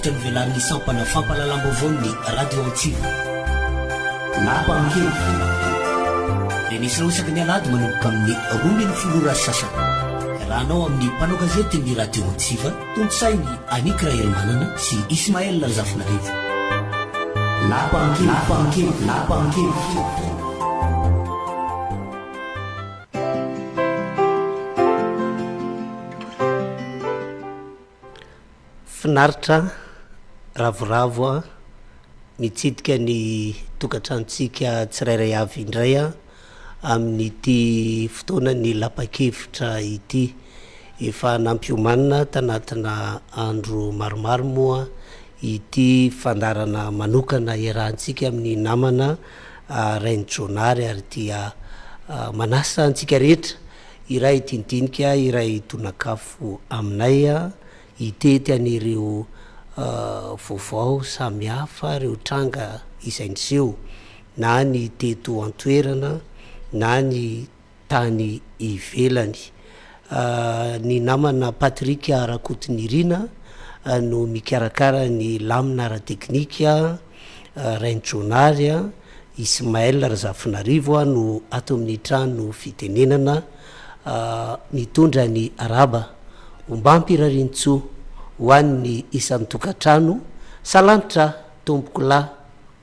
Lapan-kevitra novelarin'ny sampana fampahalalam-baovaon'ny Radio Antsiva. Lapan-kevitra. Renesinao isaky ny alahady manomboka amin'ny 12 ora sy sasany. Iarahanao amin'ny mpanao gazetin'ny Radio Antsiva, tontosain'i Annick Raherimanana sy Ismaël Razafinarivo. Lapan-kevitra. Lapan-kevitra. Finaritra, ravoravo a, mitsidika ny tokantranontsika tsirairay avy indray a, amin'ity fotoanan'ny lapa-kevitra ity. Efa nampiomanina tanatina andro maromaro moa ity fandaharana manokana iarahantsika amin'ny namana Rainijaonary ary dia manasa antsika rehetra Iray dinidinika, iray donak'afo aminay hitety an'ireo vaovao samihafa, ireo tranga izay niseho na ny teto an-toerana na ny tany ivelany. Ny namana Patrick Rakotonirina no mikarakara ny lamina ara-teknika, Rainijaonary. Ismaël Razafinarivo no ato amin'ny trano fitenenana mitondra ny arahaba ombam-pirariantsoa ho an'ny isan-tokantrano, salanitra tompoko lahy,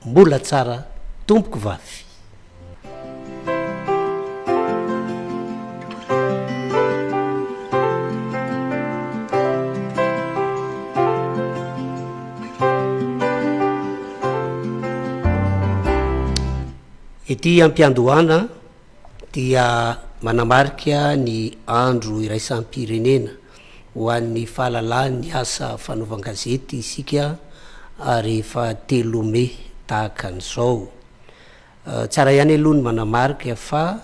mbola tsara tompoko vavy. Ety am-piandohana dia manamarika ny andro iraisam-pirenena ho an'ny fahalalahan'ny asa fanaovan-gazety isika rehefa telo mey tahaka an'izao. Tsara ihany aloha ny manamarika fa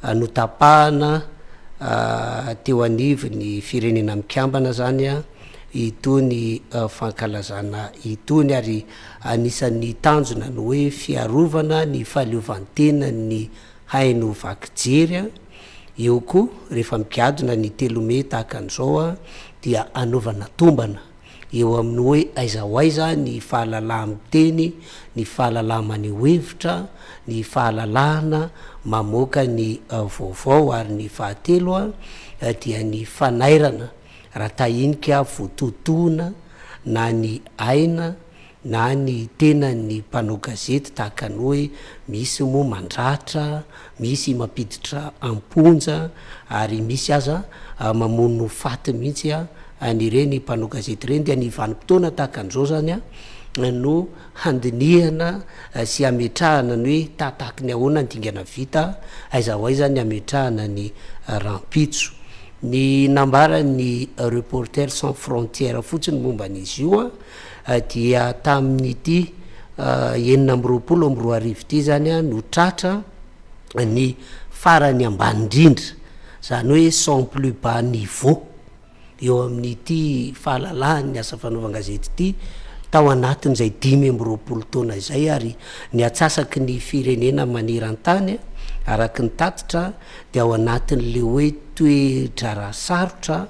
notapahana teo anivon'ny Firenena Mikambana izany itony fankalazana itony ary anisan'ny tanjona ny hoe fiarovana ny fahaleovantenan'ny haino vaky jery. Eo koa rehefa migadona ny telo mey tahaka an'izao dia anaovana tombana. eo amin'ny hoe aiza ho aiza ny fahalalaha-miteny, ny fahalalaha-maneho hevitra, ny fahalalahana mamoaka ny vaovao ary ny fahatelo dia ny fanairana raha tahinika voatotohona na ny aina na ny tenan'ny mpanao gazety tahaka ny hoe misy moa mandratra, misy mampiditra am-ponja ary misy aza mamono faty mihitsy an'ireny mpanao gazety ireny dia ny vanim-potoana tahaka an'izao izany no handinihana sy hametrahana ny hoe tahatahaky ny ahoana ny dingana vita, aiza ho aiza ny hametrahana ny rahampitso. Ny nambaran'ny Reporters sans frontières fotsiny momba an'izy io dia tamin'ity 2026 ity izany no tratra ny farany ambany indrindra, izany hoe son plus bas niveau eo amin'ity fahalalahan'ny asa fanaovan-gazety ity tao anatin'izay 25 taona izay ary ny atsasaky ny firenena maneran-tany araka ny tatitra dia ao anatin'ilay hoe toe-draharaha sarotra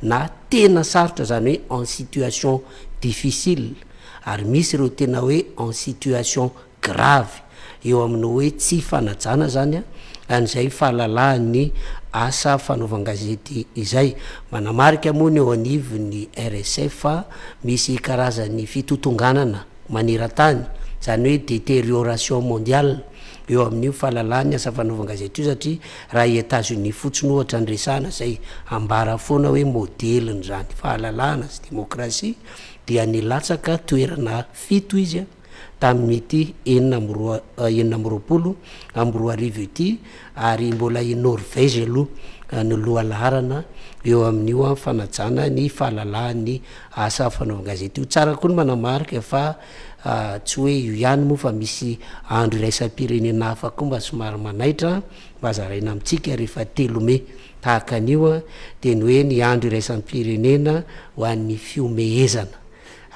na tena sarotra izany hoe en situation difficile ary misy ireo tena hoe en situation grave eo amin'ny hoe tsy fanajana izany an'izay fahalalahan'ny asa fanaovan-gazety izay. Manamarika moa ny eo anivon'ny RSF fa misy karazan'ny fitotonganana maneran-tany, izany hoe deterioration mondiale, eo amin'io fahalalahan'ny asa fanaovan-gazety io satria raha i Etats-Unis fotsiny ohatra no resahana izay ambara foana hoe modelin'izany fahalalahana sy demokrasia dia nilatsaka toerana fito izy tamin'ity enina amby roa 2026 ity ary mbola i Norvège aloha no lohalaharana eo amin'io fanajana ny fahalalahan'ny asa fanaovan-gazety io. Tsara koa ny manamarika fa tsy hoe io ihany moa fa misy andro iraisam-pirenena hafa koa mba somary manaitra mba zaraina amintsika rehefa telo mey tahaka an'io dia ny hoe ny andro iraisam-pirenena ho an'ny fihomehezana.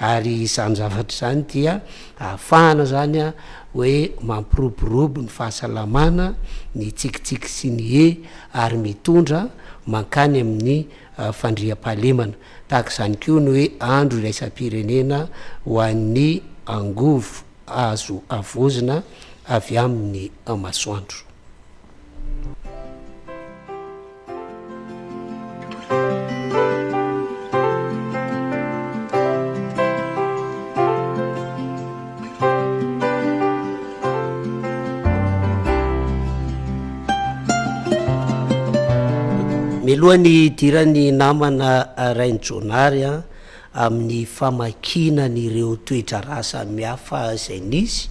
Ary izany zavatra izany dia ahafahana izany hoe mampiroborobo ny fahasalamana, ny tsikitsiky sy ny hehy ary mitondra mankany amin'ny fandriampahalemana. Tahaka izany koa ny hoe andro iraisam-pirenena ho an'ny angovo azo havaozina avy amin'ny masoandro. Mialohan'ny hidiran'ny namana Rainijaonary amin'ny famakiana an'ireo toe-draharaha samihafa izay nisy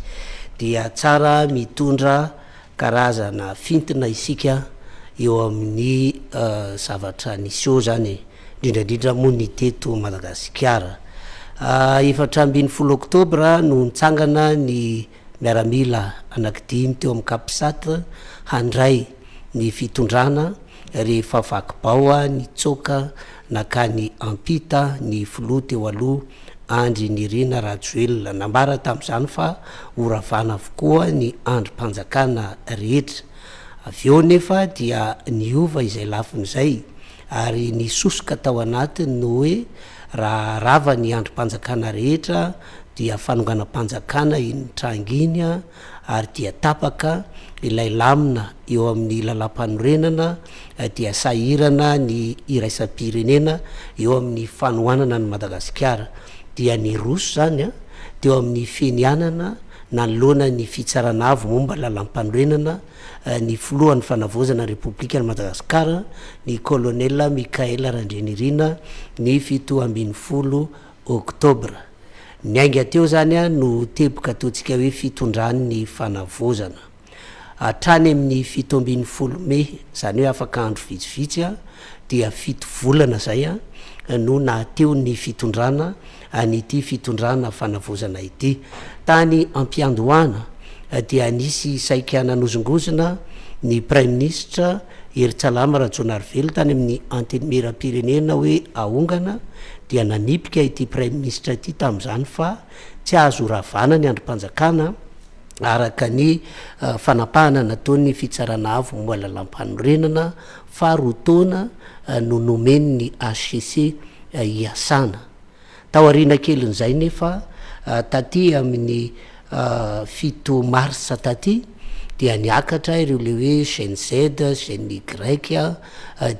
dia tsara mitondra karazana fintina isika eo amin'ny zavatra niseho izany e, indrindra indrindra moa ny teto Madagasikara. 14 oktobra no nitsangana ny miaramila anankidimy teo amin'ny Capsat handray ny fitondrana rehefa vaky bao nitsoaka nankany ampita ny filoha teo aloha Andry Nirina Rajoelina. Nambara tamin'izany fa horavana avokoa ny andrim-panjakana rehetra. Avy eo anefa dia niova izay lafiny izay ary nisosoka tao anatiny ny hoe raha rava ny andrim-panjakana rehetra dia fanonganam-panjakana iny tranga iny ary dia tapaka ilay lamina eo amin'ny lalàmpanorenana dia sahirana ny iraisam-pirenena eo amin'ny fanohanana an'i Madagasikara dia niroso izany teo amin'ny fenianana nanoloana ny fitsarana avo momba lalàmpanorenana ny filohan'ny fanavaozana ny Repoblikan'i Madagasikara ny Colonel Michaël Randrianirina ny 17 oktobra. Niainga teo izany no teboka ataontsika hoe fitondran'ny fanavaozana. Hatrany amin'ny 17 mey, izany hoe afaka andro vitsivitsy dia fito volana izay no nahateo ny fitondrana an'ity fitondrana fanavaozana ity. Tany am-piandohana dia nisy saika nanozongozona ny Praiminisitra Herintsalama Rajaonarivelo tany amin'ny Antenimierampirenena hoe ahongana dia nanipika ity Praiminisitra ity tamin'izany fa tsy azo ravana ny andrim-panjakana araka ny fanapahana nataon'ny Fitsarana Avo momba ny Lalàmpanorenana fa roa taona no nomeny ny hcc hiasana. Taoriana kelin'izay nefa, taty amin'ny 7 marsa taty dia niakatra ireo le hoe Gen Z, Gen Y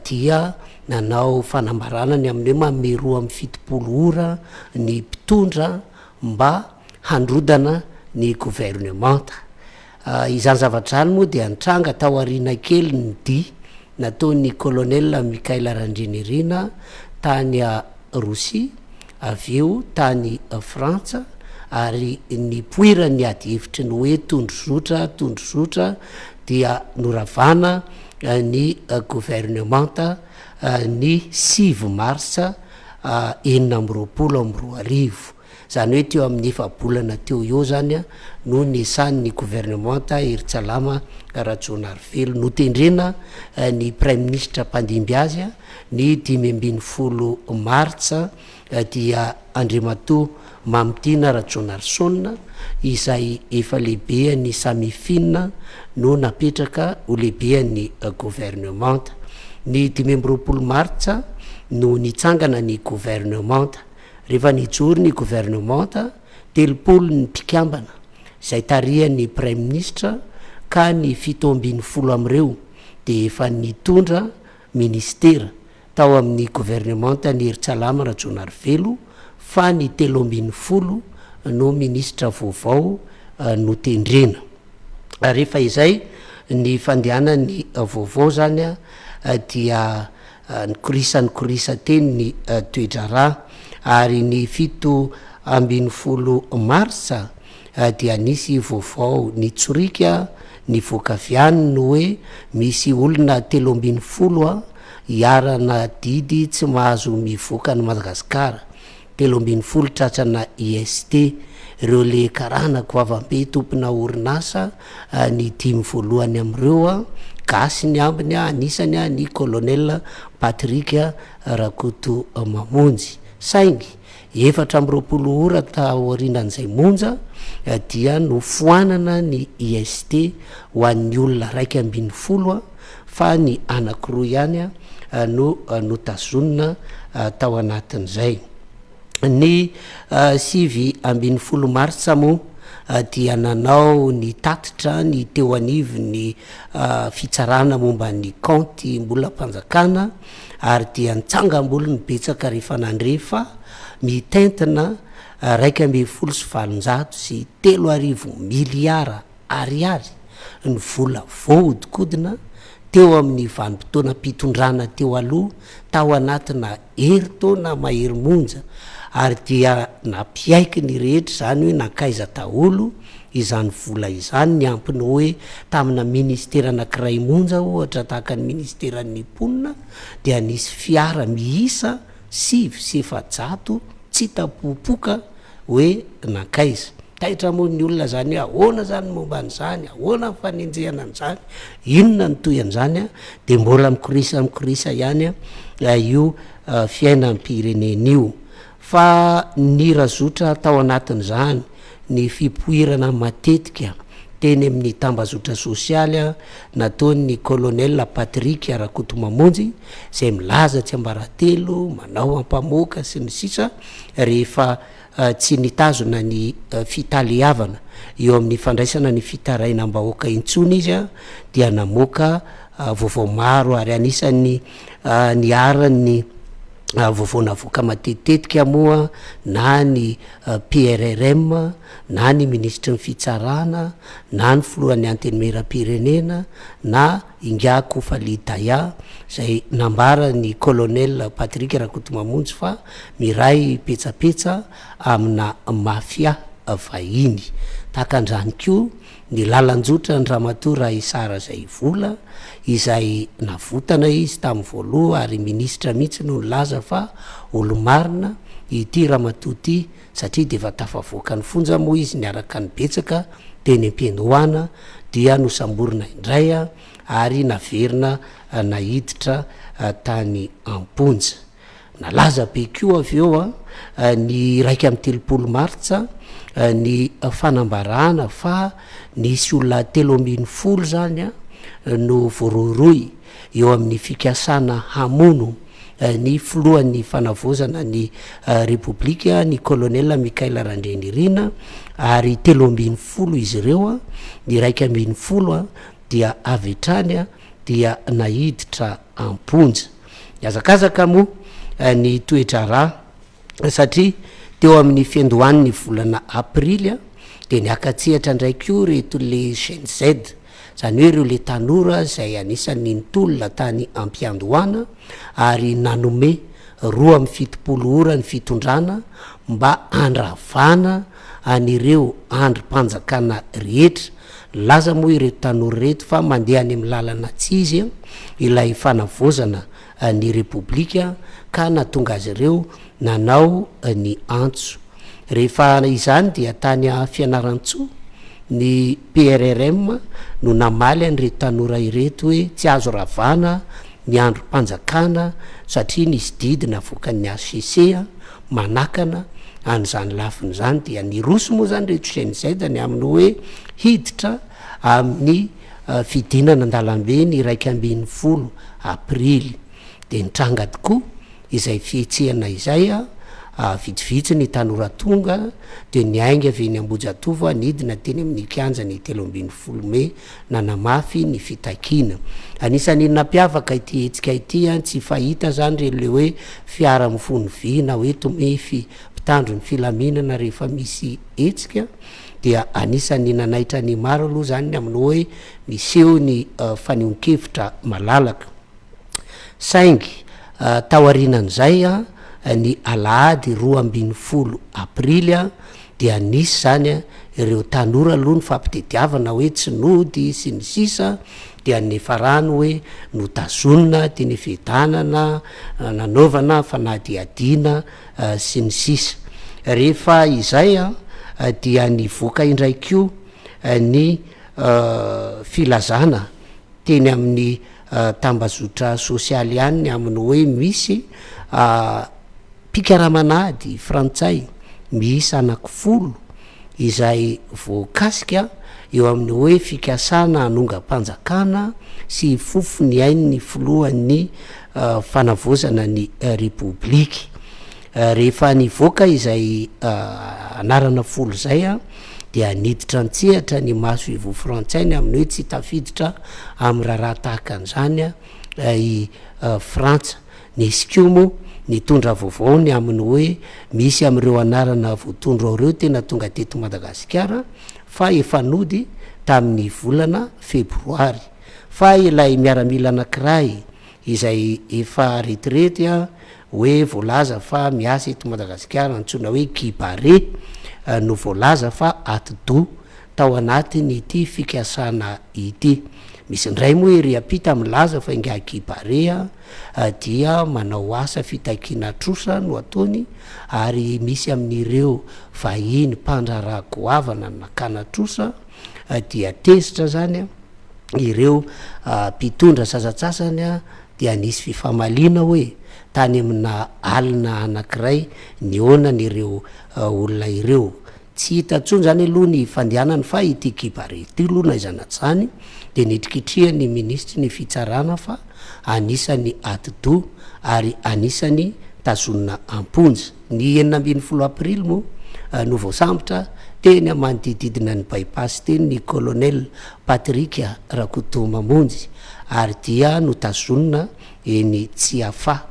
dia nanao fanambarana ny amin'ny hoe manome 72 ora ny mpitondra mba handrodana ny governemanta. Izany zavatra izany moa dia nitranga tao aoriana kelin'ny dia nataon'ny Colonel Michael Randrianirina tany Rosia, avy eo tany Frantsa, ary nipoiran'ny adihevitry ny hoe tondrozotra tondrozotra dia noravana ny governemanta ny 9 marsa 2026. Izany hoe teo amin'ny efa-bolana teo ho eo izany no niasan'ny governemanta Herintsalama Rajaonarivelo. Notendrena ny praiminisitra mpandimby azy ny 15 martsa dia Andriamatoa Mamitiana Rajaonarison izay efa lehibean'ny Samifin no napetraka ho lehibean'ny governemanta. Ny 25 martsa no nitsangana ny governemanta. Rehefa nijoro ny governemanta, 30 ny mpikambana, izay tarihan'ny praiminisitra, ka ny 17 amin'ireo dia efa nitondra minisitera tao amin'ny governemantan'i Herintsalama Rajaonarivelo, fa ny 13 no minisitra vaovao notendrena. Rehefa izay, ny fandehanan'ny vaovao izany dia Nikorisa nikorisa teny ny toe-draharaha ary ny 17 marsa dia nisy vaovao nitsoriaka nivoaka avy any ny hoe misy olona 13 iharana didy tsy mahazo mivoaka an'i Madagasikara. 13 tratrana IST, ireo le karana goavambe tompona orinasa, ny dimy voalohany amin'ireo, gasy ny ambiny, anisany ny colonel Patrick Rakotomamonjy. Saingy 24 ora taorianan'izay monja dia nofoanana ny IST ho an'ny olona 11, fa ny anankiroa ihany no notazonina tao anatin'izay. Ny 19 martsa moa dia nanao ny tatitra ny teo anivon'ny fitsarana momba ny kaonty mbolam-panjakana ary dia nitsangam-bolo ny betsaka rehefa nandre fa mitentina 3811 miliara ariary ny vola voahodinkodina teo amin'ny vanim-potoanam-pitondrana teo aloha tao anatina herintaona mahery monja ary dia nampiaiky ny rehetra izany hoe nankaiza daholo izany vola izany, niampy ny hoe tamina ministera anankiray monja ohatra tahaka ny ministeran'ny mponina dia nisy fiara miisa 409 tsy hita popoka hoe nankaiza. Taitra moa ny olona izany hoe ahoana izany ny momba an'izany, ahoana ny fanenjehana an'izany, inona ny tohin'izany, dia mbola mikorisa mikorisa ihany io fiainam-pirenena io. Fa nirazotra tao anatin'izany ny fipoirana matetika teny amin'ny tambazotra sosialy nataon'ny Colonel Patrick Rakotomamonjy izay milaza tsiambaratelo, manao ampamoaka sy ny sisa rehefa tsy nitazona ny fitaleavana eo amin'ny fandraisana ny fitarainam-bahoaka intsony izy dia namoaka vaovao maro ary anisan'ny niharan'ny vaovao navoaka matetitetika moa na ny PRRM na ny minisitry ny fitsarana na ny filohan'ny antenimierampirenena na Ingahy Kofali Daya izay nambaran'ny Colonel Patrick Rakotomamonjy fa miray petsapetsa amina mafia vahiny. Tahaka an'izany koa ny lalan-jotran-dRamatoa Rahisara Zaivola izay navotana izy tamin'ny voaloha ary minisitra mihitsy no nilaza fa olo-marina ity ramatoa ity satria dia efa tafavoaka ny fonja moa izy niaraka ny betsaka teny am-piandohana dia nosamborina indray ary naverina naiditra tany am-ponja. Nalaza be koa avy eo ny 31 martsa ny fanambarana fa nisy olona 13 izany no voarohirohy eo amin'ny fikasana hamono ny filohan'ny fanavaozana ny Repoblika, ny Colonel Michael Randrianirina, ary 13 izy ireo, ny 11 dia avy hatrany dia naiditra am-ponja. Nihazakazaka moa ny toe-draharaha satria teo amin'ny fiandohan'ny volana aprily dia niaka-tsehatra indray koa ireto le Gen Z, izany hoe ireo le tanora izay anisan'ny nitolona tany am-piandohana ary nanome 72 ora ny fitondrana mba handravana an'ireo andrim-panjakana rehetra. Nilaza moa ireto tanora ireto fa mandeha any amin'ny lalana tsy izy ilay fanavaozana ny Repoblika ka nahatonga azy ireo nanao ny antso. Rehefa izany dia tany Fianarantsoa ny PRRM no namaly an'ireto tanora ireto hoe tsy azo ravana ny andrim-panjakana satria nisy didy navoakan'ny HCC manakana an'izany lafiny izany dia niroso moa izany ireto Gen Z ny amin'ny hoe hiditra amin'ny fidinana an-dalambe ny 11 aprily dia nitranga tokoa izay fihetsehana izay, vitsivitsy ny tanora tonga dia niainga avy eny Ambohijatovo nidina teny amin'ny kianjan'ny 13 mey nanamafy ny fitakiana. Anisan'ny nampiavaka ity hetsika ity, tsy fahita izany ireny le hoe fiara mifono vy na hoe tomefy mpitandro ny filaminana rehefa misy hetsika dia anisan'ny nanaitra ny maro aloha izany ny amin'ny hoe miseho ny fanehoan-kevitra malalaka. Saingy taorianan'izay, ny alahady 12 aprily dia nisy izany ireo tanora aloha nifampitediavana hoe tsy nody sy ny sisa dia nifarany hoe notazonina teny Fiadanana, nanaovana fanadihadiana sy ny sisa. Rehefa izay dia nivoaka indray koa ny filazana teny amin'ny tambazotra sosialy ihany ny amin'ny hoe misy mpikaraman'ady frantsay miisa anaky folo. izay voakasika eo amin'ny hoe fikasana hanongam-panjakana sy hifofo ny ain'ny filohan'ny fanavaozana ny Repoblika. Rehefa nivoaka izay anarana folo izay dia niditra an-tsehatra ny masoivoho frantsay ny amin'ny hoe tsy tafiditra amin'ny raharaha tahaka an'izany i Frantsa. Nisy koa moa nitondra vaovao ny amin'ny hoe misy amin'ireo anarana voatondro ao ireo tena tonga teto Madagasikara fa efa nody tamin'ny volana febroary. Fa ilay miaramila anankiray izay efa retirety hoe voalaza fa miasa eto Madagasikara antsoina hoe Guy Barret no voalaza fa atidoha tao anatin'ity fikasana ity. Misy indray moa ery ampita milaza fa ingahy Guy Barret dia manao asa fitakiana trosa no ataony ary misy amin'ireo vahiny mpandraharaha goavana nakana trosa dia tezitra zany ireo mpitondra sasatsasany dia nisy fifamaliana hoe tany amina alina anankiray nihaonany ireo olona ireo. Tsy hita intsony izany aloha ny fandehanany fa ity Kibare ity aloha na aiza na izany dia nitrikitrihan'ny minisitry ny fitsarana fa anisan'ny atidoha ary anisan'ny tazonina am-ponja. Ny 16 aprily moa no voasambotra teny manodididina ny By-pass teny ny Colonel Patrick Rakotomamonjy ary dia notazonina eny Tsiafahy.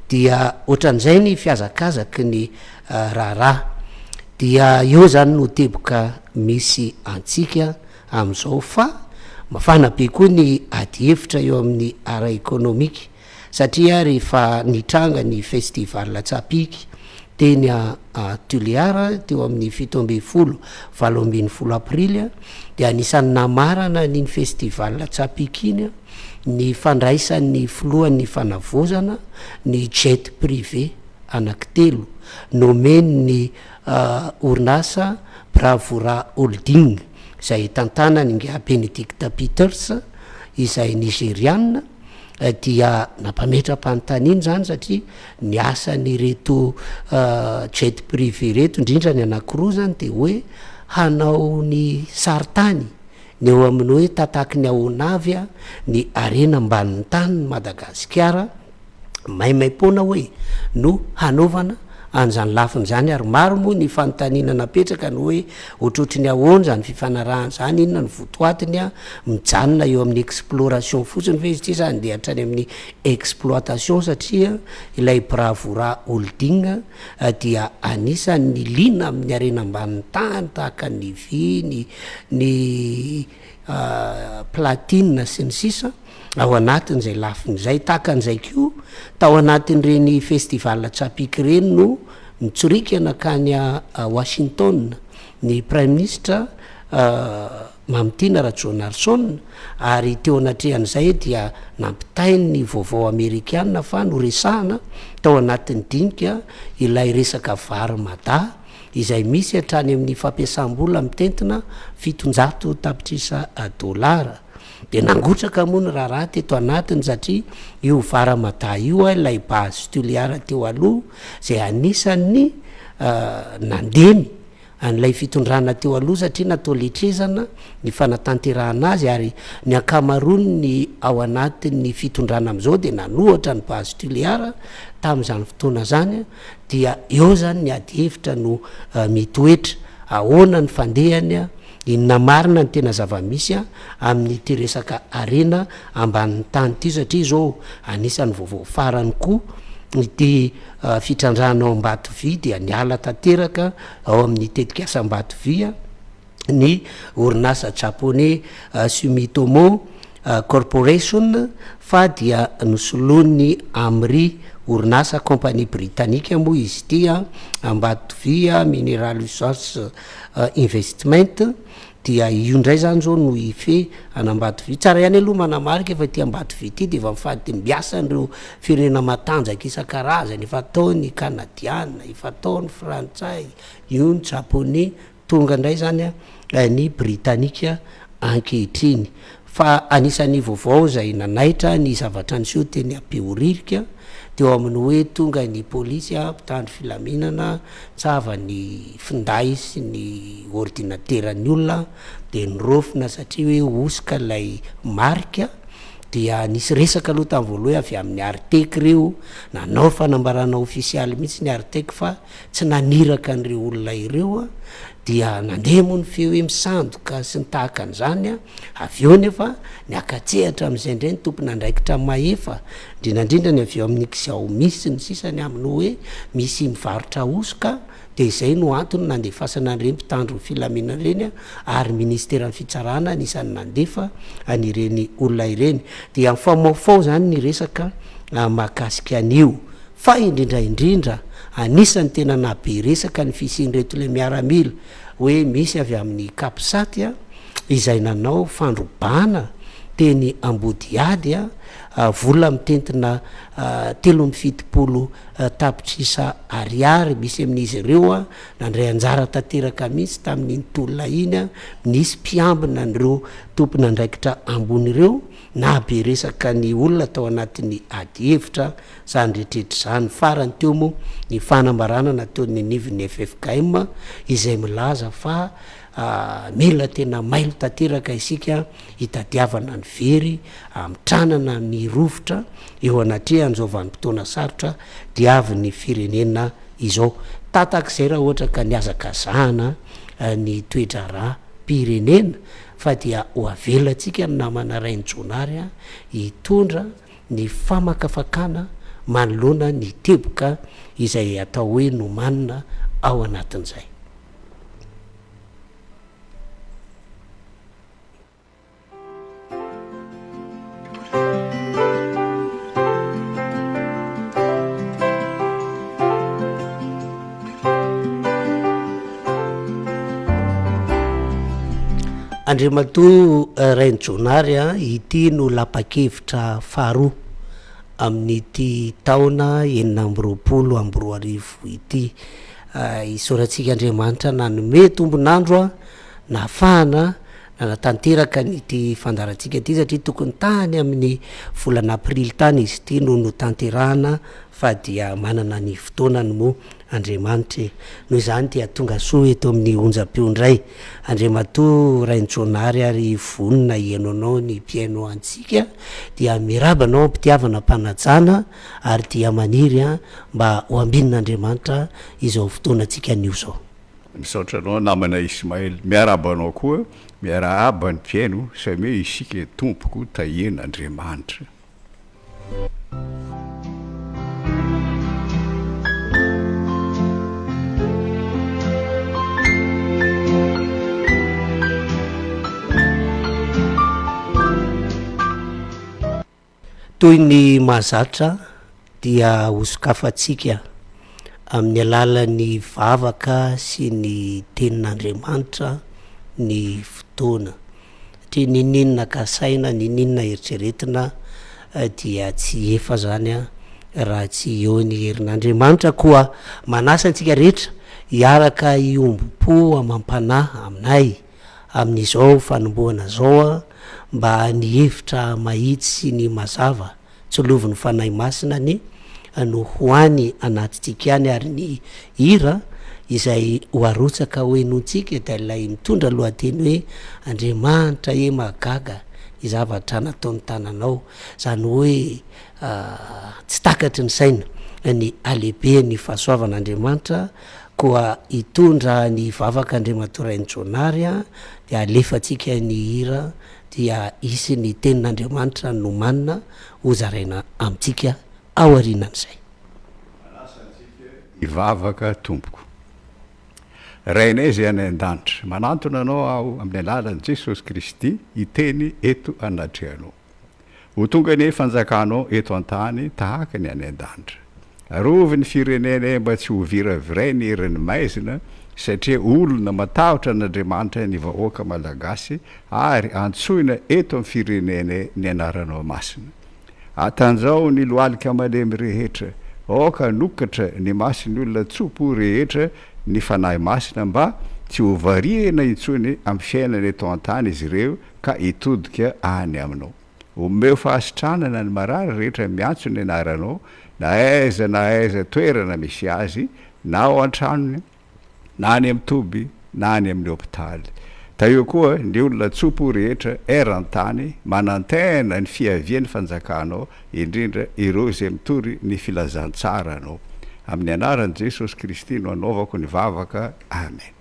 Dia ohatran'izay ny fihazakazaky ny raharaha. Dia eo izany no teboka misy antsika amin'izao fa mafana be koa ny adihevitra eo amin'ny ara-ekonomika satria rehefa nitranga ny festival Tsapiky teny Tuléar teo amin'ny 17, 18 aprily dia anisan'ny namarana an'iny festival Tsapiky iny ny fandraisan'ny filohan'ny fanavaozana ny jet privé anankitelo nomen'ny orinasa Bravura Holding izay tantanan'ingahy Benedict Peters izay Nigeriana dia nampametra-panontaniana izany satria ny asan'ireto jet privé ireto indrindra ny anankiroa izany dia hoe hanao ny sarintany ny eo amin'ny hoe tataky ny ahoana avy ny harena ambanin'ny tanin'i Madagasikara maimaimpoana hoe no hanaovana an'izany lafiny izany ary maro moa ny fanontaniana napetraka ny hoe ohatrohatry ny ahoana izany fifanarahana izany, inona no votoatiny an, mijanona eo amin'ny exploration fotsiny ve izy ity sa handeha hatrany amin'ny exploitation satria ilay Bravura Holding dia anisan'ny liana amin'ny harena ambanin'ny tany tahaka ny vy, ny ny platine sy ny sisa. ao anatin'izay lafiny izay. Tahaka an'izay koa, tao anatin'ireny festival Tsapiky ireny no nitsoriaka nankany Washington ny Praiminisitra Mamitiana Rajaonarison ary teo anatrehan'izay dia nampitainy ny vaovao amerikana fa noresahana tao anatin'ny dinika ilay resaka vary Mada izay misy hatrany amin'ny fampiasam-bola mitentina 700 tapitrisa dolara. Dia nangotraka moa ny raharaha teto anatiny satria io Vara Mada io ilay base Toliara teo aloha izay anisan'ny nandemy an'ilay fitondrana teo aloha satria natao letrezana ny fanatanterahana azy ary ny ankamaroan'ny ao anatin'ny fitondrana amin'izao dia nanohatra ny base Toliara tamin'izany fotoana izany dia eo izany ny ady hevitra no mitoetra ahoana ny fandehany Inona marina ny tena zava-misy amin'ity resaka harena ambanin'ny tany ity satria izao anisan'ny vaovao farany koa ity fitrandrahana ao Ambatovy dia niala tanteraka ao amin'ny tetikasa Ambatovy ny orinasa japoney Sumitomo Corporation fa dia nosoloin'ny Amri orinasa compagnie britanika moa izy ity Ambatovy Mineral Resource Investment dia io indray zany zao no hifehy an'Ambatovy. Tsara ihany aloha manamarika fa ity Ambatovy ity dia efa mifadimbiasan'ireo firenena matanjaka isan-karazany, efa tao ny Kanadiana, efa tao ny Frantsay, io ny Japoney, tonga indray zany ny Britanika ankehitriny. Fa anisan'ny vaovao izay nanaitra ny zavatra niseho teny Behoririka teo amin'ny hoe tonga ny polisy mpitandro filaminana nitsava ny finday sy ny ordinateran'ny olona dia niraofina satria hoe hosoka ilay marika dia nisy resaka aloha tamin'ny voalohany avy amin'ny Artec ireo, nanao fanambarana ofisialy mihitsy ny Artec fa tsy naniraka an'ireo olona ireo dia nandeha moa ny feo hoe misandoka sy ny tahaka an'izany, avy eo nefa niaka-tsehatra amin'izay indray ny tompon'andraikitra mahefa, indrindra indrindra ny avy eo amin'ny Xiaomi sy ny sisa ny amin'ny hoe misy mivarotra hosoka dia izay no antony nandefasana an'ireny mpitandro ny filaminana ireny ary ministeran'ny fitsarana anisan'ny nandefa an'ireny olona ireny dia mifamaofao izany ny resaka mahakasika an'io. Fa indrindra indrindra, anisan'ny tena nahabe resaka ny fisian'ireto ilay miaramila hoe misy avy amin'ny Capsat izay nanao fandrobana teny Ambodihady, vola mitentina 73 tapitrisa ariary, misy amin'izy ireo nandray anjara tanteraka mihitsy tamin'iny tolona iny, nisy mpiambina an'ireo tompon'andraikitra ambony ireo, Nahabe resaka ny olona tao anatin'ny adihevitra izany rehetrarehetra izany. Farany teo moa ny fanambarana nataon'ny anivon'ny ffkm izay milaza fa mila tena mailo tanteraka isika hitadiavana ny very hamitranana ny rovitra eo anatrehan'izao vanim-potoana sarotra diavin'ny firenena izao. Tatak'izay raha ohatra ka nihazakazahana ny toe-draharaham-pirenena fa dia ho avelantsika ny namana Rainijonary hitondra ny famakafakana manoloana ny teboka izay atao hoe nomanina ao anatin'izay. Andriamatoa Rainijonary a, ity no lapa-kevitra faharoa amin'ity taona 2026 ity. Isaorantsika Andriamanitra nanome tombon'andro nahafahana nanatanteraka an'ity fandaharantsika ity satria tokony tany amin'ny volana aprily tany izy ity no notanterahana fa dia manana ny fotoanany moa Andriamanitra e. Noho izany dia tonga soa eto amin'ny onjam-peo indray Andriamatoa Rainijaonary ary vonona hihaino anao ny mpihaino antsika dia miraba anao am-pitiavana am-panajana ary dia maniry mba ho ambinin'Andriamanitra izao fotoanantsika anio izao. Misaotra anao namana Ismaël. Miarahaba anao koa, miarahaba ny mpihaino, samia isika tompoko tahian'Andriamanitra. Toy ny mahazatra dia hosokafantsika amin'ny alalan'ny vavaka sy ny tenin'Andriamanitra ny fotoana. Satria n'inon'inona kasaina, n'inon'inona eritreretina dia tsy efa zany raha tsy eo ny herin'Andriamanitra. Koa manasa antsika rehetra hiaraka hiombom-po amam-panahy aminay. amin'izao fanombohana izao mba ny hevitra mahitsy sy ny mazava tsilovin'ny Fanahy Masina anie no ho any anatintsika any ary ny hira izay ho arotsaka ho henointsika dia ilay mitondra lohateny hoe Andriamanitra e mahagaga ny zavatra nataon'ny tananao izany hoe tsy takatry ny saina ny halehiben'ny fahasoavan'Andriamanitra Koa hitondra ny vavaka Andriamatoa Rainijaonary dia alefantsika ny hira dia hisy ny tenin'Andriamanitra nomanina hozaraina amintsika aorianan'izay. Manasa antsika hivavaka Tompoko. Rainay izay any an-danitra, manantona Anao aho amin'ny alalan'i Jesosy Kristy hiteny eto anatrehanao. Ho tonga anie fanjakanao eto an-tany tahaka ny any an-danitra. Arovy ny firenenay mba tsy ho viravirain'ny herin'ny maizina satria olona matahotra an'Andriamanitra ny vahoaka Malagasy ary antsoina eto amin'ny firenenay ny anaranao masina. Atanjao ny lohalika malemy rehetra, aoka hanokatra ny mason'ny olona tso-po rehetra ny Fanahy Masina mba. Tsy ho variana intsony amin'ny fiainana eto an-tany izy ireo ka hitodika any Aminao. Omeo fahasitranana ny marary rehetra miantso ny anaranao na aiza na aiza toerana misy azy, na ao an-tranony, na any amin'ny toby, na any amin'ny hopitaly. Tahio koa ny olona tso-po rehetra eran-tany manantena ny fiavian'ny fanjakanao, indrindra ireo izay mitory ny filazantsaranao. Amin'ny anaran'i Jesosy Kristy no anaovako ny vavaka. Amen.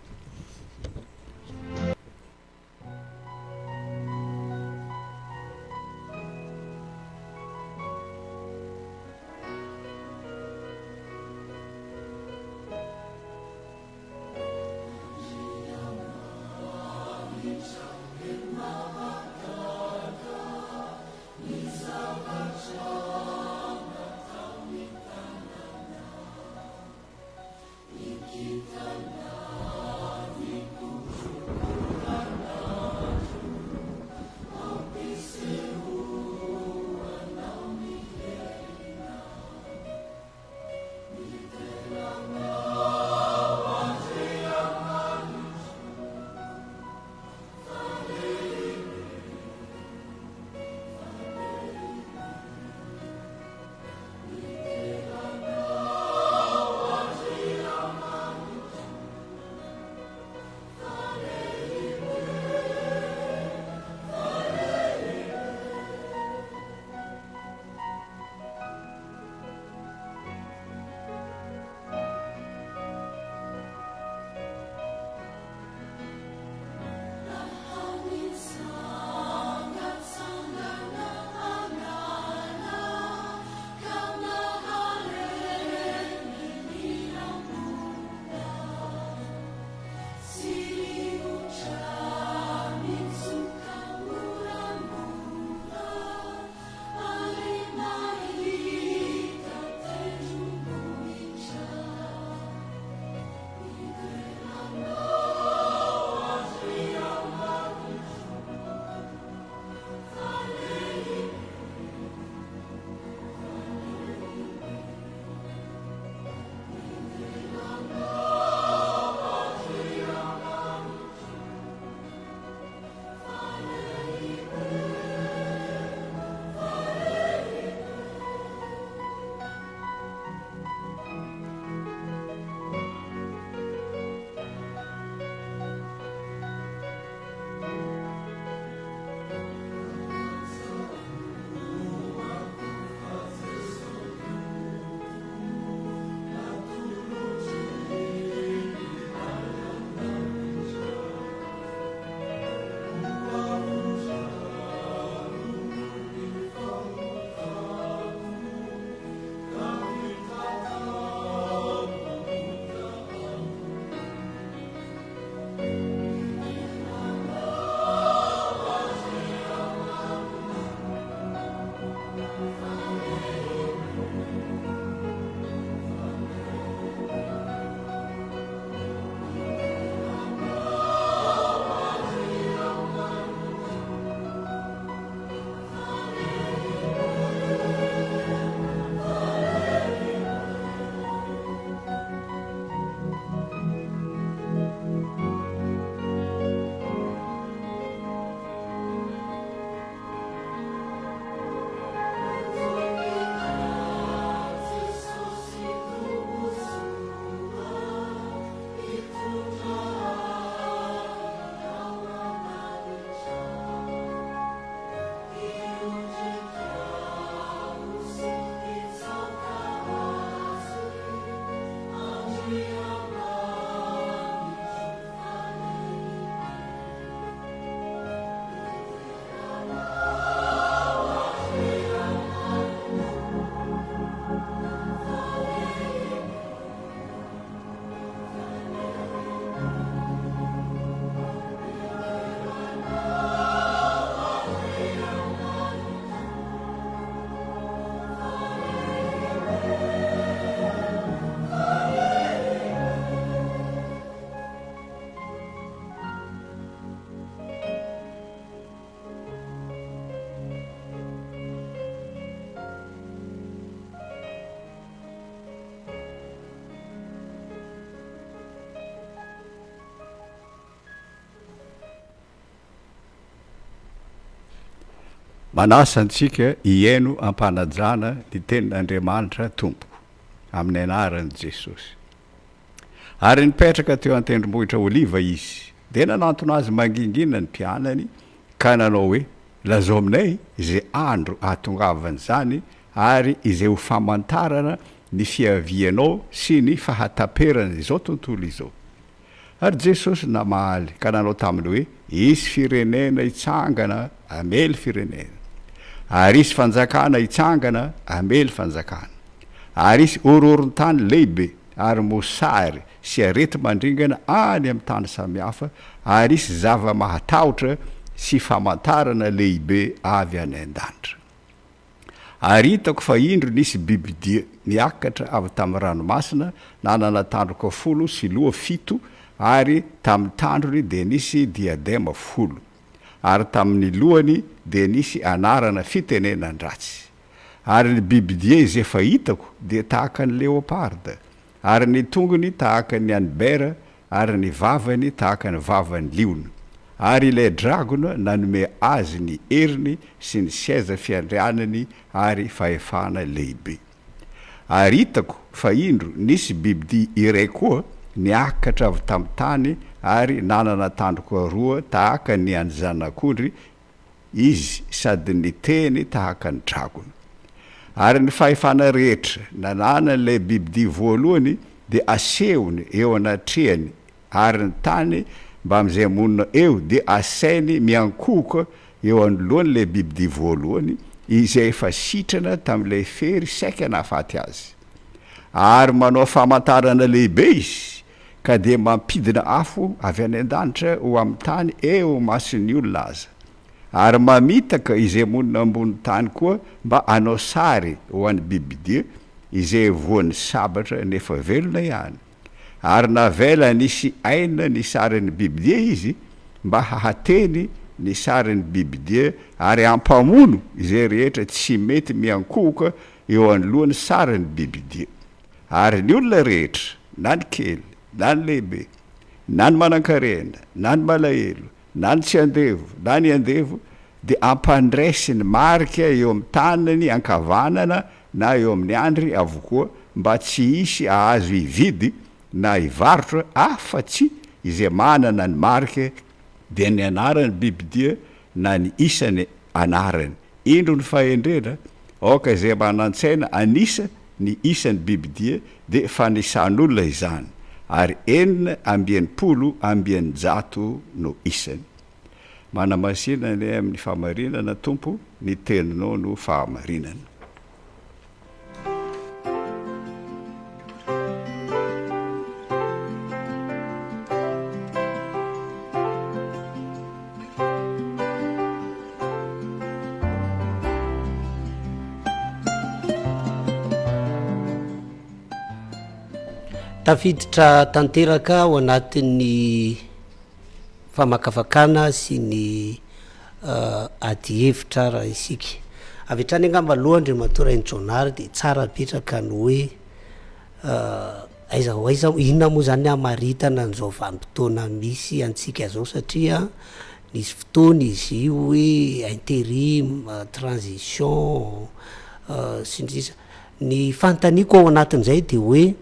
Manasa antsika hihaino am-panajana ny Tenin'Andriamanitra Tompoko, amin'ny anaran'i Jesosy. Ary nipetraka teo an-tendrombohitra Oliva Izy. Dia nanantona Azy mangingina ny mpianany ka nanao hoe, Lazao aminay izay andro hahatongavan'izany ary izay ho famantarana ny fiavianao sy ny fahataperan'izao tontolo izao. Ary Jesosy namaly ka nanao taminy hoe, Hisy firenena hitsangana hamely firenena, ary hisy fanjakana hitsangana hamely fanjakana, ary hisy horohoron-tany lehibe, ary mosary sy areti-mandringana any amin'ny tany samihafa, ary hisy zava-mahatahotra sy famantarana lehibe avy any an-danitra. Ary hitako fa indro nisy bibidia niakatra avy tamin'ny ranomasina, nanana tandroka folo sy loha fito, ary tamin'ny tandrony dia nisy diadema folo, ary tamin'ny lohany dia nisy anarana fitenenan-dratsy. Ary ny bibidia izay efa hitako dia tahaka ny leoparda, Ary ny tongony tahaka ny an'ny bera, ary ny vavany tahaka ny vavan'ny liona. Ary ilay dragona nanome azy ny heriny sy ny seza fiandrianany ary fahefana lehibe. Ary hitako fa indro nisy bibidia iray koa niakatra avy tamin'ny tany ary nanana tandroka roa tahaka ny an'ny zanak'ondry Izy sady niteny tahaka ny dragona. Ary ny fahefana rehetra nananan'ilay bibidia voalohany dia asehony eo anatrehany, ary ny tany mbamin'izay monina eo dia asainy miankohoka eo anoloan'ilay bibidia voalohany, izay efa sitrana tamin'ilay fery saika nahafaty azy. Ary manao famantarana lehibe izy, ka dia mampidina afo avy any an-danitra ho amin'ny tany eo imason'ny olona aza, ary mamitaka izay monina ambony tany koa mba hanao sary ho an'ny bibidia izay voan'ny sabatra nefa velona ihany. Ary navela nisy aina ny sarin'ny bibidia izy mba hahateny ny sarin'ny bibidia ary hampamono izay rehetra tsy mety miankohoka eo anoloan'ny sarin'ny bibidia. Ary ny olona rehetra, na ny kely, na ny lehibe, na ny manankarena, na ny malahelo, na ny tsy andevo, na ny andevo, dia ampandraisy ny marika eo amin'ny tanany ankavanana na eo amin'ny andry avokoa, mba tsy hisy hahazo hividy na hivarotra afa-tsy izay manana ny marika, dia ny anaran'ny bibidia na ny isan'ny anarany. Indro ny fahendrena, aoka izay manan-tsaina hanisa ny isan'ny bibidia dia fanisan'olona izany, ary 666 no isany. Manamasina anay amin'ny fahamarinana, Tompo, ny Teninao no fahamarinana. Tafiditra tanteraka ao anatin'ny famakafakana sy ny adihevitra raha isika. Avy hatrany angamba aloha Andriamatoa Rainijaonary dia tsara apetraka ny hoe Aiza ho aiza, inona moa izany hamaritana an'izao vanim-potoana misy antsika izao satria nisy fotoana izy io hoe interim, transition sy ny sisa. Ny fanontaniako ao anatin'izay dia hoe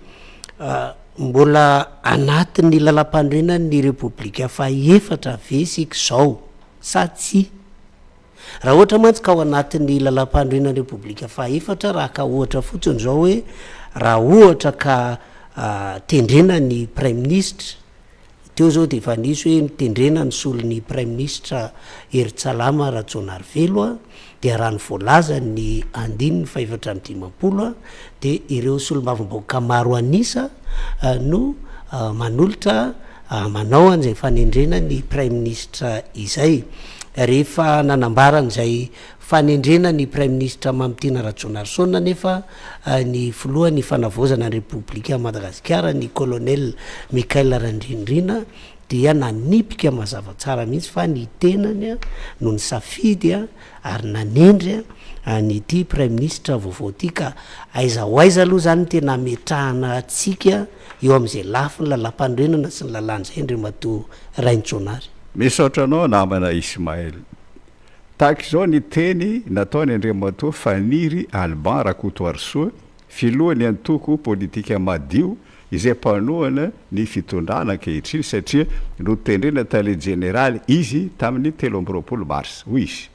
mbola anatin'ny lalampanorenan'ny Repoblika fahefatra ve isika izao sa tsia? Raha ohatra mantsy ka ao anatin'ny lalàmpanorenan'ny Repoblika fahaefatra, raha haka ohatra fotsiny izao hoe raha ohatra ka tendrena ny praiminisitra, teo izao dia efa nisy hoe notendrena ny solon'ny praiminisitra Herintsalama Rajaonarivelo dia raha ny voalazan'ny andininy fahefatra amby dimampolo dia ireo solombavambahoaka maro an'isa no manolotra manao an'izay fanendrena ny praiminisitra izay. Rehefa nanambara an'izay fanendrena ny praiminisitra Mamitiana Rajaonarison anefa ny filohan'ny fanavaozana ny Repoblikan'i Madagasikara, ny Colonel Michael Randrianirina dia nanipika mazava tsara mihitsy fa ny tenany no nisafidy ary nanendry an'ity praiminisitra vaovao ity ka aiza ho aiza aloha izany no tena ametrahana antsika eo amin'izay lafiny lalàmpanorenana sy ny lalàna izay Andriamatoa Rainijaonary. Misaotra anao namana Ismaël. Tahaka izao ny teny nataony Andriamatoa Faniry Alban Rakotoarisoa, filohan'ny antoko politika Madio, izay mpanohana ny fitondrana ankehitriny satria notendrena tale jeneraly izy tamin'ny 23 marsa. Hoy izy,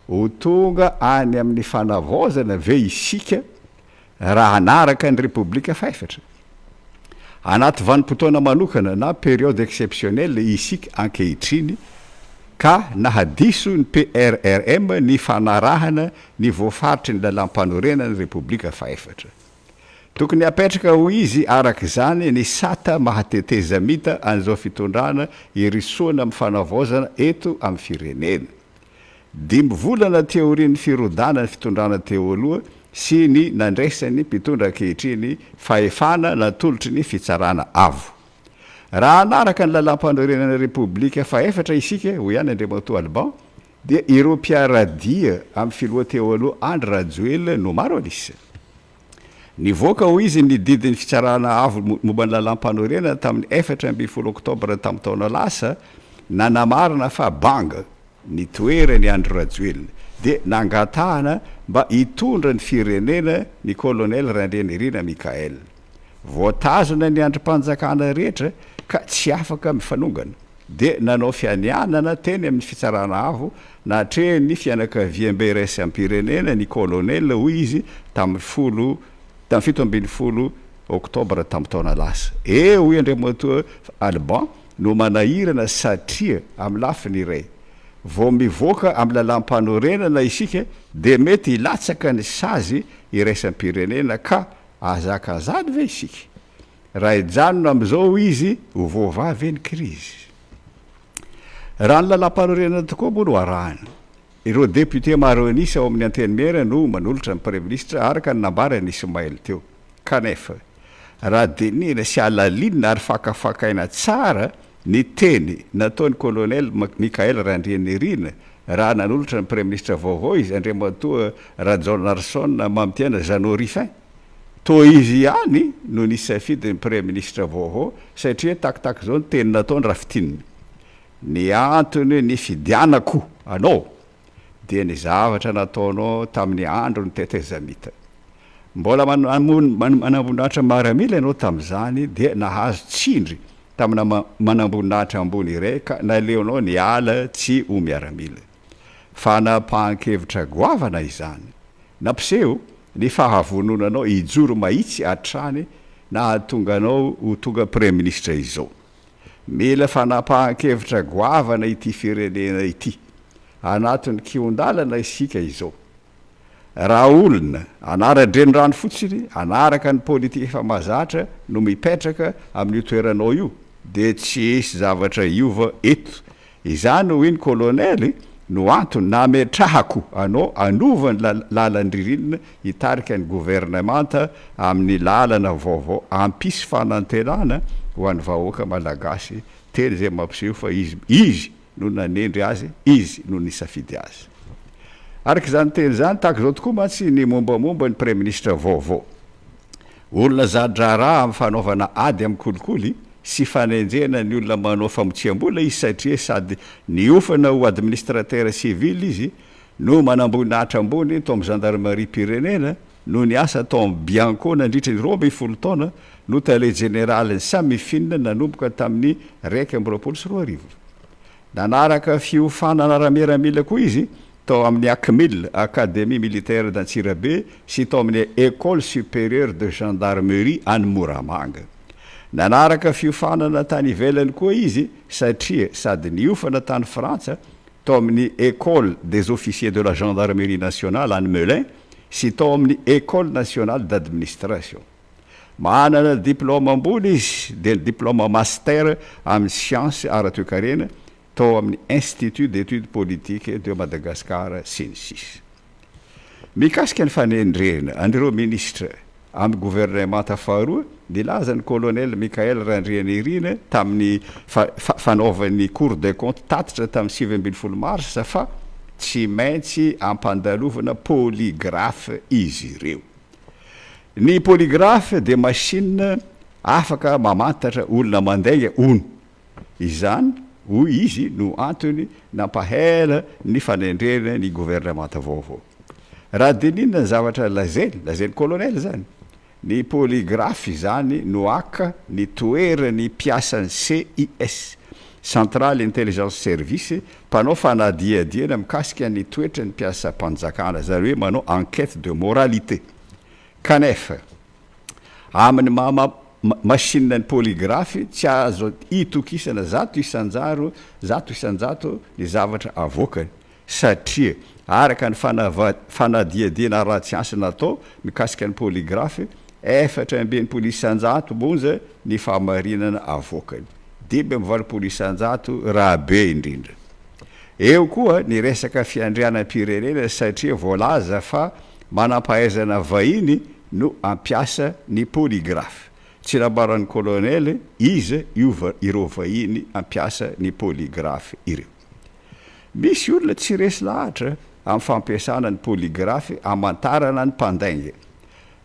Ho tonga any amin'ny fanavaozana ve isika raha hanaraka ny Repoblika fahefatra? Anaty vanim-potoana manokana na période exceptionnelle isika ankehitriny ka nahadiso ny PRRM ny fanarahana ny voafaritry ny lalàmpanorenan'ny Repoblika fahefatra. Tokony hapetraka ho izy araka izany ny sata maha tetezamita an'izao fitondrana hirosoana amin'ny fanavaozana eto amin'ny firenena. Dimy volana aty aorian'ny firodanan'ny fitondrana teo aloha sy ny nandraisan'ny mpitondra ankehitriny fahefana natolotry ny Fitsarana Avo. Raha hanaraka ny lalàmpanorenana Repoblika fahefatra isika, hoy ihany Andriamatoa Alban, dia ireo mpiara-dia amin'ny filoha teo aloha Andry Rajoelina no maro an'isa. Nivoaka, hoy izy, ny didin'ny Fitsarana Avo momba ny Lalàmpanorenana tamin'ny 14 oktobra tamin'ny taona lasa, nanamarina fa banga ny toeran'i Andry Rajoelina, dia nangatahana mba hitondra ny firenena ny Kolonely Randrianirina Michaël. Voatazona ny andrim-panjakana rehetra ka tsy afaka mifanongana. Dia nanao fianianana teny amin'ny Fitsarana Avo natrehin'ny fianakaviambe iraisam-pirenena ny Kolonely, hoy izy, tamin'ny folo tamin'ny 17 oktobra tamin'ny taona lasa. Eo, hoy Andriamatoa Alban, no manahirana satria amin'ny lafiny iray, vao mivoaka amin'ny lalàmpanorenana isika dia mety hilatsaka ny sazy iraisam-pirenena ka Ahazakazany ve isika? Raha hijanona amin'izao hoy izy, ho voavaha ve ny krizy? Raha ny lalàmpanorenana tokoa moa no arahina, ireo député maro an'isa ao amin'ny Antenimiera no manolotra ny Praiminisitra araka ny nambaran'i Ismaël teo. Kanefa, raha dinihina sy alalinina ary fakafakaina tsara ny teny nataon'ny Colonel Michaël Randrianirina raha nanolotra ny Praiminisitra vaovao izy, Andriamatoa Rajaonarison Mamitiana Jeannot Rufin, toa izy ihany no nisafidy ny Praiminisitra vaovao satria takitaka izao ny teny nataony raha fintinina. Ny antony nifidianako anao dia ny zavatra nataonao tamin'ny andron'ny tetezamita. Mbola manamboninahitra miaramila ianao tamin'izany dia nahazo tsindry tamina manamboninahitra ambony iray ka naleonao niala tsy ho miaramila. Fanapahan-kevitra goavana izany. Nampiseho ny fahavononanao hijoro mahitsy hatrany nahatonga anao ho tonga praiminisitra izao. Mila fanapahan-kevitra goavana ity firenena ity. Anatin'ny kihon-dalana isika izao. Raha olona anara-drenirano fotsiny, hanaraka ny politika efa mahazatra no mipetraka amin'io toeranao io dia tsy hisy zavatra hiova eto. Izany hoy ny kolonely no antony nametrahako anao hanova ny lalan-dririnina hitarika ny governemanta amin'ny lalana vaovao hampisy fanantenana ho an'ny vahoaka malagasy, teny izay mampiseho fa izy izy no nanendry azy, izy no nisafidy azy. Araka izany teny izany, tahaka izao tokoa mantsy ny mombamomba ny Praiminisitra vaovao. Olona za-draharaha amin'ny fanaovana ady amin'ny kolikoly sy fanenjehana ny olona manao famotsiam-bola izy satria sady niofana ho administrateur civil izy no manamboninahitra ambony tao amin'ny zandarimariam-pirenena no niasa tao amin'ny Bianco nandritra ny 12 taona no tale jeneralin'ny Samifin nanomboka tamin'ny 2021. Nanaraka fiofanana ara-miaramila koa izy tao amin'ny Acmil, Académie Militaire d'Antsirabe, sy tao amin'ny École Supérieure de Gendarmerie any Moramanga. Nanaraka fiofanana tany ivelany koa izy satria sady niofana tany Frantsa tao amin'ny École des Officiers de la Gendarmerie Nationale any Melun sy tao amin'ny École Nationale d'Administration. Manana diplaoma ambony izy dia ny diplaoma Master amin'ny siansa ara-toekarena tao amin'ny Institut d'études politiques de Madagascar sy ny sisa. Mikasika ny fanendrena an'ireo minisitra amin'ny governemanta faharoa, nilaza ny Colonel Michaël Randrianirina tamin'ny fanaovan'ny Cour des comptes tatitra tamin'ny 19 marsa fa tsy maintsy ampandalovana polygraphe izy ireo. Ny polygraphe dia machine afaka mamantatra olona mandainga hono. Izany. hoy izy, no antony nampahela ny fanendrena ny governemanta vaovao. Raha dinihina ny zavatra lazainy, lazain'ny colonel izany, ny polygraphe izany no haka ny toeran'ny mpiasan'ny CIS, Central Intelligence Service, mpanao fanadihadiana mikasika ny toetran'ny mpiasam-panjakana, izany hoe manao enquête de moralité. Kanefa, amin'ny maha machine ny polygraphe, tsy azo itokisana 100%, 100% ny zavatra avoakany. Satria, araka ny fanadihadiana ara-tsiansa natao mikasika ny polygraphe, 64% monja ny fahamarinana avoakany, 85% raha be indrindra. Eo koa ny resaka fiandrianam-pirenena satria voalaza fa manampahaizana vahiny no hampiasa ny polygraphe. Tsy nambaran'ny kolonely iza io ireo vahiny hampiasa ny polygraphe ireo. Misy olona tsy resy lahatra amin'ny fampiasana ny polygraphe hamantarana ny mpandainga.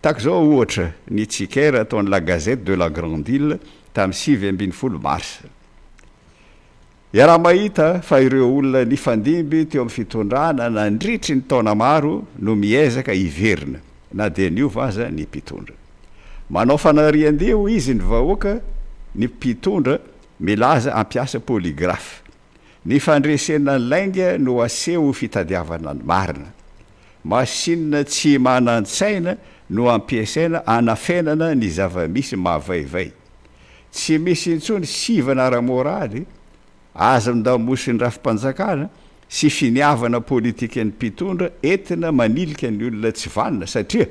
Tahaka izao, ohatra, ny tsikera ataon'ny La Gazette de la Grande Ile tamin'ny 19 marsa. Iaraha-mahita fa ireo olona nifandimby teo amin'ny fitondrana nandritry ny taona maro no miezaka hiverina, na dia niova aza ny mpitondra. Manao fanarian-dia, hoy izy, ny vahoaka, ny mpitondra milaza hampiasa polygraphe. Ny fandresena ny lainga no aseho ho fitadiavana ny marina. Masinina tsy manan-tsaina no ampiasaina hanafenana ny zava-misy mahavaivay. Tsy misy intsony sivana ara-moraly, azon-damosin'ny rafi-panjakana sy finiavana politikan'ny mpitondra entina manilika ny olona tsy vanona satria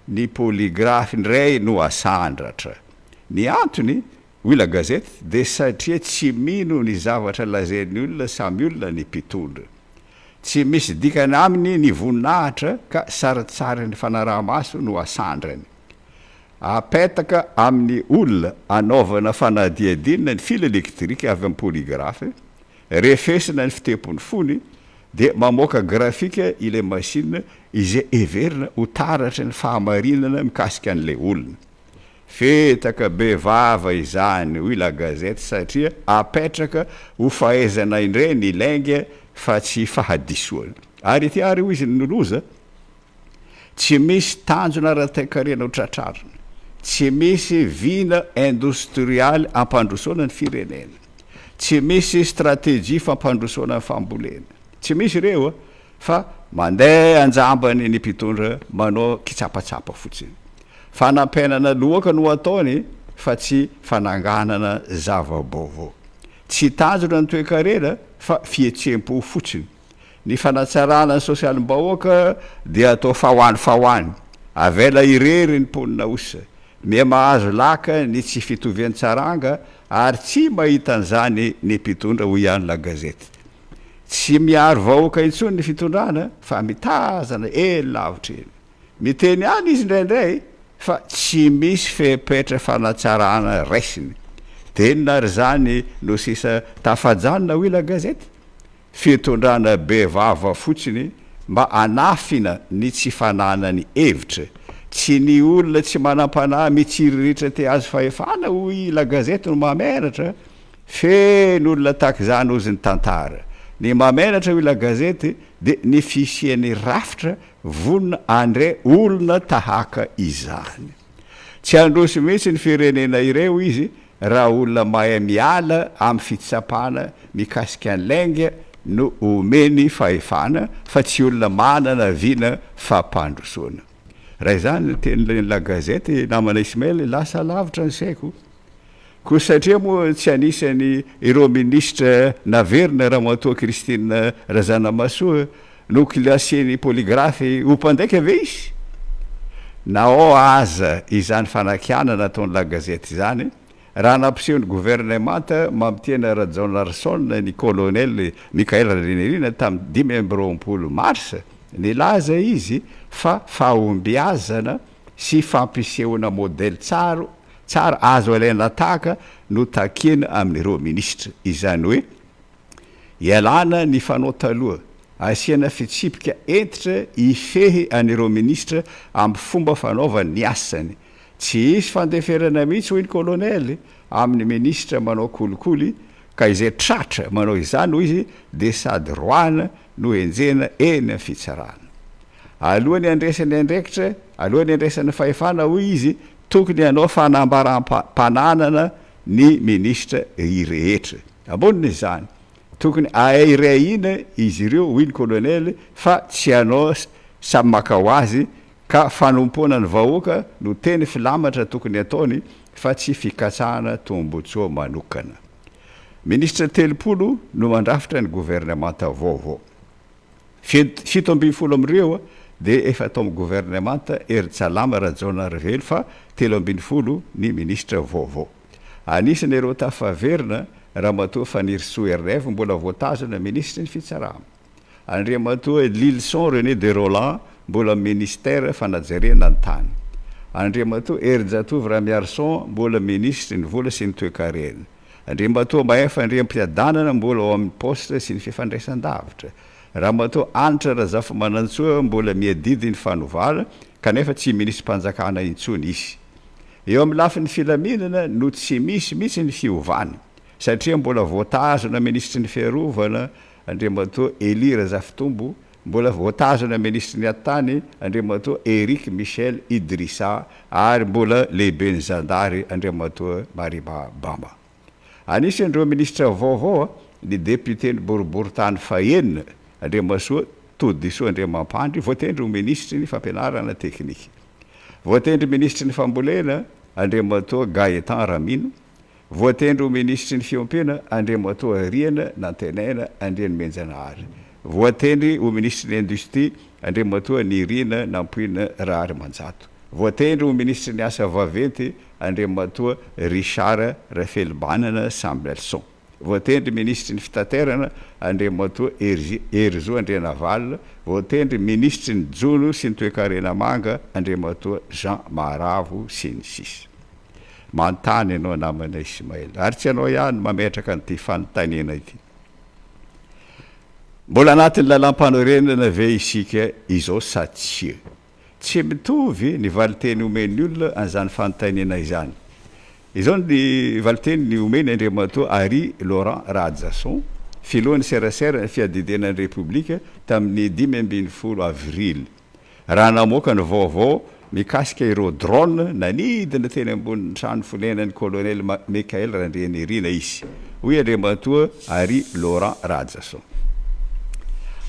ny polygraphe indray no asandratra. Ny antony Hoy La Gazette, dia satria tsy mino ny zavatra lazain'ny olona samy olona ny mpitondra. Tsy misy dikany aminy ny voninahitra ka sarintsarin'ny fanaraha-maso no asandrany. Apetaka amin'ny olona anaovana fanadihadiana ny fil électrique avy amin'ny polygraphe, refesina ny fitepon'ny fony, dia mamoaka graphique ilay machine izay heverina ho taratry ny fahamarinana mikasika an'ilay olona. Fetaka be vava izany hoy la gazette satria apetraka ho fahaizana indray ny lainga fa tsy fahadisoana. Ary ity ary hoy izy no loza, tsy misy tanjona ara-toekarena ho tratrarina, tsy misy vina indostrialy ampandrosoana ny firenena, tsy misy stratégie fampandrosoana ny fambolena, tsy misy ireo fa mandeha anjambany ny mpitondra manao kitsapatsapa fotsiny. Fanampenana loaka no ataony fa tsy fananganana zava-baovao. Tsy tanjona ny toekarena fa fihetseham-po fotsiny. Ny fanatsarana ny sosialim-bahoaka dia atao fahoany fahoany. Avela irery ny mponina osa. Miha mahazo laka ny tsy fitovian-tsaranga ary tsy mahita an'izany ny mpitondra hoy ihany la gazette. Tsy miaro vahoaka intsony ny fitondrana fa mitazana eny lavitra eny. Miteny ihany izy indraindray fa tsy misy fepetra fanatsarana raisiny. Dia inona ary izany no sisa tafajanona hoy la gazette? Fitondrana be vava fotsiny mba hanafina ny tsy fananany hevitra. Tsy ny olona tsy manam-panahy mitsiriritra te hahazo fahefana hoy la gazette no mahamenatra. Feno olona tahaka izany hozy ny tantara. Ny mahamenatra hoy la gazette dia ny fisian'ny rafitra Vonona handre olona tahaka izany. Tsy handroso mihitsy ny firenena ireo izy raha olona mahay miala amin'ny fitsapana mikasika ny lainga no omeny fahefana fa tsy olona manana vina fampandrosoana. Raha izany ny tenin'i La Gazette namana Ismail lasa lavitra ny saiko. Koa satria moa tsy anisany ireo minisitra naverina Ramatoa Christine Razanamahasoa no kilasen'ny polygraphe ho mpandaika ve izy? Na ao aza izany fanakianana ataon'ny La Gazette izany, raha nampiseho ny governemanta Mamitiana Rajaonarison ny Kolonely Michaël Randrianirina tamin'ny 25 marsa, nilaza izy fa fahombiazana sy fampisehoana modely tsara tsara azo alaina tahaka no takiana amin'ireo minisitra. Izany hoe ialana ny fanao taloha, asiana fitsipika hentitra hifehy an'ireo minisitra amin'ny fomba fanaovany ny asany. Tsy hisy fandeferana mihitsy hoy ny kolonely amin'ny minisitra manao kolikoly. Ka izay tratra manao izany hoy izy dia sady roahina no henjehina eny amin'ny fitsarana. Alohan'ny handraisany andraikitra, alohan'ny handraisany fahefana hoy izy, tokony hanao fanambaram-pananana ny minisitra rehetra. Ambonin'izany, tokony ahiahiana izy ireo hoy ny kolonely fa tsy hanao samy maka ho azy ka fanompoana ny vahoaka no teny filamatra tokony ataony fa tsy fikatsahana tombotsoa manokana. Minisitra 30 no mandrafitra ny governemanta vaovao. 17 amin'ireo dia efa tao amin'ny governemanta Herintsalama Rajaonarivelo fa 13 ny minisitra vaovao. Anisan'ireo tafaverina Ramatoa Fanirisoa Ernaivo mbola voatazona minisitry ny fitsarana. Andriamatoa Lylison René de Rolland mbola ministera fanajariana ny tany. Andriamatoa Herinjatovo Ramiarison mbola minisitry ny vola sy ny toekarena. Andriamatoa Mahefa Andriampiadanana mbola ao amin'ny Poste sy ny fifandraisan-davitra. Ramatoa Hanitra Razafimanantsoa mbola miadidy ny fanovana kanefa tsy minisitrim-panjakana intsony izy. Eo amin'ny lafiny filaminana no tsy misy mihitsy ny fiovana satria mbola voatazona minisitry ny fiarovana Andriamatoa Elie Razafitombo, mbola voatazona minisitry ny atitany Andriamatoa Eric Michel Idrissa ary mbola lehiben'ny zandary Andriamatoa Mariba Bamba. Anisan'ireo minisitra vaovao ny depioten'ny boriborintany fahenina Andriamasoa Todisoa Andriamampandry voatendry ho minisitry ny fampianarana teknika. Voatendry minisitry ny fambolena Andriamatoa Gaëtan Ramino. Voatendry ho minisitry ny Fiompiana, Andriamatoa Riana Nantenaina Andrianomenjanahary. Voatendry ho minisitry ny Industria, Andriamatoa Nirina Nampoina Raharimanjato. Voatendry ho minisitry ny Asa vaventy, Andriamatoa Richard Rafelimbanana Samuelson. Voatendry minisitry ny Fitaterana, Andriamatoa Herizo Andrianavalona. Voatendry minisitry ny Jono sy ny Toekarena Manga, Andriamatoa Jean Maharavo, sy ny sisa. Manontany ianao namana Ismaël, ary tsy ianao ihany no mametraka an'ity fanontaniana ity. Mbola anatin'ny lalàmpanorenana ve isika izao sa tsia? Tsy mitovy ny valinteny omen'ny olona an'izany fanontaniana izany. Izao ny valinteny omeny Andriamatoa Harry Laurent Rahajason, filohan'ny serasera ny fiadidiana ny Repoblika tamin'ny 15 avrily. raha namoaka ny vaovao mikasika ireo drone nanidina teny ambonin'ny trano fonenan'ny Kolonely Michael Randrianirina izy, hoy Andriamatoa Harry Laurent Rahajason.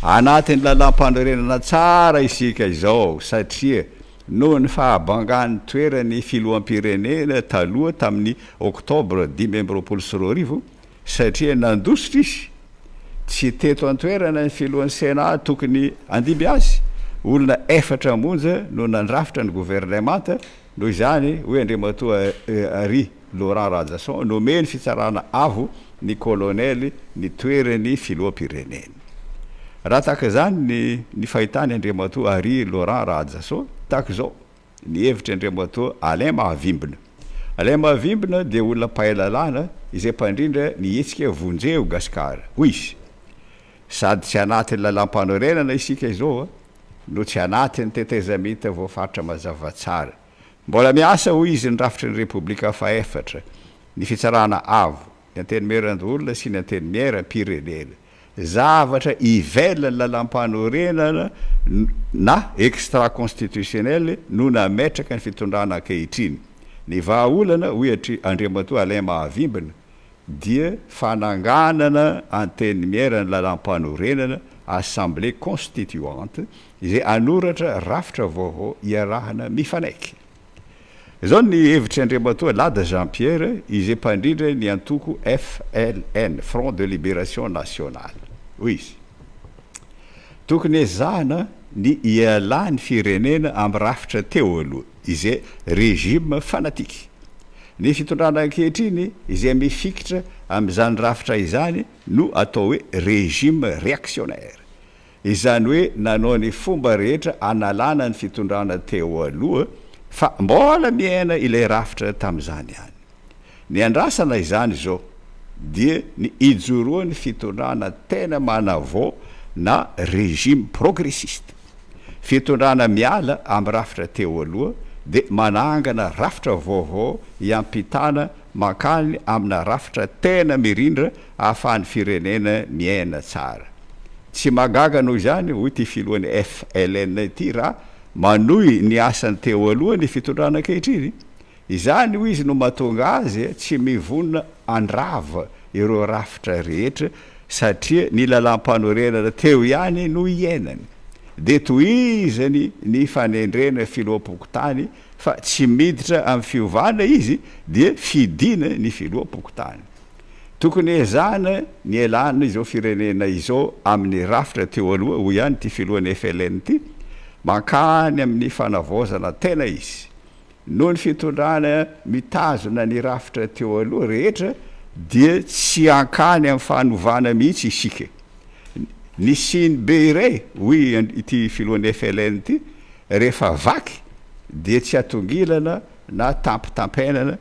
Anatin'ny lalàmpanorenana tsara isika izao satria noho ny fahabangan'ny toeran'ny filoham-pirenena taloha tamin'ny oktobra 2025, satria nandositra izy, tsy teto an-toerana ny filohan'ny Sénat tokony handimby azy, olona efatra monja no nandrafitra ny governemanta, noho izany, hoy Andriamatoa Harry Laurent Rahajason, nomeny fitsarana avo ny kolonely ny toeran'ny filoham-pirenena. Raha tahaka izany ny ny fahitany Andriamatoa Harry Laurent Rahajason, tahaka izao. ny hevitry Andriamatoa Alain Mahavimbina. Alain Mahavimbina dia olona mpahay lalàna izay mpandrindra ny hetsika Vonjeo Gasikara. Hoy izy, Sady tsy anatin'ny lalàmpanorenana isika izao no tsy anatin'ny tetezamita voafaritra mazava tsara. Mbola miasa, hoy izy, ny rafitry ny Repoblika fahefatra, ny Fitsarana Avo, ny Antenimierandoholona sy ny Antenimieram-pirenena. Zavatra ivelan'ny lalàmpanorenana na extra constitutionnel no nametraka ny fitondrana ankehitriny. Ny vahaolana, hoy Andriamatoa Alain Mahavimbina, dia fananganana antenimieran'ny lalàmpanorenana, assemblée constituante, izay hanoratra rafitra vaovao iarahana mifanaiky. Izao ny hevitry Andriamatoa Lada Jean Pierre izay mpandrindra ny antoko FLN, Front de Liberation Nationale. Hoy izy, Tokony ezahana ny hialan'ny firenena amin'ny rafitra teo aloha izay régime fanatique. Ny fitondrana ankehitriny izay mifikitra amin'izany rafitra izany no atao hoe régime réactionnaire. Izany hoe nanao ny fomba rehetra hanalana ny fitondrana teo aloha fa mbola miaina ilay rafitra tamin'izany ihany. Ny andrasana izany izao dia ny hijoroan'ny fitondrana tena manavao na régime progressiste. Fitondrana miala amin'ny rafitra teo aloha dia manangana rafitra vaovao hiampitana mankany amina rafitra tena mirindra ahafahan'ny firenena miaina tsara. Tsy mahagaga noho izany, hoy ity filohan'ny FLN ity raha manohy ny asany teo aloha ny fitondrana ankehitriny. Izany, hoy izy, no mahatonga azy tsy mivonona handrava ireo rafitra rehetra satria ny lalàmpanorenana teo ihany no iainany. Dia tohizany ny fanendrena filoham-pokontany fa tsy miditra amin'ny fiovana izy dia fidiana ny filoham-pokontany. Tokony ezahana ny hialana izao firenena izao amin'ny rafitra teo aloha, hoy ihany ity filohan'ny FLN ity, mankany amin'ny fanavaozana tena izy. Noho ny fitondrana mitazona ny rafitra teo aloha rehetra dia tsy hankany amin'ny fanovana mihitsy isika. Ny sinibe iray, hoy ity filohan'ny FLN ity, rehefa vaky dia tsy atongilana na tampitampenana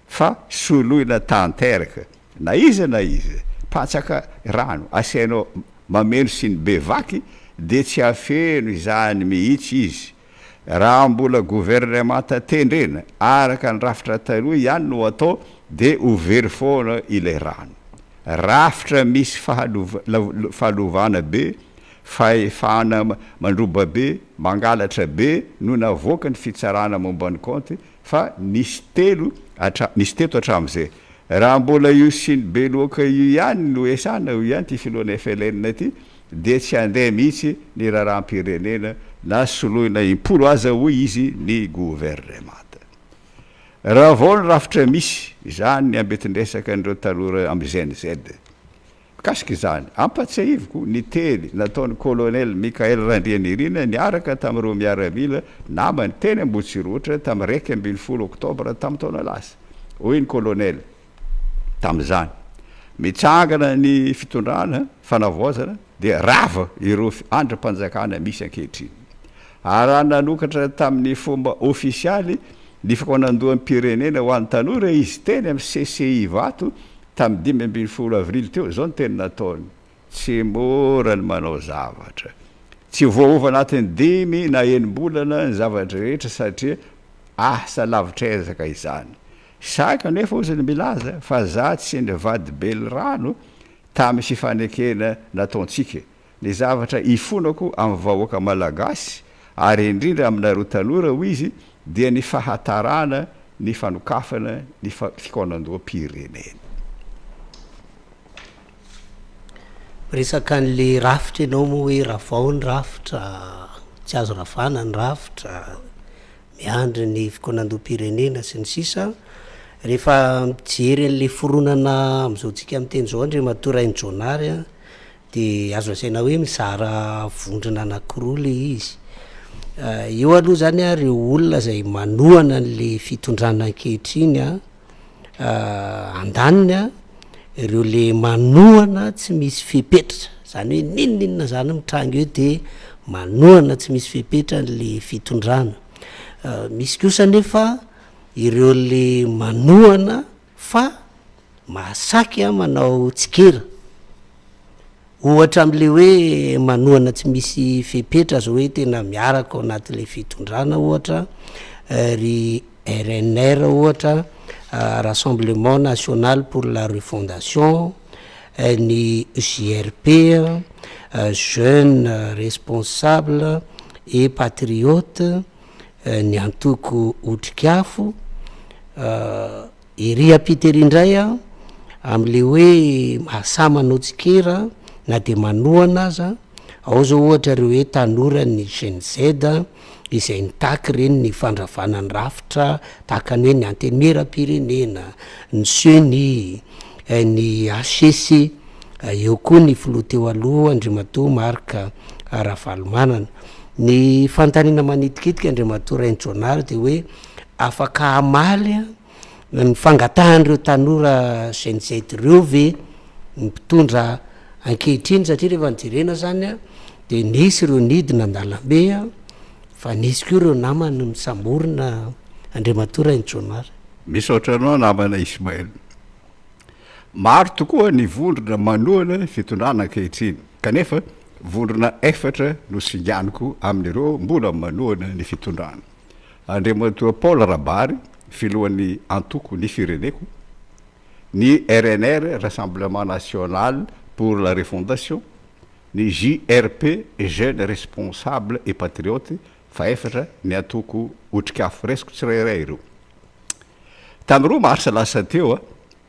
fa soloina tanteraka. Na iza na iza mpantsaka rano asainao mameno sinibe vaky dia tsy hahafeno izany mihitsy izy. Raha mbola governemanta tendrena araka ny rafitra taloha ihany no atao dia ho very foana ilay rano. Rafitra misy fahalovana be, fahefana mandroba be, mangalatra be no navoaka ny fitsarana momba ny kaonty fa nisy telo nisy teto hatramin'izay. Raha mbola io siny be loaka io ihany no esana hoy ihany ity filohan'ny FLN ity dia tsy handeha mihitsy ny raharaham-pirenena na soloina impolo aza hoy izy ny governemanta. Raha vao ny rafitra misy, izany ny ambetin-dresaka an'ireo tanora amin'ny Gen Z. Mikasika izany, ampatsiahiviko ny teny nataon'ny Colonel Michaël Randrianirina niaraka tamin'ireo miaramila namany teny Ambohitsirohotra tamin'ny 11 oktobra tamin'ny taona lasa. Hoy ny Colonel. tamin'izany. Mitsangana ny fitondrana fanavaozana dia rava ireo andrim-panjakana misy ankehitriny. Ary raha nanokatra tamin'ny fomba ofisialy ny fikaonandoham-pirenena ho an'ny tanora izy teny amin'ny CCI Ivato tamin'ny 15 avrily teo, izao ny teny nataony, Tsy mora ny manao zavatra. Tsy voaova anatin'ny dimy na enim-bolana ny zava-drehetra satria asa lavitr'ezaka izany. Sahy kanefa ozy ny milaza fa za tsy nivadi-belirano tamin'ny fifanekena nataontsika. Ny zavatra ifonako amin'ny vahoaka Malagasy ary indrindra aminareo tanora hoy izy dia ny fahatarana ny fanokafana ny fikaonandoham-pirenena. Miresaka an'le rafitra ianao moa hoe ravao ny rafitra, tsy azo ravana ny rafitra, miandry ny fikaonandoham-pirenena sy ny sisa. Rehefa mijery an'le fironana amin'izao tsika miteny izao Andriamatoa Rainijaonary an, de azo lazaina hoe mizara vondrona anakiroa le izy. Eo aloha zany an ireo olona izay manohana an'le fitondrana ankehitriny an, Andaniny a, ireo le manohana tsy misy fepetra, zany hoe n'inon'inona zany mitranga eo de manohana tsy misy fepetra an'le fitondrana. Misy kosa anefa ireo le manohana fa mahasaky manao tsikera. Ohatra amle hoe manohana tsy misy fepetra zao hoe tena miaraka ao anatin'le fitondrana ohatra ry RNR ohatra, Rassemblement National pour la Refondation, ny JRP, Jeunes Responsables et Patriotes, ny antoko Otrikafo. Ery ampita ery indray an, amin'ilay hoe mahasahy manao tsikera na dia manohana aza, ao zao ohatra ireo hoe tanoran'ny Gen Z izay nitaky ireny ny fandravana ny rafitra tahaka ny hoe ny antenimieram-pirenena, ny ceni, ny hcc, eo koa ny filoha teo aloha Andriamatoa Marc Ravalomanana. Ny fanontaniana manitikitika Andriamatoa Rainijaonary dia hoe Afaka hamaly ny fangatahan'ireo tanora Gen Z ireo ve ny mpitondra ankehitriny satria rehefa nojerena zany dia nisy ireo nidina an-dalambe fa nisy koa ireo namany nosamborina Andriamatoa Rainijaonary. Misaotra anao namana Ismaël. Maro tokoa ny vondrona manohana ny fitondrana ankehitriny kanefa vondrona efatra no singaniko amin'ireo mbola manohana ny fitondrana. Andriamatoa Paul Rabary, filohan'ny antoko Ny Fireneko. ny rnr, Rassemblement National pour la Refondation, ny JRP, Jeunes Responsables et Patriotes, fahefatra, ny antoko Otrikafo. Raisiko tsirairay ireo. Tamin'ny roa marsa lasa teo,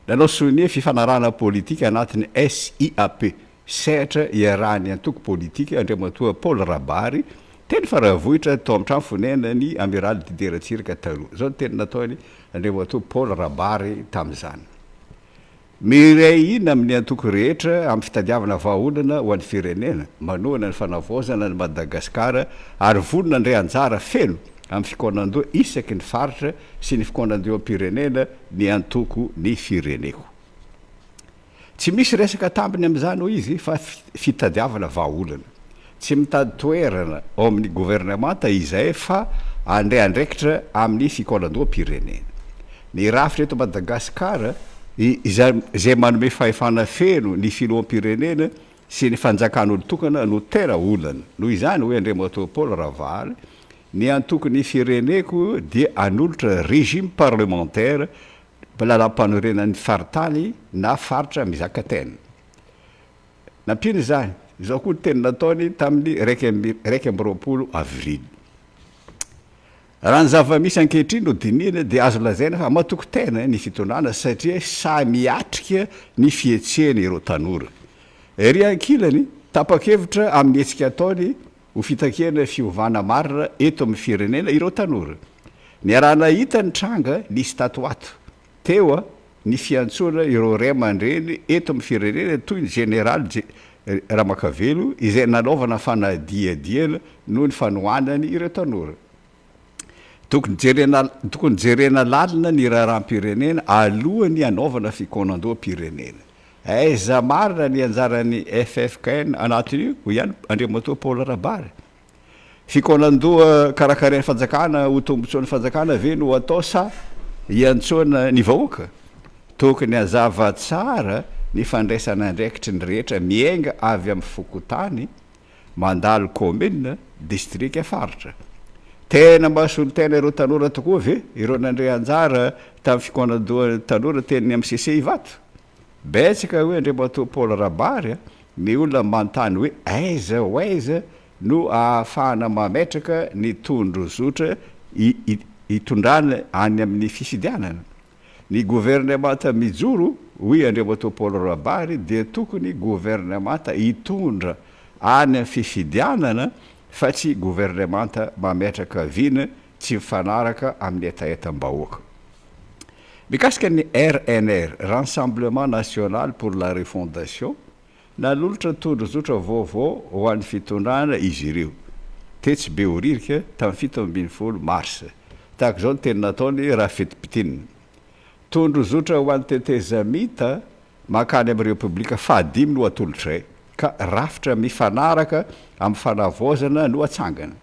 nanao sonia fifanarahana politika anatin'ny SIAP, sehatra iarahan'ny antoko politika, Andriamatoa Paul Rabary, teny Faravohitra tao amin'ny trano fonenan'ny Amiraly Didier Ratsiraka taloha. Izao ny teny nataony Andriamatoa Paul Rabary tamin'izany. Miray hina amin'ny antoko rehetra amin'ny fitadiavana vahaolana ho an'ny firenena, manohana ny fanavaozana an'i Madagasikara ary vonona handray anjara feno amin'ny fikaonandoha isaky ny faritra sy ny fikaonandoham-pirenena ny antoko Ny Fireneko. Tsy misy resaka tambiny amin'izany, hoy izy, fa fitadiavana vahaolana. Tsy mitady toerana ao amin'ny governemanta izahay fa handray andraikitra amin'ny fikaonandoham-pirenena. Ny rafitra eto Madagasikara izay manome fahefana feno ny filoham-pirenena sy ny fanjakan'olon-tokana no tena olana. Noho izany, hoy Andriamatoa Paul Ravary, ny antoko Ny Fireneko dia hanolotra régime parlementaire lalàmpanorenan'ny faritany na faritra mizaka tena. Nampiany izany, izao koa ny teny nataony tamin'ny 21 avrily. Raha ny zava-misy ankehitriny no dinihina dia azo lazaina fa matoky tena ny fitondrana satria sahy miatrika ny fihetsehany ireo tanora. Ery ankilany, tapa-kevitra amin'ny hetsika ataony ho fitakiana fiovana marina eto amin'ny firenena ireo tanora. Niaraha-nahita ny tranga nisy tato ho ato. Teo ny fiantsoana ireo ray aman-dreny eto amin'ny firenena toy ny Jeneraly Ramakavelo izay nanaovana fanadihadiana noho ny fanohanany ireo tanora. Tokony jerena tokony jerena lalina ny raharaham-pirenena alohan'ny hanaovana fikaonandoham-pirenena. Aiza marina ny anjaran'ny ffkn anatin'io, hoy ihany Andriamatoa Paul Rabary. Fikaonandoha karakarain'ny fanjakana ho tombotsoan'ny fanjakana ve no atao sa hiantsoana ny vahoaka? Tokony hazava tsara ny fandraisana andraikitry ny rehetra miainga avy amin'ny fokontany, mandalo kaominina, distrika, faritra. Tena mahasolo tena ireo tanora tokoa ve ireo nandray anjara tamin'ny fikaonandohan'ny tanora teny amin'ny CC Ivato? Betsaka hoy Andriamatoa Paul Rabary ny olona manontany hoe aiza ho aiza no ahafahana mametraka ny tondrozotra hitondrana any amin'ny fifidianana. Ny governemanta mijoro hoy Andriamatoa Paul Rabary dia tokony governemanta hitondra any amin'ny fifidianana fa tsy governemanta mametraka vina tsy mifanaraka amin'ny hetahetam-bahoaka. Mikasika ny RNR, Rassemblement National pour la Refondation, nanolotra tondrozotra vaovao ho an'ny fitondrana izy ireo, tetsy Behoririka tamin'ny 17 marsa. Tahaka izao ny teny nataony raha fintimpitinina. Tondrozotra ho an'ny tetezamita mankany amin'ny Repoblika fahadimy no atolotray, ka rafitra mifanaraka amin'ny fanavaozana no atsangana.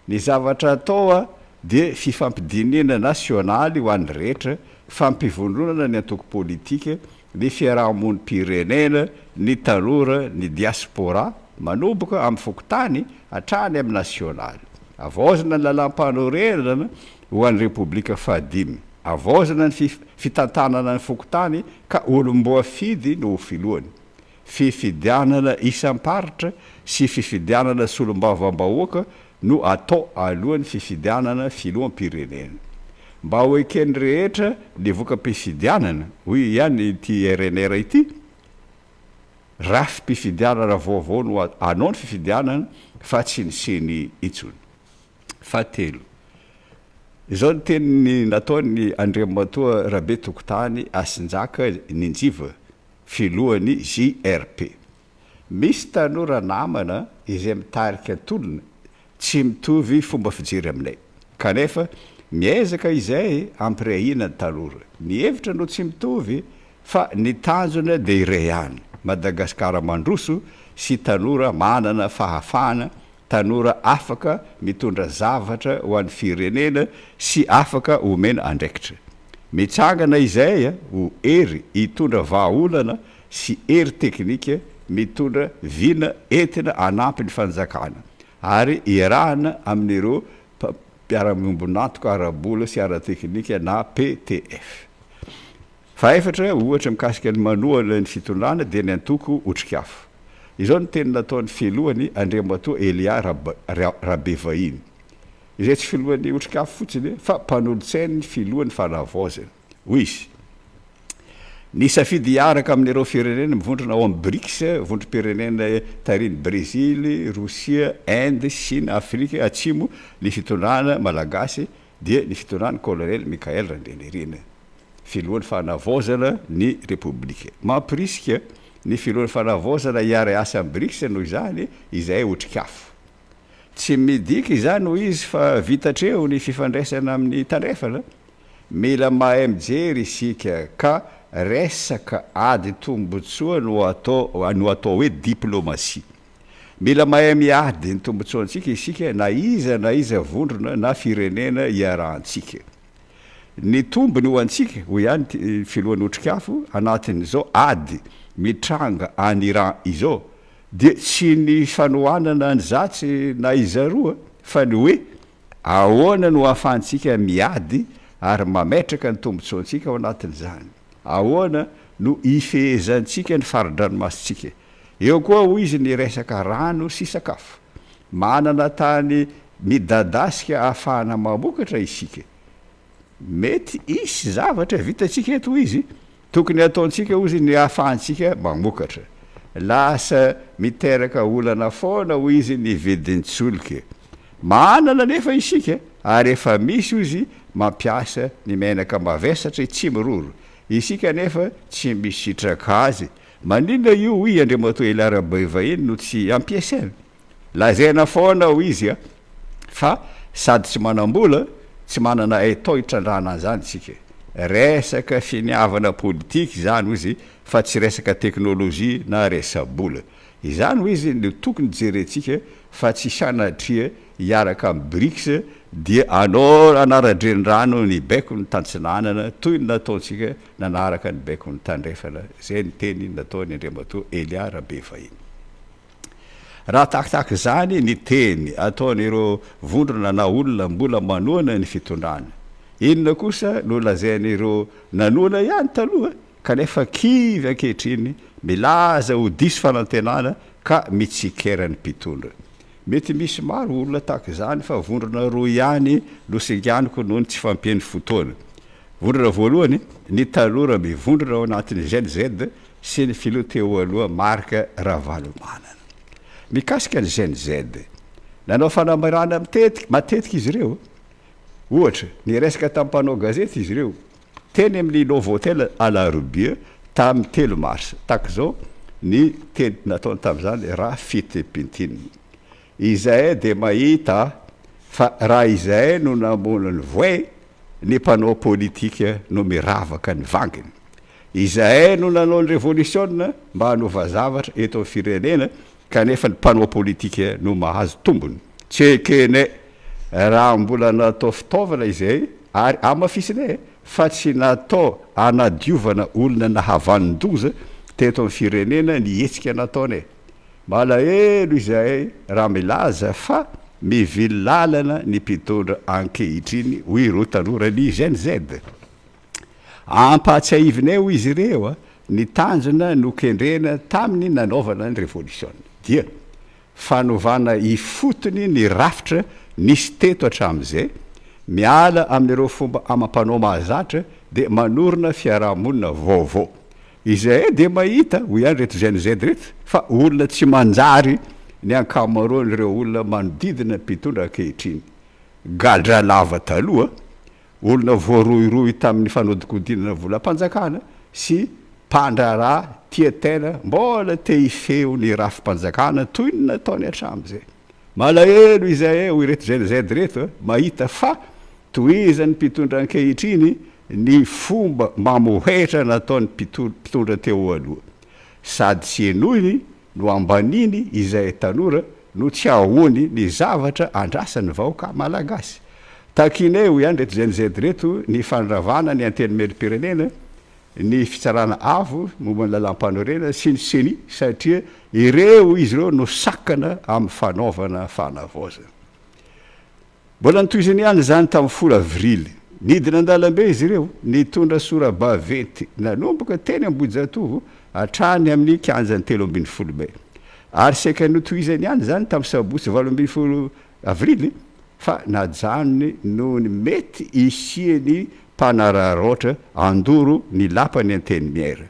Ny zavatra atao dia fifampidinihana nasionaly ho an'ny rehetra, fampivondronana ny antoko politika, ny fiarahamonim-pirenena, ny tanora, ny diaspora, manomboka amin'ny fokontany hatrany amin'ny nasionaly. Havaozina ny lalàmpanorenana ho an'ny Repoblika fahadimy. Havaozina ny fitantanana ny fokontany ka olom-boafidy no ho filohany. Fifidianana isam-paritra sy fifidianana solombavambahoaka no atao alohan'ny fifidianana filoham-pirenena. Mba ho eken'ny rehetra ny voka-pifidianana, hoy ihany ity RNR ity, rafi-pifidianana vaovao no hanao ny fifidianana fa tsy ny ceni intsony. Fahatelo, izao ny teniny nataon'i Andriamatoa Rabetokotany Hasinjaka Ninjiva, filohan'ny JRP. Misy tanora namana izay mitarika tolona tsy mitovy fomba fijery aminay. Kanefa miezaka izay hampirehina ny tanora. Ny hevitra no tsy mitovy fa ny tanjona dia iray ihany, Madagasikara mandroso sy tanora manana fahafahana Tanora afaka mitondra zavatra ho an'ny firenena sy afaka omena andraikitra. Mitsangana izay ho hery hitondra vahaolana sy hery teknika mitondra vina entina hanampy ny fanjakana ary iarahana amin'ireo mpiara-miombon'antoka ara-bola sy ara-teknika na PTF. Fahaefatra, ohatra mikasika ny manohana ny fitondrana dia ny antoko Otrikafo. Izao ny teny nataon'ny filohany Andriamatoa Elia Rabevahiny, izay tsy filohan'ny Otrikafo fotsiny fa mpanolotsain'ny filohan'ny Fanavaozana. Hoy izy, Nisafidy hiaraka amin'ireo firenena mivondrona ao amin'ny Brics, vondrom-pirenena tarihin'i Brezily, Rosia, Inde, Shina, Afrika Atsimo, ny fitondrana malagasy dia ny fitondran'ny Kolonely Michaël Randrianirina, filohan'ny Fanavaozana ny Repoblika. Mampirisika ny filohan'ny Fanavaozana hiara-hiasa amin'ny Brics noho izany izahay Otrikafo. Tsy midika izany hoy izy fa vita hatreo ny fifandraisana amin'ny tandrefana. Mila mahay mijery isika ka resaka ady tombotsoa no atao no atao hoe diplomasia. Mila mahay miady ny tombotsoantsika isika na iza na iza vondrona na firenena iarahantsika. Ny tombony ho antsika, hoy ihany ity filohan'ny Otrikafo, anatin'izao ady mitranga any Iran izao dia tsy ny fanohanana an'izatsy na izaroa fa ny hoe ahoana no ahafahantsika miady ary mametraka ny tombontsoantsika ao anatin'izany? Ahoana no ifehezantsika ny fari-dranomasintsika? Eo koa hoy izy ny resaka rano sy sakafo. Manana tany midadasika ahafahana mamokatra isika. Mety hisy zavatra vitantsika eto hoy izy, tokony hataontsika hozy ny ahafahantsika mamokatra. Lasa miteraka olana foana hoy izy ny vidin-tsolika. Manana anefa isika ary efa misy hozy mampiasa ny menaka mavesatra i Tsimiroro. Isika anefa tsy misitraka azy. Maninona io hoy Andriamatoa Elia Raboivahiny no tsy ampiasaina? Lazaina foana hoy izy a, fa sady tsy manam-bola, tsy manana haitao hitrandrahana an'izany isika. Resaka finiavana politika izany hoy izy fa tsy resaka teknolojia na resa-bola. Izany hoy izy no tokony jerentsika fa tsy sanatria hiaraka amin'ny Brics dia anao hanara-drenirano ny baikon'ny tantsinanana toy ny nataontsika nanaraka ny baikon'ny tandrefana. Izay ny teny nataon'i Andriamatoa Elia Rabevahiny. Raha tahaka izany ny teny ataon'ireo vondrona na olona mbola manohana ny fitondrana, inona kosa no lazain'ireo nanohana ihany taloha kanefa kivy ankehitriny, milaza ho diso fanantenana ka mitsikera ny mpitondra? Mety misy maro olona tahaka izany fa vondrona roa ihany no singaniko noho ny tsy fahampian'ny fotoana. Vondrona voalohany, ny tanora mivondrona ao anatin'ny Gen Z sy ny filoha teo aloha Marc Ravalomanana. Mikasika ny Gen Z, nanao fanambarana matetika izy ireo. Ohatra, niresaka tamin'ny mpanao gazety izy ireo teny amin'ny Novotel Alarobia tamin'ny telo marsa. Tahaka izao ny teny nataony tamin'izany raha fintimpintinina. Izahay dia mahita fa raha izahay no namono ny voay, ny mpanao politika no miravaka ny vanginy. Izahay no nanao ny revolisiona mba hanova zavatra eto amin'ny firenena kanefa ny mpanao politika no mahazo tombony. Tsy ekenay raha mbola natao fitaovana izahay ary hamafisinay fa tsy natao hanadiovana olona nahavanon-doza teto amin'ny firenena ny hetsika nataonay. Malahelo izahay raha milaza fa mivily lalana ny mpitondra ankehitriny, hoy ireo tanoran'ny Gen Z. Ampahatsiahivinay, hoy izy ireo, ny tanjona nokendrena tamin'ny nanaovana ny revolisiona, dia fanovana ifotony ny rafitra nisy teto hatramin'izay, miala amin'ireo fomba amam-panao mahazatra dia manorina fiarahamonina vaovao. Izahay dia mahita, hoy ihany ireto Gen Z ireto, fa olona tsy manjary ny ankamaroan'ireo olona manodidina ny mpitondra ankehitriny. Gadra lava taloha, olona voarohirohy tamin'ny fanodinkodinana volam-panjakana sy mpandraharaha tia tena mbola te hifehy ny rafi-panjakana toy ny nataony hatramin'izay. Malahelo izahay, hoy ireto Gen Z ireto, mahita fa tohizan'ny mpitondra ankehitriny ny fomba mamohehitra nataon'ny mpitondra teo aloha. Sady tsy henoiny no ambaniny izahay tanora no tsy ahoany ny zavatra andrasan'ny vahoaka malagasy. Takianay, hoy ihany ireto Gen Z ireto, ny fandravana ny Antenimierim-pirenena, ny Fitsarana Avo momba ny Lalàmpanorenana sy ny Ceni satria ireo izy ireo no sakana amin'ny fanaovana fanavaozana. Mbola notohizany ihany izany tamin'ny folo avrily. Nidina an-dalambe izy ireo, nitondra sora-baventy nanomboka teny Ambohijatovo hatrany amin'ny kianjan'ny 13 mey. Ary saika notohizany ihany izany tamin'ny sabotsy 18 avrily fa najanony noho ny mety hisian'ny mpanararaotra handoro ny lapan'ny Antenimiera.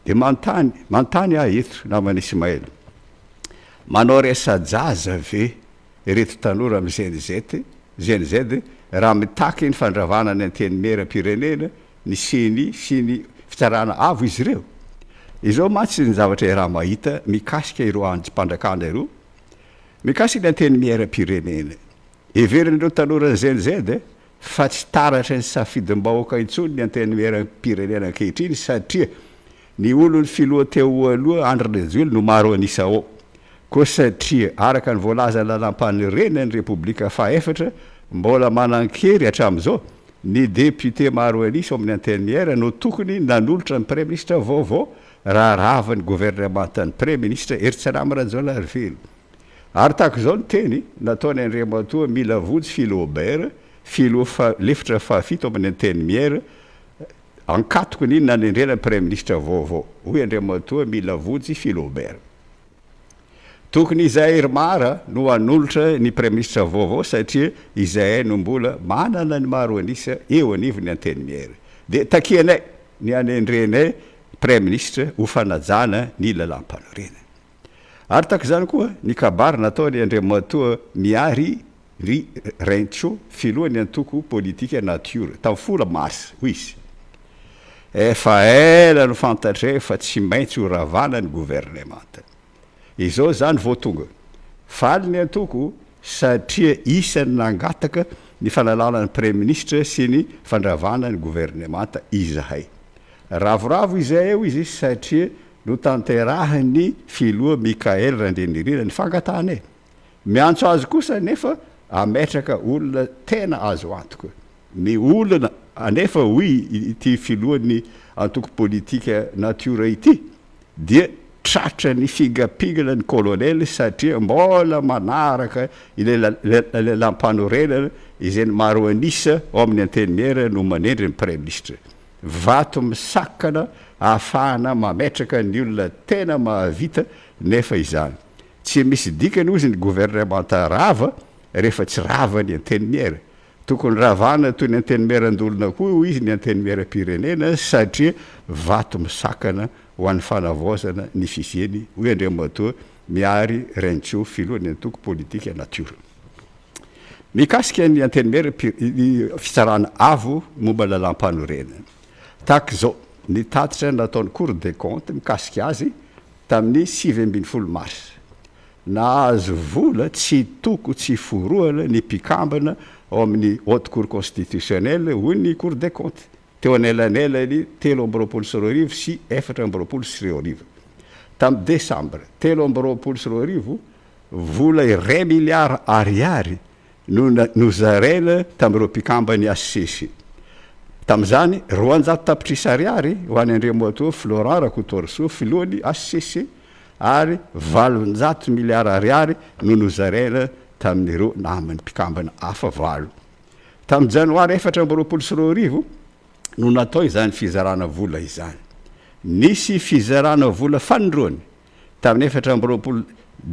Dia manontany, manontany aho eto namana Ismaël, manao resa-jaza ve ireto tanora amin'ny Gen Z, Gen Z, raha mitaky ny fandravana ny Antenimieram-pirenena, ny Ceni sy ny Fitsarana Avo izy ireo? Izao mantsy ny zavatra iaraha-mahita mikasika ireo andrim-panjakana ireo, mikasika ny Antenimieram-pirenena. Heverin'ireo tanoran'ny Gen Z fa tsy taratry ny safidim-bahoaka intsony ny Antenimieram-pirenena ankehitriny satria ny olon'ny filoha teo aloha Andry Rajoelina no maro an'isa ao. Koa satria araka ny voalazan'ny lalàmpanorenan'ny Repoblika fahaefatra mbola manan-kery hatramin'izao, ny depiote maro an'isa ao amin'ny Antenimiera no tokony nanolotra ny Praiminisitra vaovao raha rava ny governemantan'ny Praiminisitra Herintsalama Rajaonarivelo. Ary tahaka izao ny teny nataony Andriamatoa Milavonjy Philobert, filoha lefitra fahafito amin'ny Antenimiera, ankatoky ny nanendrena ny Praiminisitra vaovao, hoy Andriamatoa Milavonjy Philobert. Tokony izahay IRMAR no hanolotra ny Praiminisitra vaovao satria izahay no mbola manana ny maro an'isa eo anivon'ny Antenimiera. Dia takianay ny hanendrenay Praiminisitra ho fanajana ny lalàmpanorenana. Ary tahaka izany koa ny kabary nataon'i Andriamatoa Miary Ry Rencho, filohan'ny antoko politika Natiora, tamin'ny folo marsa, hoy izy, Efa ela no fantatray fa tsy maintsy ho ravana ny governemanta. Izao izany vao tonga. Faly ny antoko satria isan'ny nangataka ny fanalana ny praiminisitra sy ny fandravana ny governemanta izahay. Ravoravo izahay, hoy izy, satria Notanterahin'ny filoha Michaël Randrianirina ny fangatahanay. Miantso azy kosa anefa hametraka olona tena azo antoka. Ny olana anefa hoy ity filohan'ny antoko politika Natiora ity dia tratran'ny fingampingana ny kolonely satria mbola manaraka ilay lalàmpanorenana izay ny maro an'isa ao amin'ny antenimiera no manendry ny praiminisitra. Vato misakana ahafahana mametraka ny olona tena mahavita nefa izany. Tsy misy dikany ozy ny governemanta rava rehefa tsy rava ny antenimiera. Tokony ravana toy ny antenimieran-dolona koa hoy izy ny antenimieram-pirenena satria vato misakana ho an'ny fanavaozana ny fisiany hoy Andriamatoa Mihary Rencho filohan'ny antoko politika Natiora. Mikasika ny Antenimiera, ny Fitsarana Avo momba ny Lalàmpanorenana. Tahaka izao ny tatitra nataon'ny Cour des comptes mikasika azy tamin'ny 19 marsa. Nahazo vola tsy toko tsy forohana ny mpikambana ao amin'ny Haute Cour Constitutionnelle, hoy ny Cour des comptes, teo anelanelan'ny 2023 sy 2024. Tamin'ny desambra 2023, Vola iray miliara ariary no nozaraina tamin'ireo mpikamban'ny HCC. Tamin'izany, 200 tapitrisa ariary ho an'i Andriamatoa Florent Rakotoarisoa, filohan'ny HCC, ary 800 miliara ariary no nozaraina tamin'ireo namany mpikambana hafa valo. Tamin'ny janoary 2024 no natao izany fizarana vola izany. Nisy fizarana vola fanindroany tamin'ny 24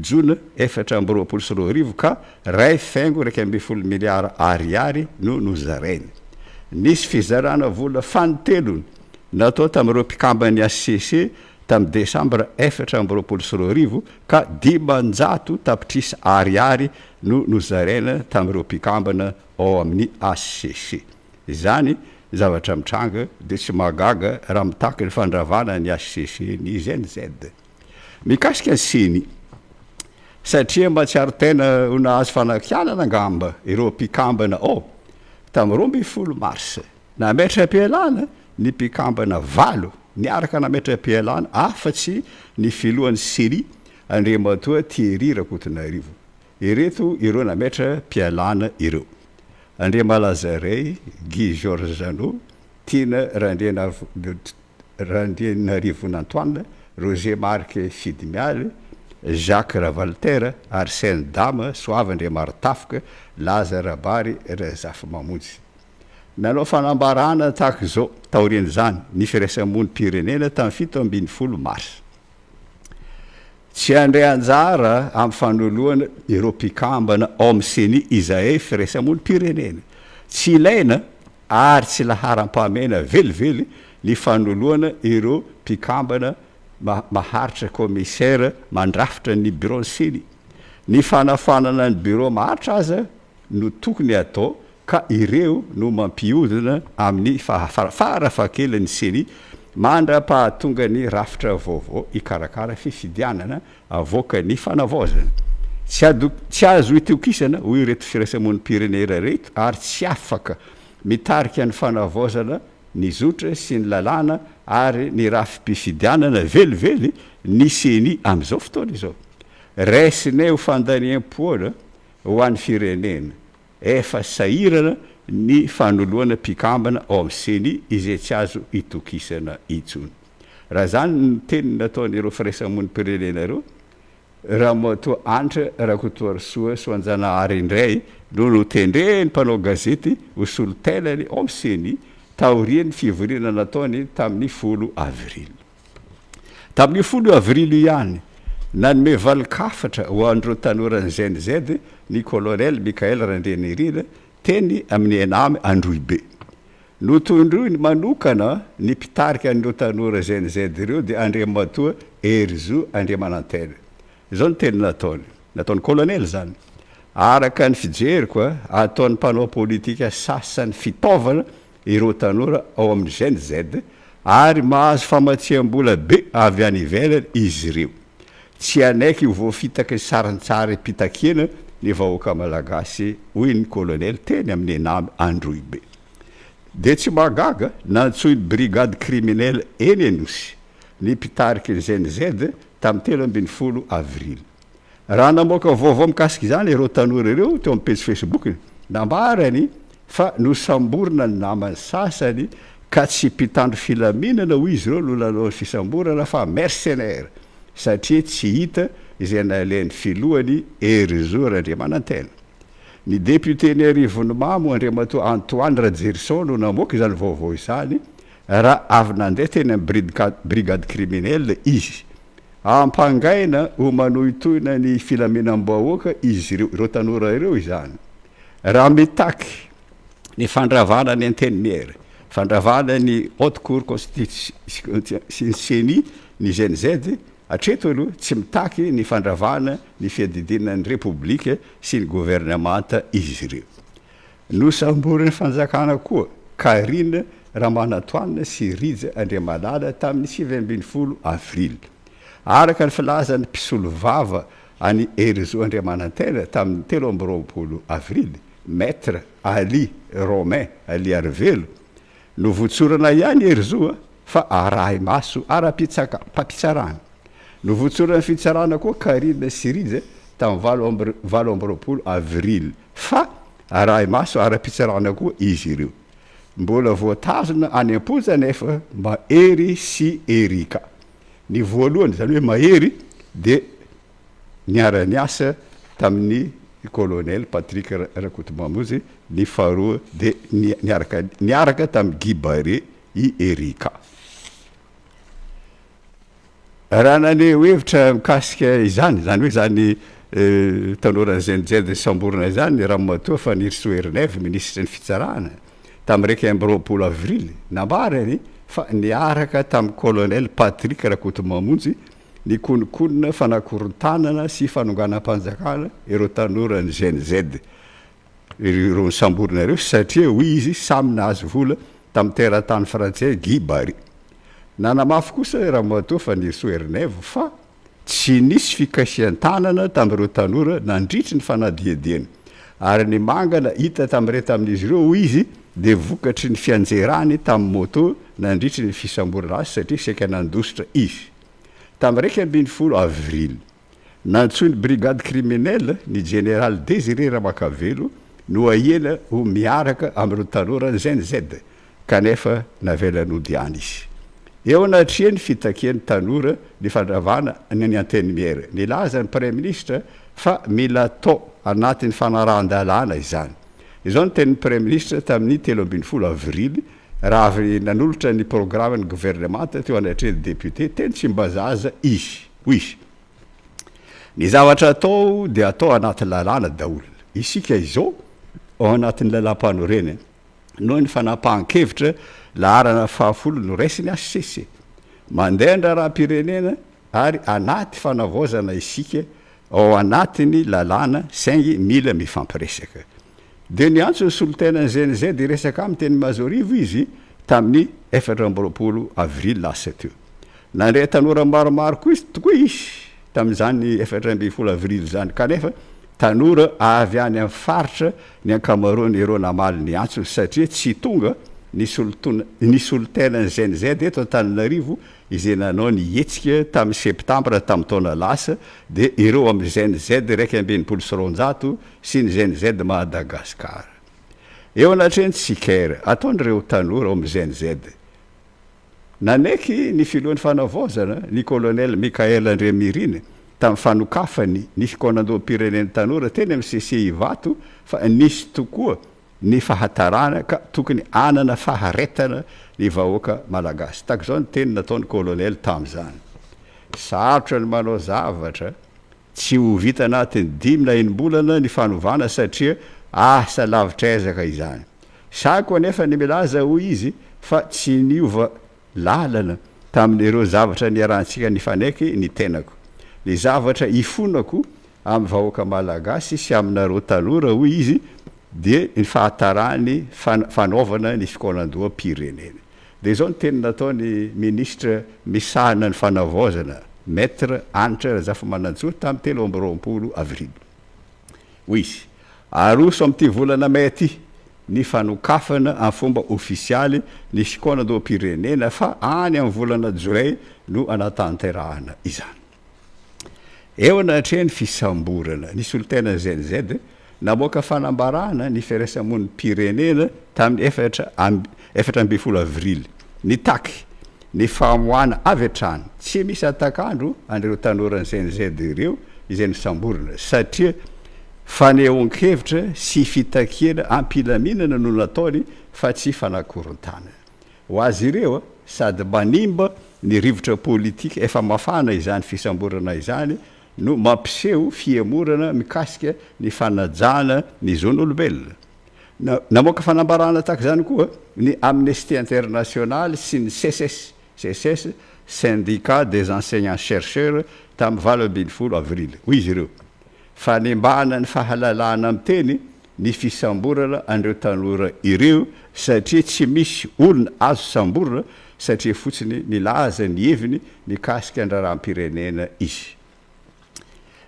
jona 2024 ka 1,11 miliara ariary no nozaraina. Nisy fizarana vola fanintelony natao tamin'ireo mpikamban'ny HCC tamin'ny desambra 2024 ka 500 tapitrisa ariary no nozaraina tamin'ireo mpikambana ao amin'ny HCC. Izany zavatra mitranga dia tsy mahagaga raha mitaky ny fandravana ny HCC ny Gen-Z. Mikasika ny Ceni, satria mahatsiaro tena ho nahazo fanakianana angamba ireo mpikambana ao, tamin'ny 12 marsa, nametra-pialana ny mpikambana valo niaraka nametra-pialana afa-tsy ny filohan'ny Ceni, Andriamatoa Thierry Rakotonarivo. Ireto ireo nametra-pialana ireo. Andriamalazaray Guy Georges Jeannot, Tiana Randrianarivonantoanina, Roger Marc Fidimialy, Jacques Ravalitera, Arsène Dama, Soava Andriamarotafika, Laza Rabary Razafimamonjy. Nanao fanambarana tahaka izao taorian'izany ny firaisamonim-pirenena tamin'ny 17 marsa. Tsy handray anjara amin'ny fanoloana ireo mpikambana ao amin'ny Ceni izahay firaisamonim-pirenena. Tsy ilaina ary tsy laharam-pahamehana velively ny fanoloana ireo mpikambana maharitra commissaire mandrafitra ny biraon'ny Ceni. Ny fanafoanana ny birao maharitra aza no tokony hatao ka ireo no mampihodina amin'ny farafahakeliny Ceni mandra-pahatonga ny rafitra vaovao hikarakara fifidianana avoakan'ny fanavaozana. Tsy ado tsy azo itokisana, hoy ireto firaisamonim-pirenena ireto, ary tsy afaka mitarika ny fanavaozana ny zotra sy ny lalàna ary ny rafi-pifidianana velively ny Ceni amin'izao fotoana izao. Raisinay ho fandaniam-poana ho an'ny firenena. Efa sahirana ny fanoloana mpikambana ao amin'ny Ceni izay tsy azo itokisana intsony. Raha izany no teny nataon'ireo firaisamonim-pirenena ireo, Ramatoa Hanitra Rakotoarisoa Soanjanahary indray no notendren'ny mpanao gazety ho solontenany ao amin'ny Ceni taorian'ny fivoriana nataony tamin'ny folo avril. Tamin'io folo avril io ihany, nanome valin-kafatra ho an'ireo tanoran'ny Gen Z ny Kolonely Michaël Randrianirina teny amin'ny Enam Androhibe. Notondroiny manokana ny mpitarika an'ireo tanora Gen Z ireo dia Andriamatoa Herizo Andriamanantena. Izao ny teny nataony, nataon'ny Kolonely izany, Araka ny fijeriko, ataon'ny mpanao politika sasany fitaovana ireo tanora ao amin'ny Gen Z ary mahazo famatsiam-bola be avy any ivelany izy ireo. Tsy hanaiky ho voafitaky ny sarintsarim-pitakiana ny vahoaka malagasy, hoy ny kolonely teny amin'ny Enam Androhibe. Dia tsy mahagaga, nantsoin'ny brigade criminelle eny Anosy ny mpitariky ny Gen Z tamin'ny 13 avrily. Raha namoaka vaovao mikasika izany ireo tanora ireo teo amin'ny pejy Facebook-ny, nambarany fa nosamborina ny namany sasany ka tsy mpitandro filaminana hoy izy ireo no nanao ny fisamborana fa mercenaires satria tsy hita izay nalehan'ny filohany Herizo Randriamanantena. Ny depioten'i Arivonimamo Andriamatoa Antoine Rajerison no namoaka izany vaovao izany raha avy nandeha teny amin'ny brigade criminelle izy. Ampangaina ho manohintohina ny filaminam-bahoaka izy ireo, ireo tanora ireo izany, raha mitaky ny fandravana ny Antenimiera, fandravana ny Haute Cour Constitutionnelle sy ny Ceni, ny Gen Z, hatreto aloha tsy mitaky ny fandravana ny fiadidiana ny Repoblika sy ny governemanta izy ireo. Nosamborin'ny fanjakana koa Carine Ramanantoanina sy Rija Andriamalala tamin'ny 19 avrily. Araka ny filazan'ny mpisolovava an'i Herizo Andriamanantena tamin'ny 23 avrily, Maître Ali Romain Aliarivelo, novotsorana ihany Herizo fa arahi-maso ara-pitsarana. Novotsoran'ny fitsarana koa Carine sy Rija tamin'ny 28 avrily. Fa arahi-maso ara-pitsarana koa izy ireo. Mbola voatazona any am-ponja anefa Mahery sy Erika. Ny voalohany, izany hoe Mahery, dia niara-niasa tamin'ny Colonel Patrick Rakotomamonjy, ny faharoa dia niaraka niaraka tamin'i Guy Barré i Erika. Raha naneho hevitra mikasika izany, izany hoe izany tanoran'ny Gen Z samborina izany, Ramatoa Fanirisoa Ernaivo, minisitry ny Fitsarana, tamin'ny 21 avrily, nambarany fa niaraka tamin'ny Colonel Patrick Rakotomamonjy nikononkonona fanakorontanana sy fanonganam-panjakana ireo tanoran'ny Gen Z ireo nosamborina ireo satria hoy izy samy nahazo vola tamin'ny teratany frantsay Guy Barry. Nanamafy kosa Ramatoa Fanirisoa Ernaivo fa tsy nisy fikasihan-tanana tamin'ireo tanora nandritry ny fanadihadiana ary ny mangana hita tamin'ireto tamin'izy ireo hoy izy dia vokatry ny fianjerany tamin'ny moto nandritry ny fisamborana azy satria saika nandositra izy tamin'ny 11 avrily. Nantsoin'ny brigade criminelle ny jeneraly Désiré Ramakavelo noahiana ho miaraka amin'ireo tanoran'ny Gen Z kanefa navela nody ihany izy. Eo anatrehan'ny fitakian'ny tanora ny fandravana ny Antenimiera, nilaza ny Praiminisitra fa mila atao anatin'ny fanarahan-dalàna izany. Izao ny tenin'ny Praiminisitra tamin'ny 13 avrily raha avy nanolotra ny programan'ny governemanta teo anatrehan'ny depiote teny Tsimbazaza izy. Hoy izy, Ny zavatra atao dia atao anaty lalàna daholo. Isika izao ao anatin'ny lalàmpanorenana noho ny fanapahan-kevitra laharana fahafolo noraisin'ny hcc. Mandeha ny raharaham-pirenena ary anaty fanavaozana isika ao anatin'ny lalàna saingy mila mifampiresaka. Dia niantso ny solontenan'ny GNZ hiresaka aminy teny Mahazoarivo izy tamin'ny 24 avril lasa teo. Nandre tanora maromaro koa tokoa izy tamin'izany 14 avril izany kanefa tanora avy any amin'ny faritra ny ankamaroan'ireo namaly ny antsony satria tsy tonga ny ny solontenan'ny GNZ eto Antananarivo izay nanao ny hetsika tamin'ny septambra tamin'ny taona lasa dia ireo amin'ny GNZ 261 sy ny GNZ Madagascar. Eo anatrehan'ny tsikera ataon'ireo tanora ao amin'ny GNZ, nanaiky ny filohan'ny Fanavaozana, ny Kolonely Michaël Andriamirina, tamin'ny fanokafany ny fikaonandoham-pirenen'ny tanora teny amin'ny CC Ivato fa nisy tokoa ny fahatarana ka tokony hanana faharetana ny vahoaka malagasy. Tahaka izao ny teny nataon'ny Kolonely tamin'izany, Sarotra ny manao zavatra Tsy ho vita anatin'ny dimy na enim-bolana ny fanovana satria asa lavitr'ezaka izany. Sahiko anefa ny milaza, hoy izy, fa tsy niova lalana tamin'ireo zavatra niarahantsika nifanaiky ny tenako. Ny zavatra ifonako amin'ny vahoaka malagasy sy aminareo tanora, hoy izy, dia ny fahataran'ny fanaovana ny fikaonandoham-pirenena. Dia izao ny teny nataon'ny minisitra misahana ny fanavaozana, Maître Hanitra Razafimanantsoa tamin'ny 23 avrily. Hoy izy, Aroso amin'ity volana mey ity ny fanokafana amin'ny fomba ofisialy ny fikaonandoham-pirenena fa any amin'ny volana jolay no hanatanterahana izany. Eo anatrehan'ny fisamborana ny solontenan'ny GNZ, namoaka fanambarana ny firaisamonim-pirenena tamin'ny 14 avrily, nitaky ny famoahana avy hatrany tsy misy hatak'andro an'ireo tanoran'ny GNZ ireo izay nosamborina satria fanehoan-kevitra sy fitakiana am-pilaminana no nataony fa tsy fanakorontanana. Ho azy ireo, sady manimba ny rivotra politika efa mafana izany fisamborana izany no mampiseho fihemorana mikasika ny fanajana ny zon'olombelona. Namoaka fanambarana tahaka izany koa ny Amnesty International sy ny Seces, Seces, Syndicat des Enseignants Chercheurs, tamin'ny 18 avrily. Hoy izy ireo, Fanimbana ny fahalalahana miteny ny fisamborana an'ireo tanora ireo satria tsy misy olona azo samborina satria fotsiny nilaza ny heviny mikasika ny raharaham-pirenena izy.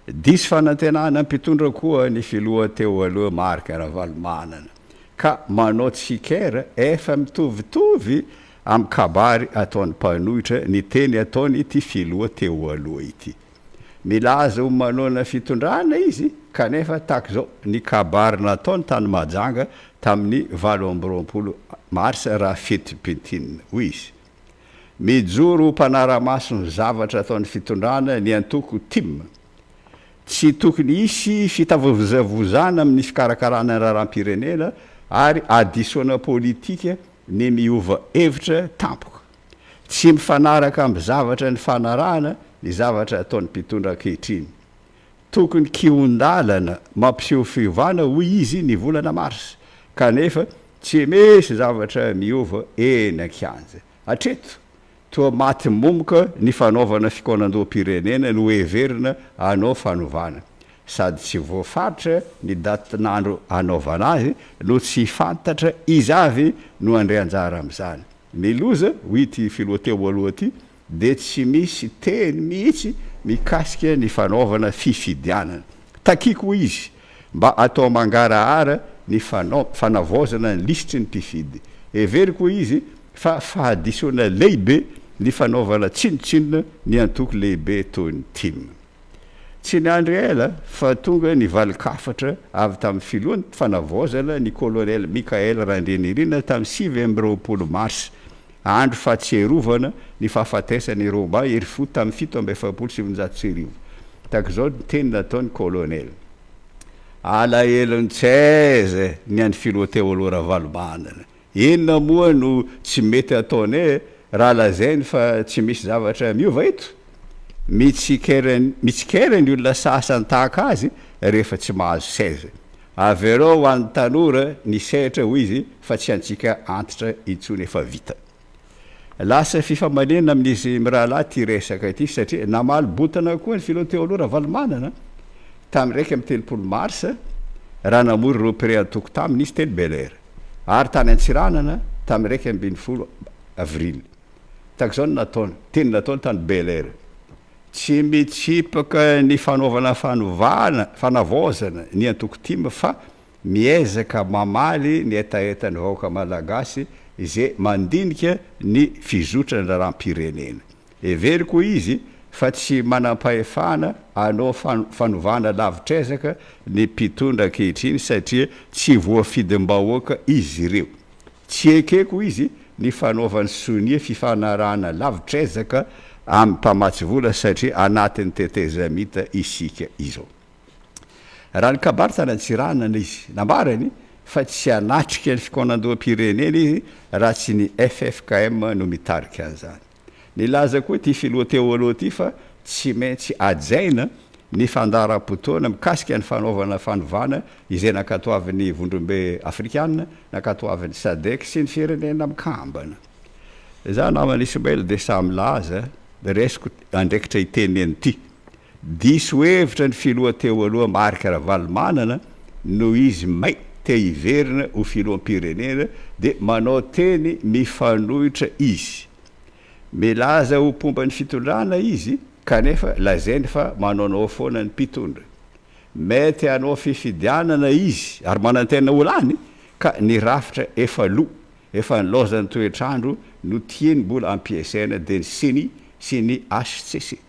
Diso fanantenana mpitondra koa ny filoha teo aloha Marc Ravalomanana ka manao tsikera efa mitovitovy amin'ny kabary ataon'ny mpanohitra ny teny ataon'ity filoha teo aloha ity. Milaza ho manohana fitondrana izy kanefa tahaka izao ny kabary nataony tany Mahajanga tamin'ny 28 marsa raha fetim-pentinina, hoy izy. Mijoro ho mpanara-maso ny zavatra ataon'ny fitondrana ny antoko tim. Tsy tokony hisy fitavozavozana amin'ny fikarakarana ny raharaham-pirenena ary hadisoana politika ny miova hevitra tampoka. Tsy mifanaraka amin'ny zavatra nifanarahana ny zavatra ataon'ny mpitondra ankehitriny. Tokony kihon-dalana mampiseho fiovana hoy izy ny volana marsa, kanefa tsy misy zavatra miova eny an-kianja. Hatreto, toa maty momoka ny fanaovana fikaonandoham-pirenena noheverina hanao fanovana. Sady tsy voafaritra ny datin'andro hanaovana azy no tsy fantatra iza avy no handray anjara amin'izany. Ny loza, hoy ity filoha teo aloha ity, dia tsy misy teny mihitsy mikasika ny fanaovana fifidianana. Takiako, hoy izy, mba atao mangarahara ny fanavaozana ny lisitry ny mpifidy. Heveriko, hoy izy, fa fahadisoana lehibe ny fanaovana tsinontsinona ny antoko lehibe toy ny tim. Tsy niandry ela fa tonga ny valin-kafatra avy tamin'ny filohan'ny fanavaozana, ny kolonely Michaël Randrianirina tamin'ny 29 marsa, andro fahatsiarovana ny fahafatesan'i Romain Herifo tamin'ny 1947. Tahaka izao ny teny nataon'ny kolonely. Alahelon-tseza ny an'ny filoha teo aloha Ravalomanana. Inona moa no tsy mety ataonay raha lazainy fa tsy misy zavatra miova eto? Mitsikera mitsikera ny olona sasany tahaka azy rehefa tsy mahazo seza. Avereo ho an'ny tanora ny sehatra hoy izy fa tsy antsika antitra intsony efa vita. Lasa fifamaliana amin'izy mirahalahy ity resaka ity satria namaly bontana koa ny filoha teo aloha Ravalomanana tamin'ny 31 marsa raha namory ireo mpiray antoko taminy izy teny Bel Air ary tany Antsiranana tamin'ny 11 avril. Tahaka izao no nataony, teny nataony tany Bel Air. Tsy mitsipaka ny fanaovana fanovana, fanavaozana ny antoko tim fa miezaka mamaly ny hetahetan'ny vahoaka malagasy izay mandinika ny fizotran'ny raharaham-pirenena. Heveriko, hoy izy, fa tsy manam-pahefana hanao fanovana lavitr'ezaka ny mpitondra ankehitriny satria tsy voafidim-bahoaka izy ireo. Tsy ekeko, hoy izy, ny fanaovany sonia fifanarahana lavitr'ezaka amin'ny mpamatsy vola satria anatin'ny tetezamita isika izao. Raha nikabary tany Antsiranana izy, nambarany fa tsy hanatrika ny fikaonandoham-pirenena izy raha tsy ny ffkm no mitarika an'izany. Nilaza koa ity filoha teo aloha ity fa tsy maintsy hajaina ny fandaharam-potoana mikasika ny fanaovana fanovana izay nankatoavin'ny Vondrombe Afrikana, nankatoavin'ny Sadec sy ny Firenena Mikambana. Izaho namana Ismaël dia samy milaza, raisiko andraikitra hiteny an'ity. Diso hevitra ny filoha teo aloha Marc Ravalomanana noho izy may te hiverina ho filoham-pirenena dia manao teny mifanohitra izy. Milaza ho mpomba ny fitondrana izy kanefa lazainy fa manaonao foana ny mpitondra. Mety hanao fifidianana izy ary manantena ho lany ka ny rafitra efa lo, efa nilaozan'ny toetr'andro no tiany mbola ampiasaina dia ny ceni sy ny HCC.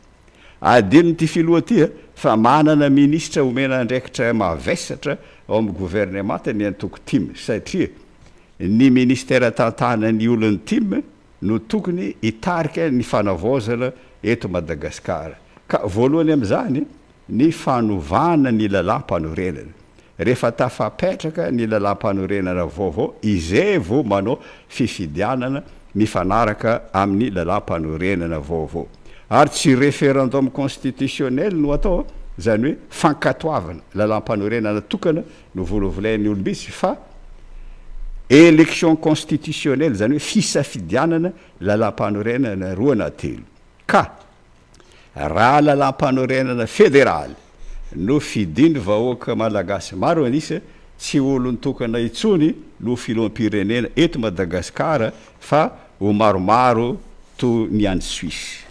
Adinon'ity filoha ity fa manana minisitra omena andraikitra mavesatra ao amin'ny governemanta ny antoko tim satria ny ministera tantanan'ny olon'ny tim no tokony hitarika ny fanavaozana eto Madagasikara ka voalohany amin'izany ny fanovana ny lalàmpanorenana. Rehefa tafapetraka ny lalàmpanorenana vaovao izay vao manao fifidianana mifanaraka amin'ny lalàmpanorenana vaovao. Ary tsy référendum constitutionnel no atao, izany hoe fankatoavana lalàmpanorenana tokana no volovolain'ny olom-bitsy fa élection constitutionnelle, izany hoe fisafidianana lalàmpanorenana roa na telo. Ka. Raha lalàmpanorenana federaly no fidin'ny vahoaka malagasy maro an'isa, tsy olon-tokana intsony no filoham-pirenena eto Madagasikara fa ho maromaro toy ny any Suisse.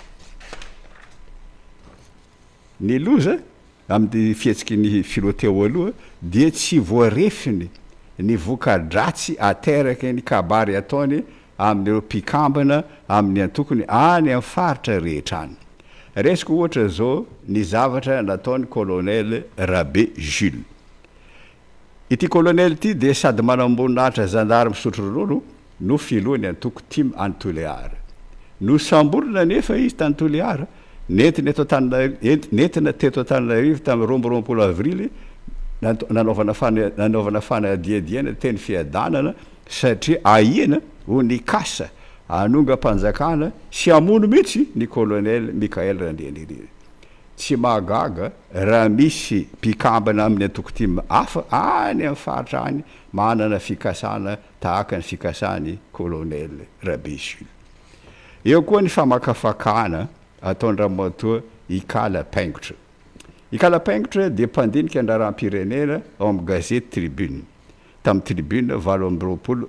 Ny loza amin'ny fihetsiky ny filoha teo aloha dia tsy voarefiny ny voka-dratsy ateraky ny kabary ataony amin'ireo mpikambana amin'ny antokony any amin'ny faritra rehetra any. Raisiko ohatra izao ny zavatra nataon'i Colonel Rabe Jules. Ity Colonel ity dia sady manamboninahitra zandary misotro ronono no filohan'ny antoko tim any Toliara. Nosamborina anefa izy tany Toliara, nentina eto Antananarivo, nentina teto Antananarivo tamin'ny 22 avrily nanaovana nanaovana fanadihadiana teny Fiadanana satria ahiana ho nikasa hanongam-panjakana sy hamono mihitsy ny Colonel Michael Randrianirina. Tsy mahagaga raha misy mpikambana amin'ny antoko tim hafa any amin'ny faritra any manana fikasana tahaka ny fikasan'i Colonel Rabe Jules. Eo koa ny famakafakana ataon-dRamatoa Ikala Paingotra. Ikala Paingotra dia mpandinika ny raharaham-pirenena ao amin'ny gazety Tribune. tamin'ny Tribune 28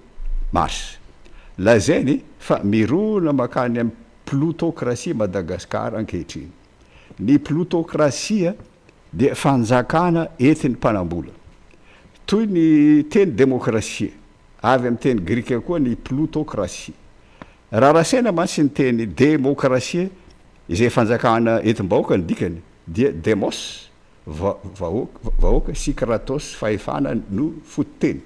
mars. Lazainy fa mirona mankany amin'ny plutocratie Madagascar ankehitriny. Ny plutocratie dia fanjakana entin'ny mpanambola. Toy ny teny demokrasia, avy amin'ny teny grika koa ny plutocratie. Raha rasaina mantsy ny teny demokrasia izay fanjakana entim-bahoaka ny dikany dia demos, vahoaka, vahoaka sy kratos, fahefana, no fototeny.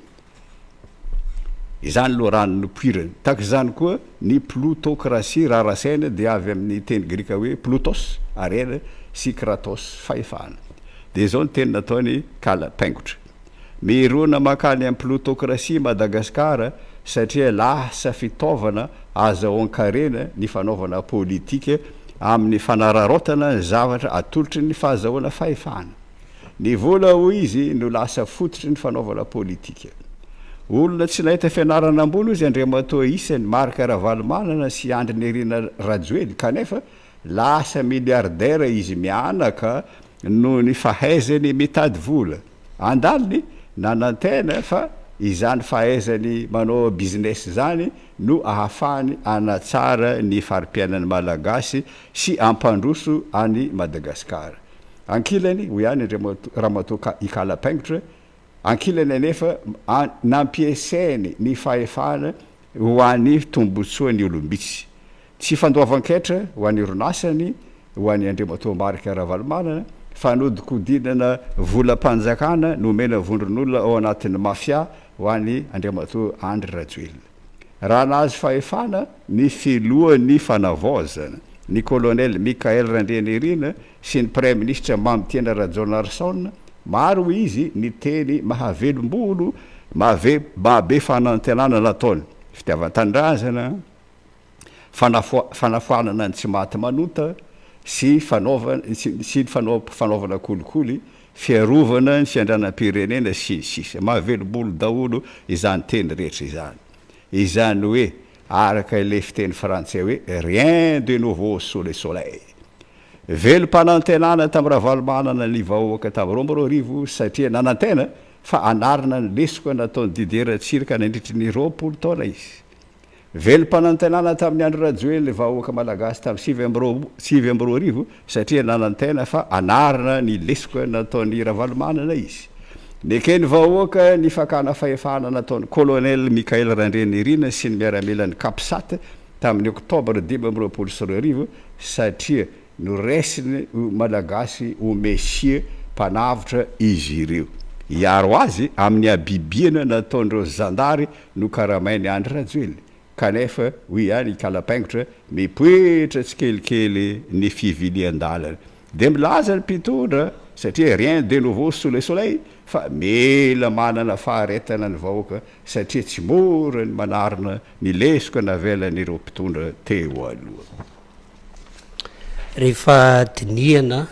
Izany loharano nipoirany. Tahaka izany koa ny plutocratie, raha rasaina dia avy amin'ny teny grika hoe ploutos, harena, sy kratos, fahefana. Dia izao ny teny nataony Kala Paingotra. Mirona mankany amin'ny plutocratie Madagasikara satria lasa fitaovana azahoan-karena ny fanaovana politika amin'ny fanararaotana ny zavatra atolotry ny fahazahoana fahefana. Ny vola hoy izy no lasa fototry ny fanaovana politika. Olona tsy nahita fianarana ambony hozy Andriamatoa isany Marc Ravalomanana sy Andry Nirina Rajoely kanefa lasa milliardaire izy mianaka noho ny fahaizany mitady vola. Andaliny, nanantena fa izany fahaizany manao business izany no ahafahany hanatsara ny fari-piainan'ny Malagasy sy hampandroso an'i Madagasikara. Ankilany, hoy ihany Andriamatoa Ramatoa Ikala Paingotra, ankilany anefa nampiasainy ny fahefana ho an'ny tombotsoan'ny olom-bitsy. Tsy fandoavan-ketra ho an'ny orinasany ho an'i Andriamatoa Marc Ravalomanana, fanodinkodinana volam-panjakana nomena vondron'olona ao anatin'ny mafia ho an'i Andriamatoa Andry Rajoelina. Raha nahazo fahefana ny filohan'ny fanavaozana, ny Colonel Michaël Randrianirina sy ny Praiminisitra Mamitiana Rajaonarison, maro hoy izy ny teny mahavelom-bolo, mahabe fanantenana nataony, fitiavan-tanindrazana, fanafoanana ny tsy maty manota sy fanaovana sy ny fanaovana kolikoly, fiarovana ny fiandranam-pirenena sy ny sisa Mahavelom-bolo daholo izany teny rehetra izany. Izany hoe araka ilay fiteny frantsay hoe rien de nouveau sous le soleil. Velom-panantenana tamin'i Ravalomanana ny vahoaka tamin'ny 2002 satria nanantena fa hanarina ny lesoka nataon'i Didier Ratsiraka nandritry ny 20 taona izy. Velom-panantenana tamin'i Andry Rajoelina ny vahoaka Malagasy tamin'ny 2009 satria nanantena fa hanarina ny lesoka nataon'i Ravalomanana izy. Neken'ny vahoaka ny fakana fahefana nataon'i Colonel Michael Randrianirina sy ny miaramilan'ny Capsat tamin'ny oktobra 2025 satria Noraisiny ho Malagasy ho Mesia mpanavotra izy ireo. Hiaro azy amin'ny habibiana nataon'ireo zandary nokaramain'i Andry Rajoelina. Kanefa, hoy ihany i Kalapaingotra, mipoitra tsikelikely ny fivilian-dalana. Dia milaza ny mpitondra, satria rien de nouveau sous le soleil, fa mila manana faharetana ny vahoaka satria tsy mora ny manarina ny lesoka navelan'ireo mpitondra teo aloha. Rehefa dinihana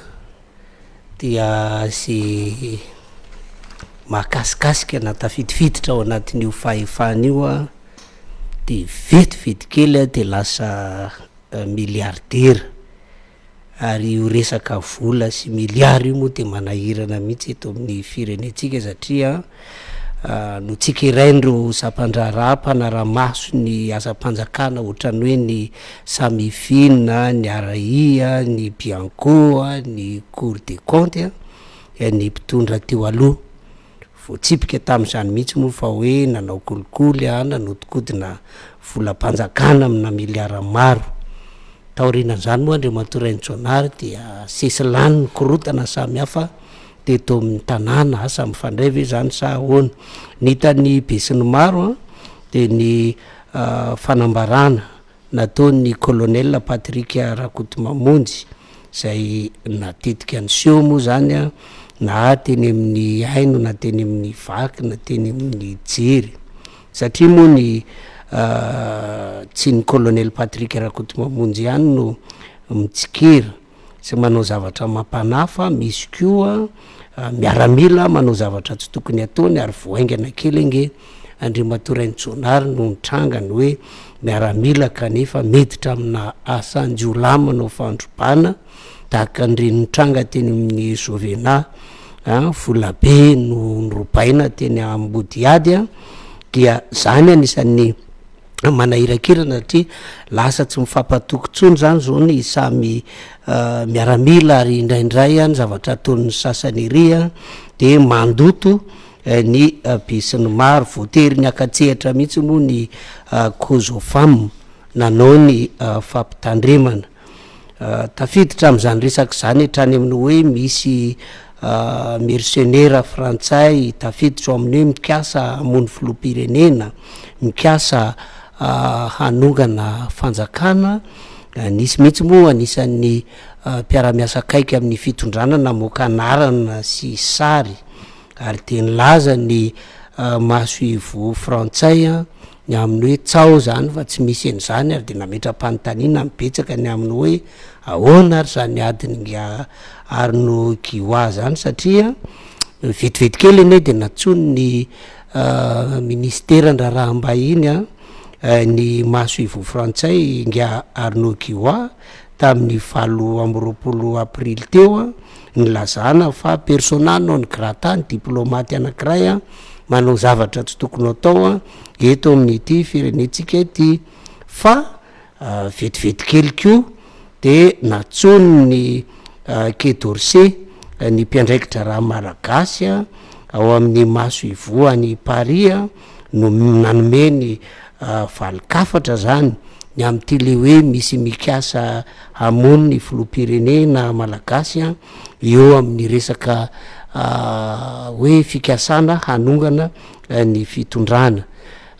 dia ze mahakasikasika na tafidifiditra ao anatin'io fahefana io an, de vetivety kely an de lasa milliardaire. Ary io resaka vola sy milliard io moa dia manahirana mihitsy eto amin'ny firenentsika satria notsikerain'ireo sampan-draharaha mpanara-maso ny asam-panjakana ohatran'ny hoe ny Samifin, ny RAI, ny Bianco, ny Cour des comptes ny mpitondra teo aloha. Voatsipika tamin'izany mihitsy moa fa hoe nanao kolikoly, nanodikodina volam-panjakana amina miliara maro. Taorianan'izany moa Andriamatoa Rainijaonary dia sesilany ny korontana samihafa teto amin'ny tanàna, asa mifandray ve izany sa ahoana? Ny hitan'ny besinimaro dia ny fanambarana nataon'ny Colonel Patrick Rakotomamonjy izay natetika niseho moa izany na teny amin'ny haino na teny amin'ny vaky na teny amin'ny jery satria moa ny tsy ny Colonel Patrick Rakotomamonjy ihany no mitsikera sy manao zavatra mampanahy fa misy koa miaramila manao zavatra tsy tokony ataony ary vao haingana kely ange Andriamatoa Rainijaonary no nitranga ny hoe miaramila kanefa miditra amina asan-jiolahy manao fandrobana tahaka an'ireny nitranga teny amin'ny Jovena an, volabe no norobaina teny Ambodihady an, dia zany anisan'ny manahirakirana satria lasa tsy mifampatoky intsony zany zao ny samy miaramila ary indraindray an ny zavatra ataon'ny sasany ery an de mandoto ny besinimaro. Voatery niaka-tsehatra mihitsy moa ny Cosofam nanao ny fampitandremana. Tafiditra amin'izany resaka izany hatrany amin'ny hoe misy mersenera frantsay tafiditra ao amin'ny hoe mikasa hamono filoham-pirenena, mikasa hanongana fanjakana. Nisy mihitsy moa anisan'ny mpiara-miasa akaiky amin'ny fitondrana namoaka anarana sy sary. Ary dia nilaza ny masoivoho frantsay ny amin'ny hoe tsaho izany fa tsy misy an'izany ary dia nametra-panontaniana ny betsaka ny amin'ny hoe ahoana ary izany adin'ingahy Arnaud Guillois izany satria vetivety kely anie dia nantsoin'ny minisiteran-draharaham-bahiny ny masoivoho frantsay ingahy Arnaud Guillois tamin'ny 28 aprily teo nilazana fa persona non grata ny diplaomaty anankiray manao zavatra tsy tokony atao eto amin'ity firenentsika ity fa vetivety kely koa de nantsoin'ny Quai d'Orsay ny mpiandraiki-draharaha malagasy ao amin'ny masoivoho any Paris no nanome ny valin-kafatra zany ny amin'ity le hoe misy mikasa hamono ny filoham-pirenena malagasy eo amin'ny resaka hoe fikasana hanongana ny fitondrana.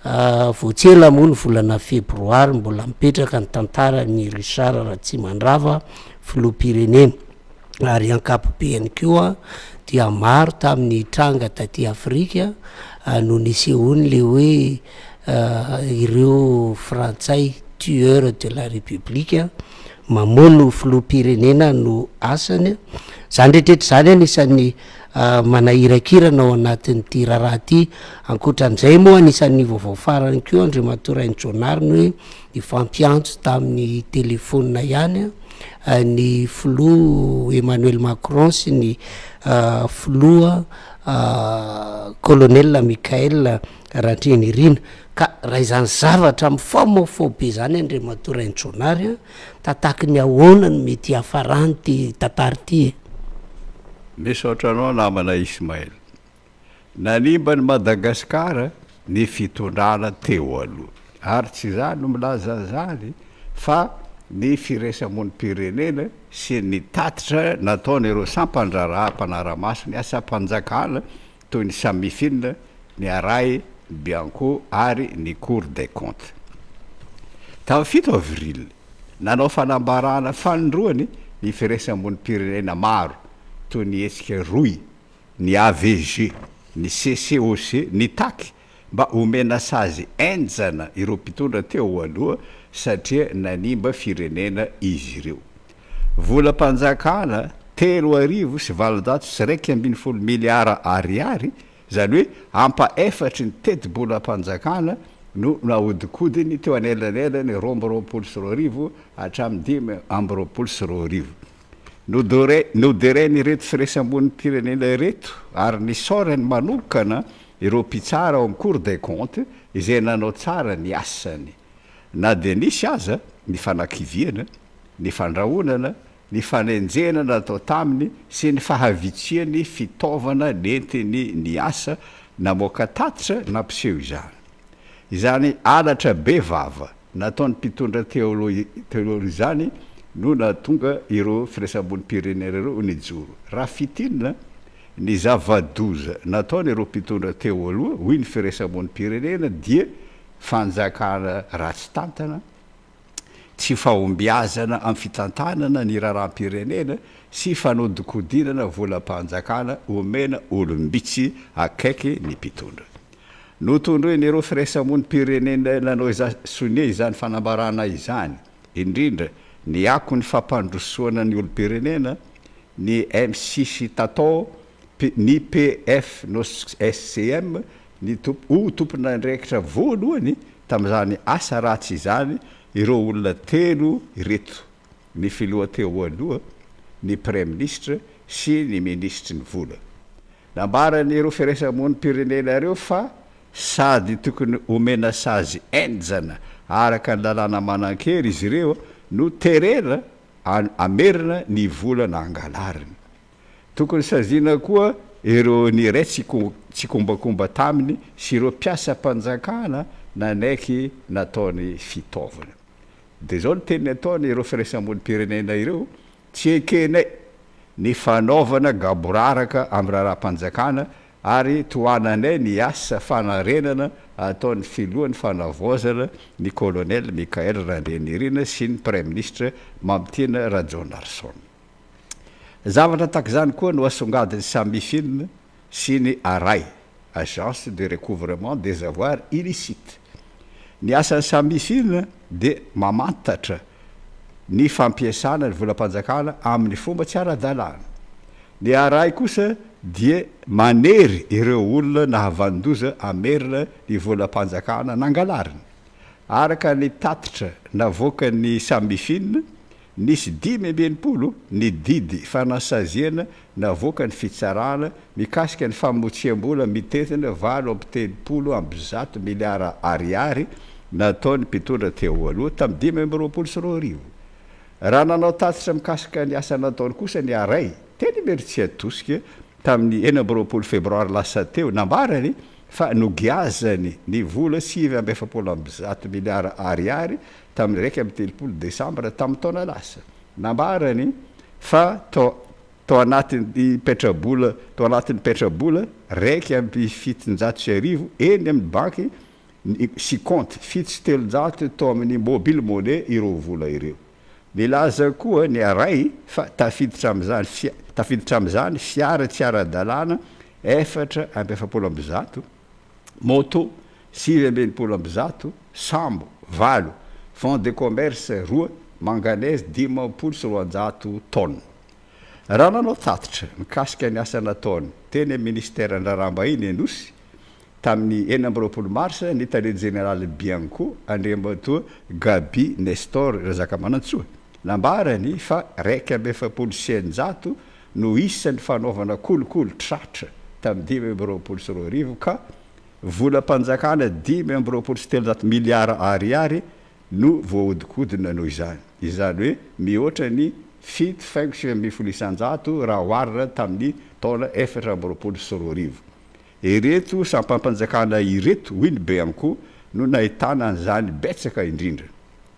Vao tsy ela moa ny volana febroary mbola mipetraka ny tantaran'i Richard Ratsimandrava filoham-pirenena ary ankapobeany koa dia maro tamin'ny tranga taty Afrika no nisehoany le hoe ireo frantsay tueur de la république mamono filoham-pirenena no asany. Zany rehetra rehetra zany anisan'ny manahirakirana ao anatin'ity raharaha ity. Ankoatran'izay moa anisan'ny vaovao farany koa Andriamatoa Rainijaonary ny hoe nifampiantso tamin'ny telefaonina ihany ny filoha Emmanuel Macron sy ny filoha Colonel Michael Randrianirina. Ka raha izany zavatra mifamofoa be izany Andriamatoa Rainijaonary an, tataky ny ahoana no mety hiafaran'ity tantara ity e? Misaotra anao namana Ismaël. Nanimba an'i Madagasikara ny fitondrana teo aloha. Ary tsy izaho no milaza an'izany fa ny firaisamonim-pirenena sy ny tatitra nataon'ireo sampan-draharaha mpanara-maso ny asam-panjakana toy ny Samifin, ny Arai, ny Bianco ary ny Cour des comptes. Tamin'ny 7 avril, nanao fanambarana fanindroany ny firaisamonim-pirenena maro toy ny hetsika Rohy, ny AVG, ny CCOC, nitaky mba homena sazy henjana ireo mpitondra teo aloha satria nanimba firenena izy ireo. Volam-panjakana 833 miliara ariary, izany hoe ampahefatry ny tetibolam-panjakana no nahodinkodiny teo anelanelan'ny 2022 hatramin'ny 2025. Noderain'ireto firaisamonim-pirenena ireto ary nisaorany manokana ireo mpitsara ao amin'ny Cour des comptes izay nanao tsara ny asany. Na dia nisy aza ny fanakiviana, ny fandrahonana, ny fanenjehana natao taminy sy ny fahavitsian'ny fitaovana nentiny niasa namoaka tatitra nampiseho izany. Izany halatra be vava nataon'ny mpitondra teo aloha izany no nahatonga ireo firaisamonim-pirenena ireo nijoro. Raha fintinina, ny zava-doza nataon'ireo mpitondra teo aloha, hoy ny firaisamonim-pirenena, dia fanjakana ratsy tantana, tsy fahombiazana amin'ny fitantanana ny raharaham-pirenena sy fanodinkodinana volam-panjakana omena olom-bitsy akaiky ny mpitondra. Notondroin'ireo firaisamonim-pirenena nanao sonia izany fanambarana izany, indrindra ny akon'ny fampandrosoana ny olom-pirenena, ny MCC-Tatao, ny PFNOSCM, Ny ho tompon'andraikitra voalohany tamin'izany asa ratsy izany ireo olona telo ireto, ny filoha teo aloha, ny praiminisitra sy ny minisitry ny vola. Nambaran'ireo firaisamonim-pirenena ireo fa sady tokony homena sazy henjana araka ny lalàna manan-kery izy ireo no terena hamerina ny vola nangalariny. Tokony saziana koa ireo niray tsikombakomba taminy sy ireo mpiasam-panjakana nanaiky nataony fitaovana. Dia izao ny teny ataony ireo firaisamonim-pirenena ireo, Tsy ekenay ny fanaovana gaboraraka amin'ny raharaham-panjakana ary tohananay ny asa fanarenana ataon'ny filohan'ny fanavaozana ny Colonel Michaël Randrianirina sy ny Praiminisitra Mamitiana Rajaonarison. Zavatra tahaka izany koa no asongadin'i Samifin, sy ny ARAI, Agence de Recouvrement des Avoirs Illicites. Ny asan'ny Samifin dia mamantatra ny fampiasana ny volam-panjakana amin'ny fomba tsy ara-dalàna. Ny ARAI kosa dia manery ireo olona nahavanon-doza hamerina ny volam-panjakana nangalariny. Araka ny tatitra navoakan'ny Samifin, nisy 65 ny didy fanasaziana navoakan'ny fitsarana mikasika ny famotsiam-bola mitentina 138 miliara ariary nataon'ny mpitondra teo aloha tamin'ny 2025. Raha nanao tatitra mikasika ny asa nataony kosa ny Aray teny Imerintsiatosika tamin'ny 26 febroary lasa teo, nambarany fa nogiazany ny vola 149 miliara ariary tamin'ny 31 desambra tamin'ny taona lasa. Nambarany fa tao tao anatin'ny petrabola tao anatin'ny petrabola 1701 eny amin'ny banky sy kaonty 307 tao amin'ny Mobile Money ireo vola ireo. Nilaza koa ny Arai fa tafiditra amin'izany fia tafiditra amin'izany fiara tsy ara-dalàna 144, moto 169, sambo valo, fonds de commerce roa, manganèse 250 taonina. Raha nanao tatitra mikasika ny asa nataony teny amin'ny minisiteran'ny Raharaham-bahiny Anosy Tamin'ny 26 marsa, ny tale jeneralin'ny Bianco, Andriamatoa Gaby Nestor Razakamanantsoa, nambarany fa 641 no isan'ny fanaovana kolikoly tratra tamin'ny 2025 ka volam-panjakana 325 miliara ariary no voahodinkodina noho izany, izany hoe mihoatra ny 7,19% raha oharina tamin'ny taona 2024. Ireto sampam-panjakana ireto, hoy ny Bianco, no nahitana an'izany betsaka indrindra.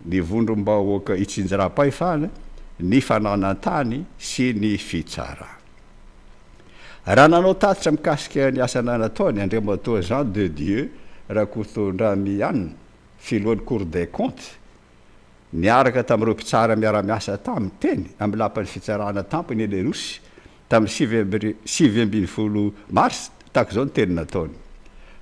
Ny vondrom-bahoaka itsinjaram-pahefana, ny fananan-tany sy ny fitsarana. Raha nanao tatitra mikasika ny asa nataony Andriamatoa Jean de Dieu Rakotondramianina, filohan'ny Cour des comptes, niaraka tamin'ireo mpitsara miara-miasa taminy teny amin'ny lapan'ny fitsarana tampony eny Anosy tamin'ny 19 marsa, tahaka izao ny teny nataony,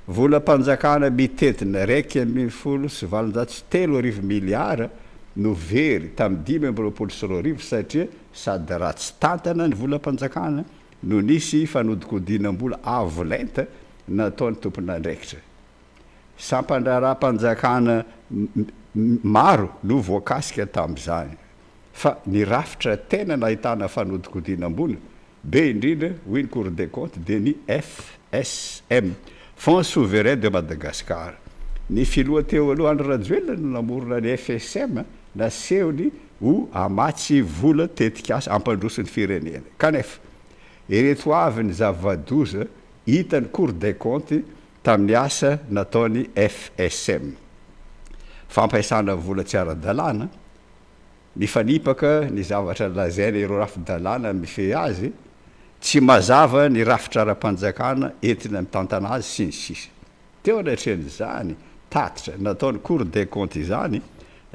Volam-panjakana mitentina 3811 miliara no very tamin'ny 2025 satria sady ratsy tantana ny volam-panjakana no nisy fanodinkodinam-bola avo lenta nataon'ny tompon'andraikitra. Sampan-draharaham-panjakana maro no voakasika tamin'izany, fa ny rafitra tena nahitana fanodinkodinam-bola be indrindra, hoy ny Cour des comptes, dia ny FSM, Fonds Souverain de Madagascar. Ny filoha teo aloha Andry Rajoelina no namorona ny FSM, nasehony ho hamatsy vola tetikasa hampandroso ny firenena. Kanefa, ireto avy ny zava-doza hitan'ny Cour des comptes tamin'ny asa nataon'ny FSM. Fampiasana vola tsy ara-dalàna, mifanipaka ny zavatra lazaina ireo rafi-dalàna mifehy azy, tsy mazava ny rafitra ara-panjakana entina mitantana azy, sy ny sisa. Teo anatrehan'izany tatitra nataon'ny Cour des comptes izany,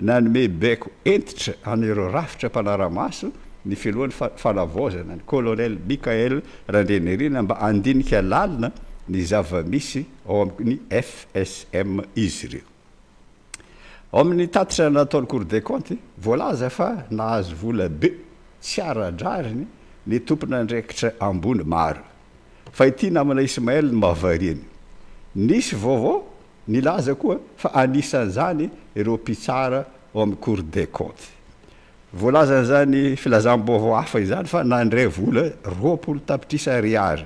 nanome baiko hentitra an'ireo rafitra mpanara-maso ny filohan'ny Fanavaozana, ny Colonel Michaël Randrianirina mba handinika lalina ny zava-misy ao amin'ny FSM izy ireo. Ao amin'ny tatitra nataon'ny Cour des comptes, voalaza fa nahazo vola be tsy ara-drariny ny tompon'andraikitra ambony maro. Fa ity namana Ismaël no mahavariana. Nisy vaovao Nilaza koa fa anisan'izany ireo mpitsara ao amin'ny Cour des comptes. Voalazan'izany filazam-baovao hafa izany fa nandray vola 20 tapitrisa ariary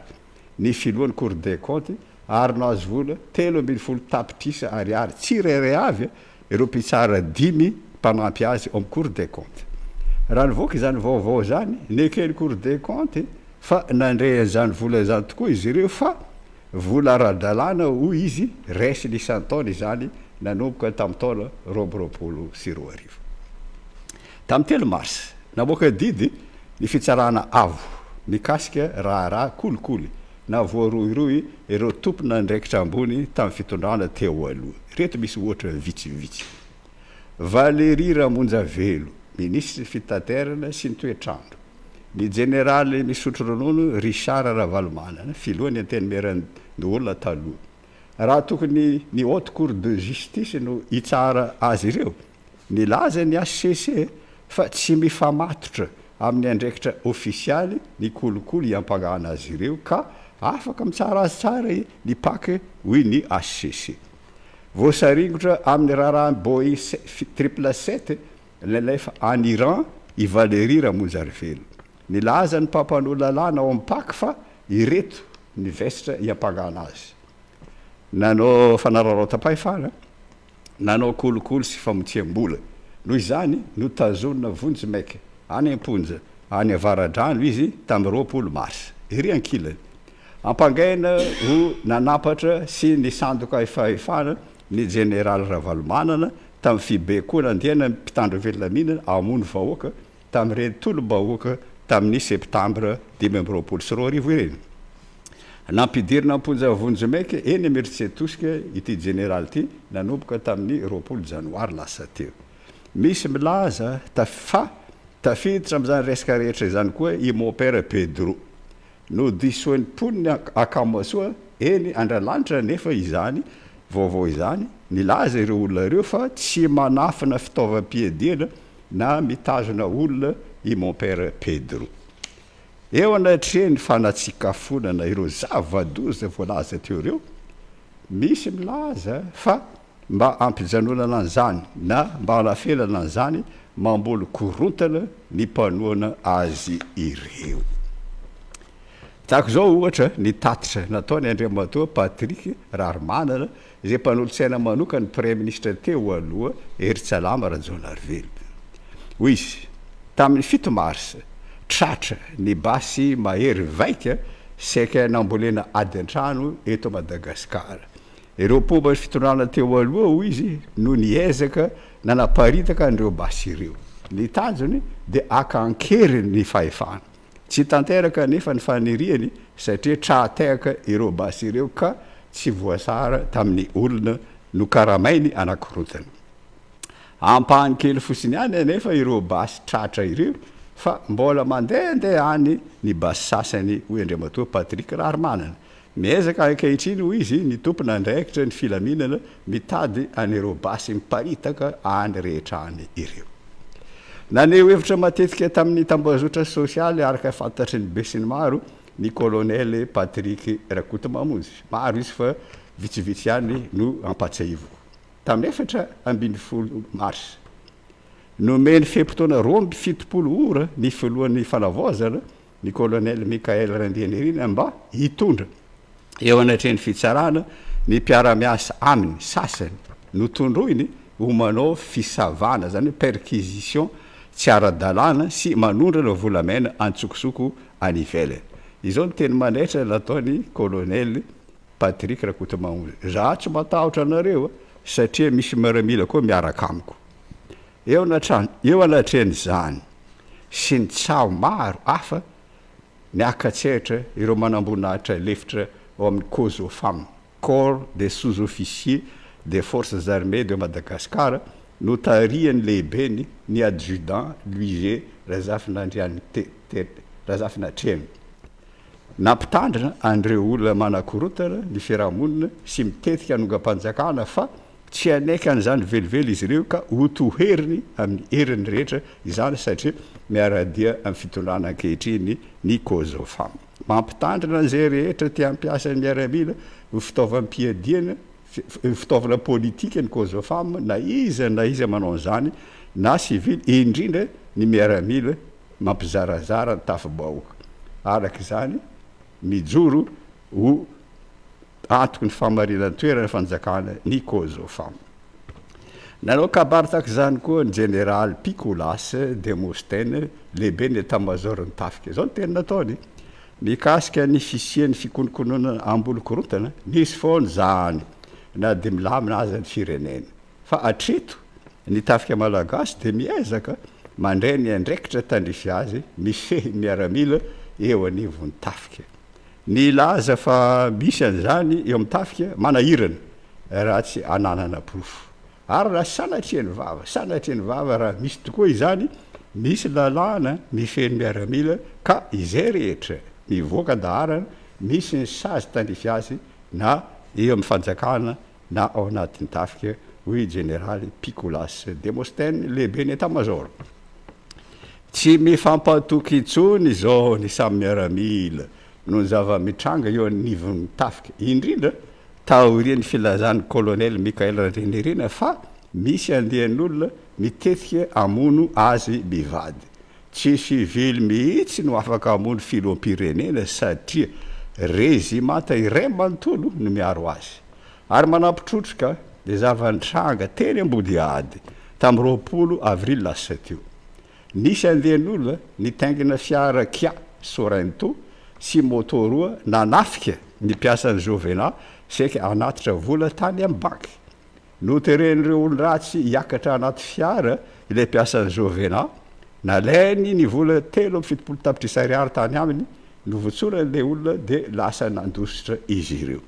ny filohan'ny Cour des comptes ary nahazo vola 13 tapitrisa ariary tsirairay avy ireo mpitsara dimy mpanampy azy ao amin'ny Cour des comptes. Raha nivoaka izany vaovao izany, neken'ny Cour des comptes fa nandray an'izany vola izany tokoa izy ireo fa Vola ara-dalàna, hoy izy, raisiny isan-taona izany nanomboka tamin'ny taona 2022. Tamin'ny telo marsa, namoaka didy ny Fitsarana Avo mikasika raharaha kolikoly na voarohirohy ireo tompon'andraikitra ambony tamin'ny fitondrana teo aloha. Ireto misy ohatra vitsivitsy. Valérie Ramonjavelo, minisitry ny Fitaterana sy ny Toetr'andro. Ny jeneraly misotro ronono Richard Ravalomanana, filohan'ny Antenimierandoholona taloha. Raha tokony ny Haute Cour de Justice no hitsara azy ireo, nilaza ny hcc fa tsy mifamatotra amin'ny andraikitra ofisialy ny kolikoly iampangana azy ireo ka afaka mitsara azy tsara ny Pac hoy ny hcc. Voasaringotra amin'ny raharaha Boeing triple sept nalefa any Iran i Valérie Ramonjarivelo. Nilaza ny mpampanoa lalàna ao amin'ny Pac fa ireto ny vesatra iampangana azy. Nanao fanararaotam-pahefana, nanao kolikoly sy famotsiam-bola. Noho izany, notazonina vonjimaika any am-ponja any Avaradrano izy tamin'ny 20 marsa. Ery ankilany, ampangaina ho nanampatra sy nisandoka fahefana ny jeneraly Ravalomanana tamin'ny fibaikoana andiana mpitandro filaminana hamono vahoaka tamin'ireny tolom-bahoaka tamin'ny septambra 2025 ireny. Nampidirina am-ponja vonjimaika eny Imerintsiatosika ity jeneraly ity nanomboka tamin'ny 20 janoary lasa teo. Misy milaza fa tafiditra amin'izany resaka rehetra izany koa i Mompera Pedro. Nodisoin'ny mponina Akamasoa eny Andralanitra anefa izany vaovao izany, nilaza ireo olona ireo fa tsy manafina fitaovam-piadiana na mitazona olona i Mompera Pedro. Eo anatrehan'ny fanatsikafonana ireo zava-doza voalaza teo ireo, misy milaza fa mba hampijanonana an'izany na mba hanafelana an'izany mamboly korontana ny mpanohana azy ireo. Tahaka izao ohatra ny tatitra nataon'i Andriamatoa Patrick Raharimanana izay mpanolotsaina manokan'ny Praiminisitra teo aloha Heritsalama Rajaonarivelo. Hoy izy, Tamin'ny 7 marsa, tratra ny basy mahery vaika saika nambolena ady an-trano eto Madagasikara. Ireo mpomba ny fitondrana teo aloha, hoy izy, no niezaka nanaparitaka an'ireo basy ireo. Ny tanjony dia haka an-keriny ny fahefana. Tsy tanteraka anefa ny faniriany satria tra-tehaka ireo basy ireo ka tsy voasara tamin'ny olona nokaramainy anakorontana. Ampahany kely fotsiny ihany anefa ireo basy tratra ireo fa mbola mandehandeha any ny basy sasany, hoy Andriamatoa Patrick Raharimanana. Miezaka ankehitriny, hoy izy, ny tompon'andraikitra ny filaminana mitady an'ireo basy miparitaka any rehetra any ireo. Naneho hevitra matetika tamin'ny tambazotra sosialy araka fantatry ny besinimaro ny kolonely Patrick Rakotomamonjy. Maro izy fa vitsivitsy ihany no ampatsiahiviko. Tamin'ny 14 marsa, nomeny fe-potoana 72 ora ny filohan'ny fanavaozana, ny Kolonely Michaël Randrianirina mba hitondra eo anatrehan'ny fitsarana ny mpiara-miasa aminy sasany notondroiny ho manao fisavana, izany hoe perquisition tsy ara-dalàna sy manondrana volamena an-tsokosoko any ivelany. Izao ny teny manaitra nataon'ny Kolonely Patrick Rakotomamonjy, Za tsy matahotra anareo satria misy miaramila koa miaraka amiko. Eo anatrehan'izany sy ny tsaho maro hafa, miaka-tsehatra ireo manamboninahitra lefitra ao amin'ny Cosofam, Corps des sous-officiers des forces armées de Madagascar, notarihan'ny lehibeny, ny Adjudant Louis Razafinatrehina. Nampitandrina an'ireo olona manakorontana ny fiarahamonina sy mitetika hanongam-panjakana fa Tsy hanaiky an'izany velively izy ireo ka hotoheriny amin'ny heriny rehetra izany satria miara-dia amin'ny fitondrana ankehitriny ny Cosofam. Mampitandrina an'izay rehetra te hampiasa ny miaramila ho fitaovam-piadiana, ho fitaovana politika ny Cosofam na iza na iza manao an'izany na sivily, indrindra ny miaramila mampizarazara ny tafi-bahoaka. Araka izany, mijoro ho antoky ny fahamarinan-toeran'ny fanjakana ny Cosofam. Nanao kabary tahaka izany koa ny jeneraly Pikolas Demosthène, lehiben'ny etamazaoron'ny tafika. Izao no teny nataony mikasika ny fisian'ny fikonokononana ambony korontana, Nisy foana izany na dia milamina aza ny firenena. Fa hatreto, ny tafika malagasy dia miezaka mandray ny andraikitra tandrify azy mifehy ny miaramila eo anivon'ny tafika. Ny hilaza fa misy an'izany eo amin'ny tafika, manahirana raha tsy ananana porofo. Ary raha sanatria ny vava, sanatria ny vava raha misy tokoa izany, Misy lalàna mifehy ny miaramila ka izay rehetra mivoaka an-daharana misy ny sazy tandrify azy na eo amin'ny fanjakana na ao anatin'ny tafika, hoy i Jeneraly Pikolas Demosthène, lehiben'ny Etamazaoro. Tsy mifampatoky intsony izao ny samy miaramila noho ny zava-mitranga eo anivon'ny tafika, indrindra taorian'ny filazan'ny Kolonely Michael Randrianirina fa misy andian'olona mitetika hamono azy mivady. Tsy sivily mihitsy no afaka hamono filoham-pirenena satria rezimanta iray manontolo no miaro azy. Ary manampy trotraka ny zava-nitranga teny Ambodihady tamin'ny 20 avril lasa teo. Nisy andian'olona nitaingina fiara Kia Sorento sy moto roa nanafika ny mpiasan'ny Jovena saika hanatitra vola tany amin'ny banky. Noteren'ireo olon-dratsy hiakatra anaty fiara ilay mpiasan'ny Jovena. Nalainy ny vola 73 tapitrisa ariary tany aminy, novotsorany ilay olona dia lasa nandositra izy ireo.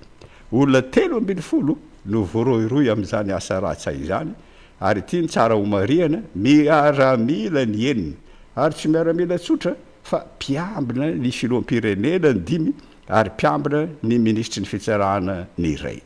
Olona 13 no voarohirohy amin'izany asa ratsy izany ary ity no tsara homarihana, miaramila ny enina ary tsy miaramila tsotra fa mpiambina ny filoham-pirenena ny dimy ary mpiambina ny minisitry ny fitsarana ny iray.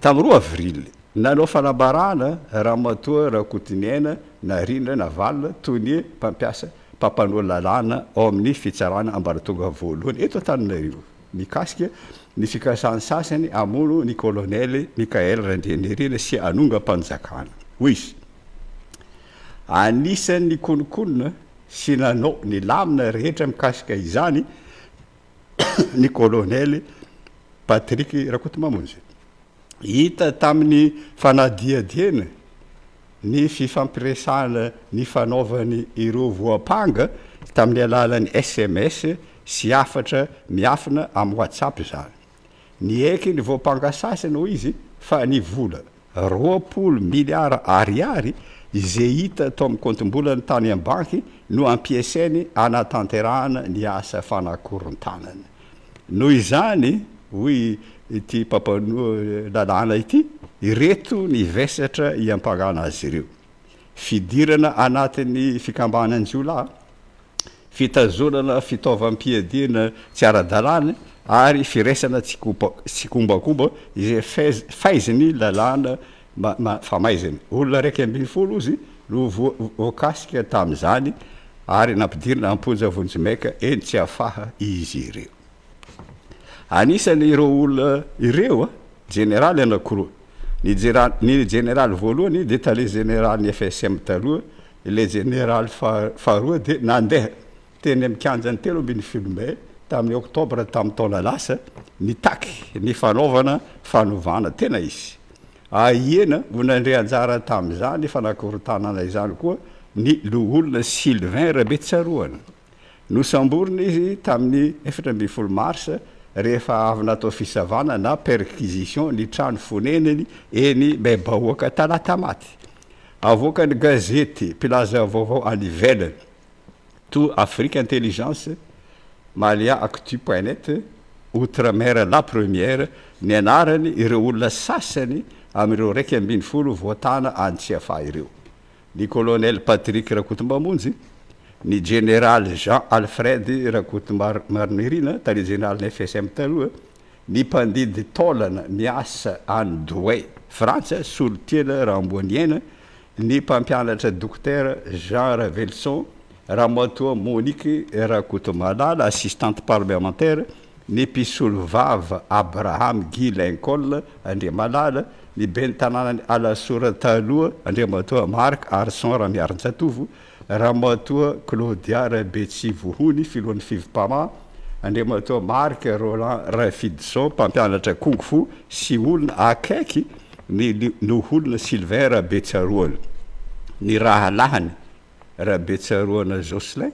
Tamin'ny roa avrily, nanao fanambarana Ramatoa Rakotoniaina Narindra Navalona, tonia mpampiasa mpampanoa lalàna ao amin'ny fitsarana ambaratonga voalohany eto Antananarivo, mikasika ny fikasan'ny sasany hamono ny kolonely Michaël Randrianirina sy hanongam-panjakana. Hoy izy, Anisan'ny nikononkonona sy nanao ny lamina rehetra mikasika izany ny kolonely Patrick Rakotomamonjy. Hita tamin'ny fanadihadiana ny fifampiresahana nifanaovany ireo voampanga tamin'ny alalan'ny sms sy hafatra miafina amin'ny WhatsApp izany. Niaiky ny voampanga sasany, hoy izy, fa ny vola 20 miliara ariary izay hita tao amin'ny kaontim-bolany tany am-banky no ampiasainy hanatanterahana ny asa fanakorontanana. Noho izany, hoy ity mpampanoa lalàna ity, ireto ny vesatra iampangana azy ireo, fidirana anatin'ny fikambanan-jiolahy, fitazonana fitaovam-piadiana tsy ara-dalàna ary firaisana tsikombakomba izay faizin'ny lalàna famaizana. Olona 11 ozy no voakasika tamin'izany ary nampidirina am-ponja vonjimaika eny Tsiafaha izy ireo. Anisan'ireo olona ireo jeneraly anankiroa. Ny ny jeneraly voalohany dia tale jeneralin'ny FSM taloha, ilay jeneraly faharoa dia nandeha teny amin'ny kianjan'ny 13 mai tamin'ny oktobra tamin'ny taona lasa nitaky ny fanaovana fanovana tena izy. Ahiana ho nandray anjara tamin'izany fanakorontanana izany koa ny loholona Sylvain Rabetsaroana. Nosamborina izy tamin'ny 14 marsa rehefa avy natao fisavana na perquisition ny trano fonenany eny Bebahoaka Talatamaty. Avoakan'ny gazety mpilaza vaovao any ivelany toa Afrique Intelligence, Malia Actu point net, Outre Mer La Première ny anarany ireo olona sasany amin'ireo 11 voatana any Tsiafahy ireo. Ny Colonel Patrick Rakotombamonjy, ny Jeneraly Jean Alfred Rakotomarinirina, Tale Jeneralin'ny FSM taloha, ny mpandidy taolana miasa any Douai, Frantsa, Solotiana Ramboaniaina, ny mpampianatra Dokotera Jean Ravelison, Ramatoa Monique Rakotomalala, assistante parlementaire, ny mpisolovava Abraham Guy Lincoln Andriamalala, ny ben'ny tanànan'i Alasora taloha Andriamatoa Marc Arson Ramiarinjatovo, Ramatoa Claudia Rabetsivohony, filohan'ny Fivmpama, Andriamatoa Marc Roland Rafidison, mpampianatra Kung Fu sy olona akaiky ny loholona Sylvain Rabetsaroana, ny rahalahiny Rabetsaroana Jocelyn,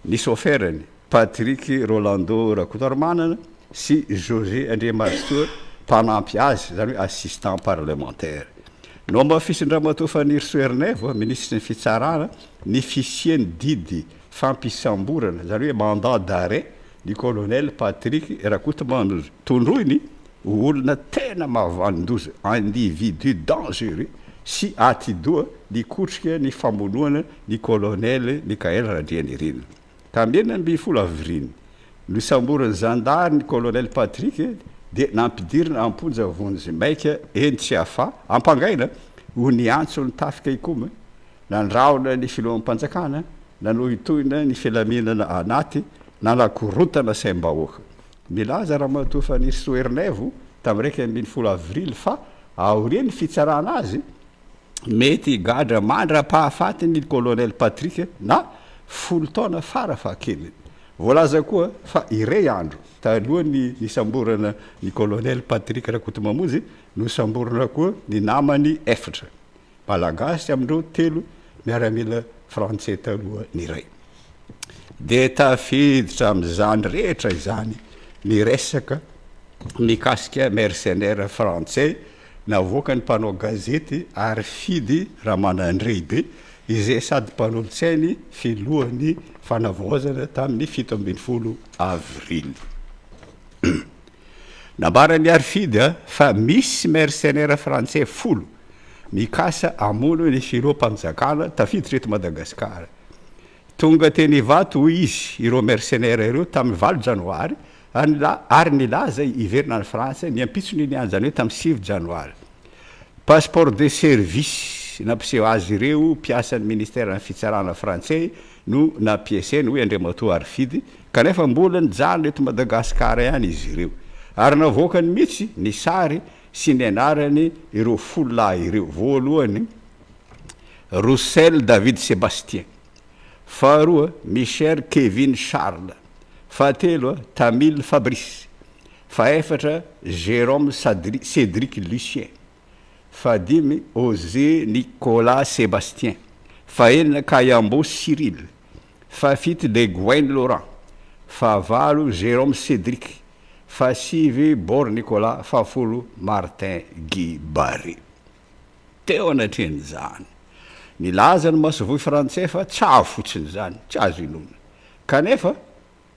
Ny saoferany, Patrick Rolando Rakotoarimanana sy José Andriamahasoa mpanampy azy, izany hoe assistant parlementaire. Nohamafisin-dRamatoa Fanirisoa Ernaivo, minisitry ny Fitsarana, ny fisian'ny didy fampisamborana, izany hoe mandat d'arrêt, ny colonel Patrick Rakotomanondro. Tondroiny ho olona tena mahavanon-doza, individu dangereux, sy atidoha nikotrika ny famonoana ny Kolonely Michaël Randrianirina. Tamin'ny 16 avrily, nosamborin'ny zandary ny Kolonely Patrick dia nampidirina am-ponja vonjimaika eny Tsiafahy, ampangaina ho niantso ny tafika hikomy, nandrahona ny filoham-panjakana, nanohintohina ny filaminana anaty, nanakorontana saim-bahoaka. Nilaza Ramatoa Fanirisoa Ernaivo tamin'ny 11 avrily fa aorian'ny fitsarana azy, mety higadra mandra-pahafatiny ny Kolonely Patrick na folo taona fara fahakeliny. Voalaza koa fa iray andro talohan'ny nisamborana ny Kolonely Patrick Rakotomamonjy, nosamborina koa ny namany efatra. Malagasy amin'ireo telo miaramila frantsay taloha ny iray. Dia tafiditra amin'izany rehetra izany ny resaka mikasika mercenaires frantsay navoakan'ny mpanao gazety Harifidy Ramanandrehibe izay sady mpanolotsain'ny filohan'ny fanavaozana tamin'ny 17 avrily. Nambaran'i Harifidy fa misy mercenaires frantsay folo mikasa hamono ny filoham-panjakana tafiditra eto Madagasikara. Tonga teny Ivato, hoy izy, ireo mercenaires ireo tamin'ny valo janoary ary nilaza hiverina any Frantsa ny ampitson'iny andro, izany hoe tamin'ny sivy janoary. Passeport de service nampiseho azy ireo mpiasan'ny ministeran'ny fitsarana frantsay no nampiasainy, hoy Andriamatoa Harifidy, kanefa mbola nijanona eto Madagasikara ihany izy ireo. Ary navoakany mihitsy ny sary sy ny anarany ireo folo lahy ireo. Voalohany, Roussel David Sébastien. Faharoa, Michel Kevin Charles. Fahatelo, Tamil Fabrice. Fahefatra, Jérôme Cédric Lucien. Fahadimy, Osée Nicolas Sébastien. Fahenina, Kayambo Cyril. Fahafito, Le Guen Laurent. Fahavalo, Jérôme Cédric. Fahasivy, Bor Nicolas. Fahafolo, Martin Guy Barry. Teo anatrehan'izany, nilaza ny masoivoho frantsay fa tsy azo fotsiny izany, tsy azo inoana. Kanefa,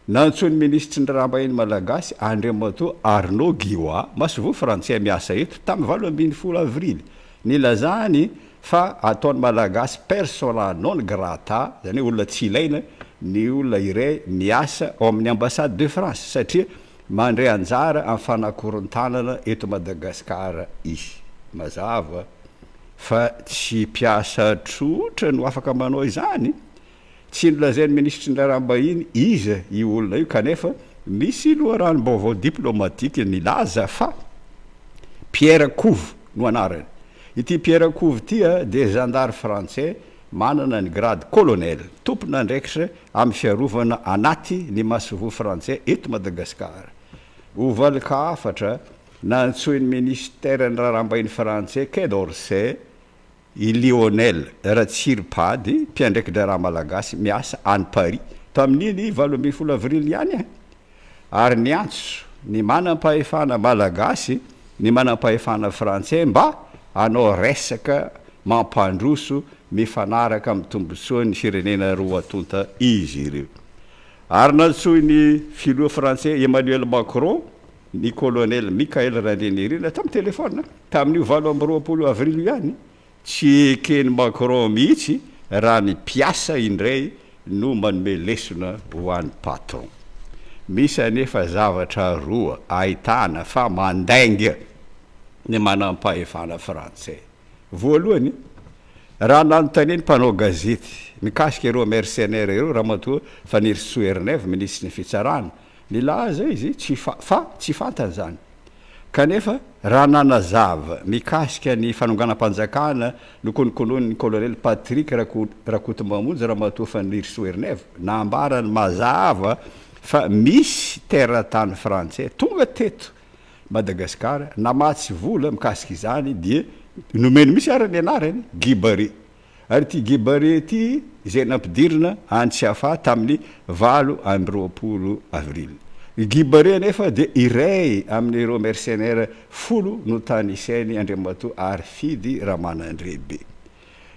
nantsoin'ny minisitry ny Raharaham-bahiny malagasy, Andriamatoa Arnaud Guillois, masoivoho frantsay miasa eto, tamin'ny 18 avrily, nilazany fa ataon'ny Malagasy persona non grata, izany hoe olona tsy ilaina, ny olona iray miasa ao amin'ny Ambassade de France, satria Mandray anjara amin'ny fanakorontanana eto Madagasikara izy. Mazava fa tsy mpiasa tsotra no afaka manao izany. Tsy nolazain'ny minisitry ny raharaham-bahiny iza io olona io kanefa misy loharanom-baovao diplaomatika nilaza fa Pierre Couve no anarany. Ity Pierre Couve ity dia zandary frantsay manana ny grade colonel, tompon'andraikitra amin'ny fiarovana anaty ny masoivoho frantsay eto Madagasikara. Ho valin-kafatra, nantsoin'ny minisiteran'ny raharaham-bahiny frantsay, Quai d'Orsay, i Lionel Ratsiripady, mpiandraiki-draharaha malagasy miasa any Paris, tamin'iny 18 avrily ihany. ary niantso ny manam-pahefana malagasy ny manam-pahefana frantsay mba hanao resaka mampandroso mifanaraka amin'ny tombotsoan'ny firenena roa tonta izy ireo. Ary nantsoin'ny filoha frantsay Emmanuel Macron ny kolonely Michaël Randrianirina tamin'ny telefaonina tamin'io 28 avrily io ihany Tsy eken'i Macron mihitsy raha ny mpiasa indray no manome lesona ho an'ny patron. Misy anefa zavatra roa ahitana fa mandainga ny manampahefana frantsay. Voalohany, raha nanontanian'ny mpanao gazety mikasika ireo mercenaires ireo Ramatoa Fanirisoa Ernaivo, minisitry ny fitsarana, nilaza izy tsy fa tsy fantany izany. Kanefa, raha nanazava mikasika ny fanonganam-panjakana nokononkononin'ny Kolonely Patrick Rakotomamonjy Ramatoa Fanirisoa Ernaivo, nambarany mazava fa misy teratany frantsay tonga teto Madagasikara namatsy vola mikasika izany dia nomeny mihitsy ary ny anarany, Guy Barry. Ary ity Guy ity izay nampidirina any Tsiafahy tamin'ny 28 avril. I Guy anefa dia iray amin'ireo mercenaires folo notanisain'i Andriamatoa Harifidy Ramanandrehibe.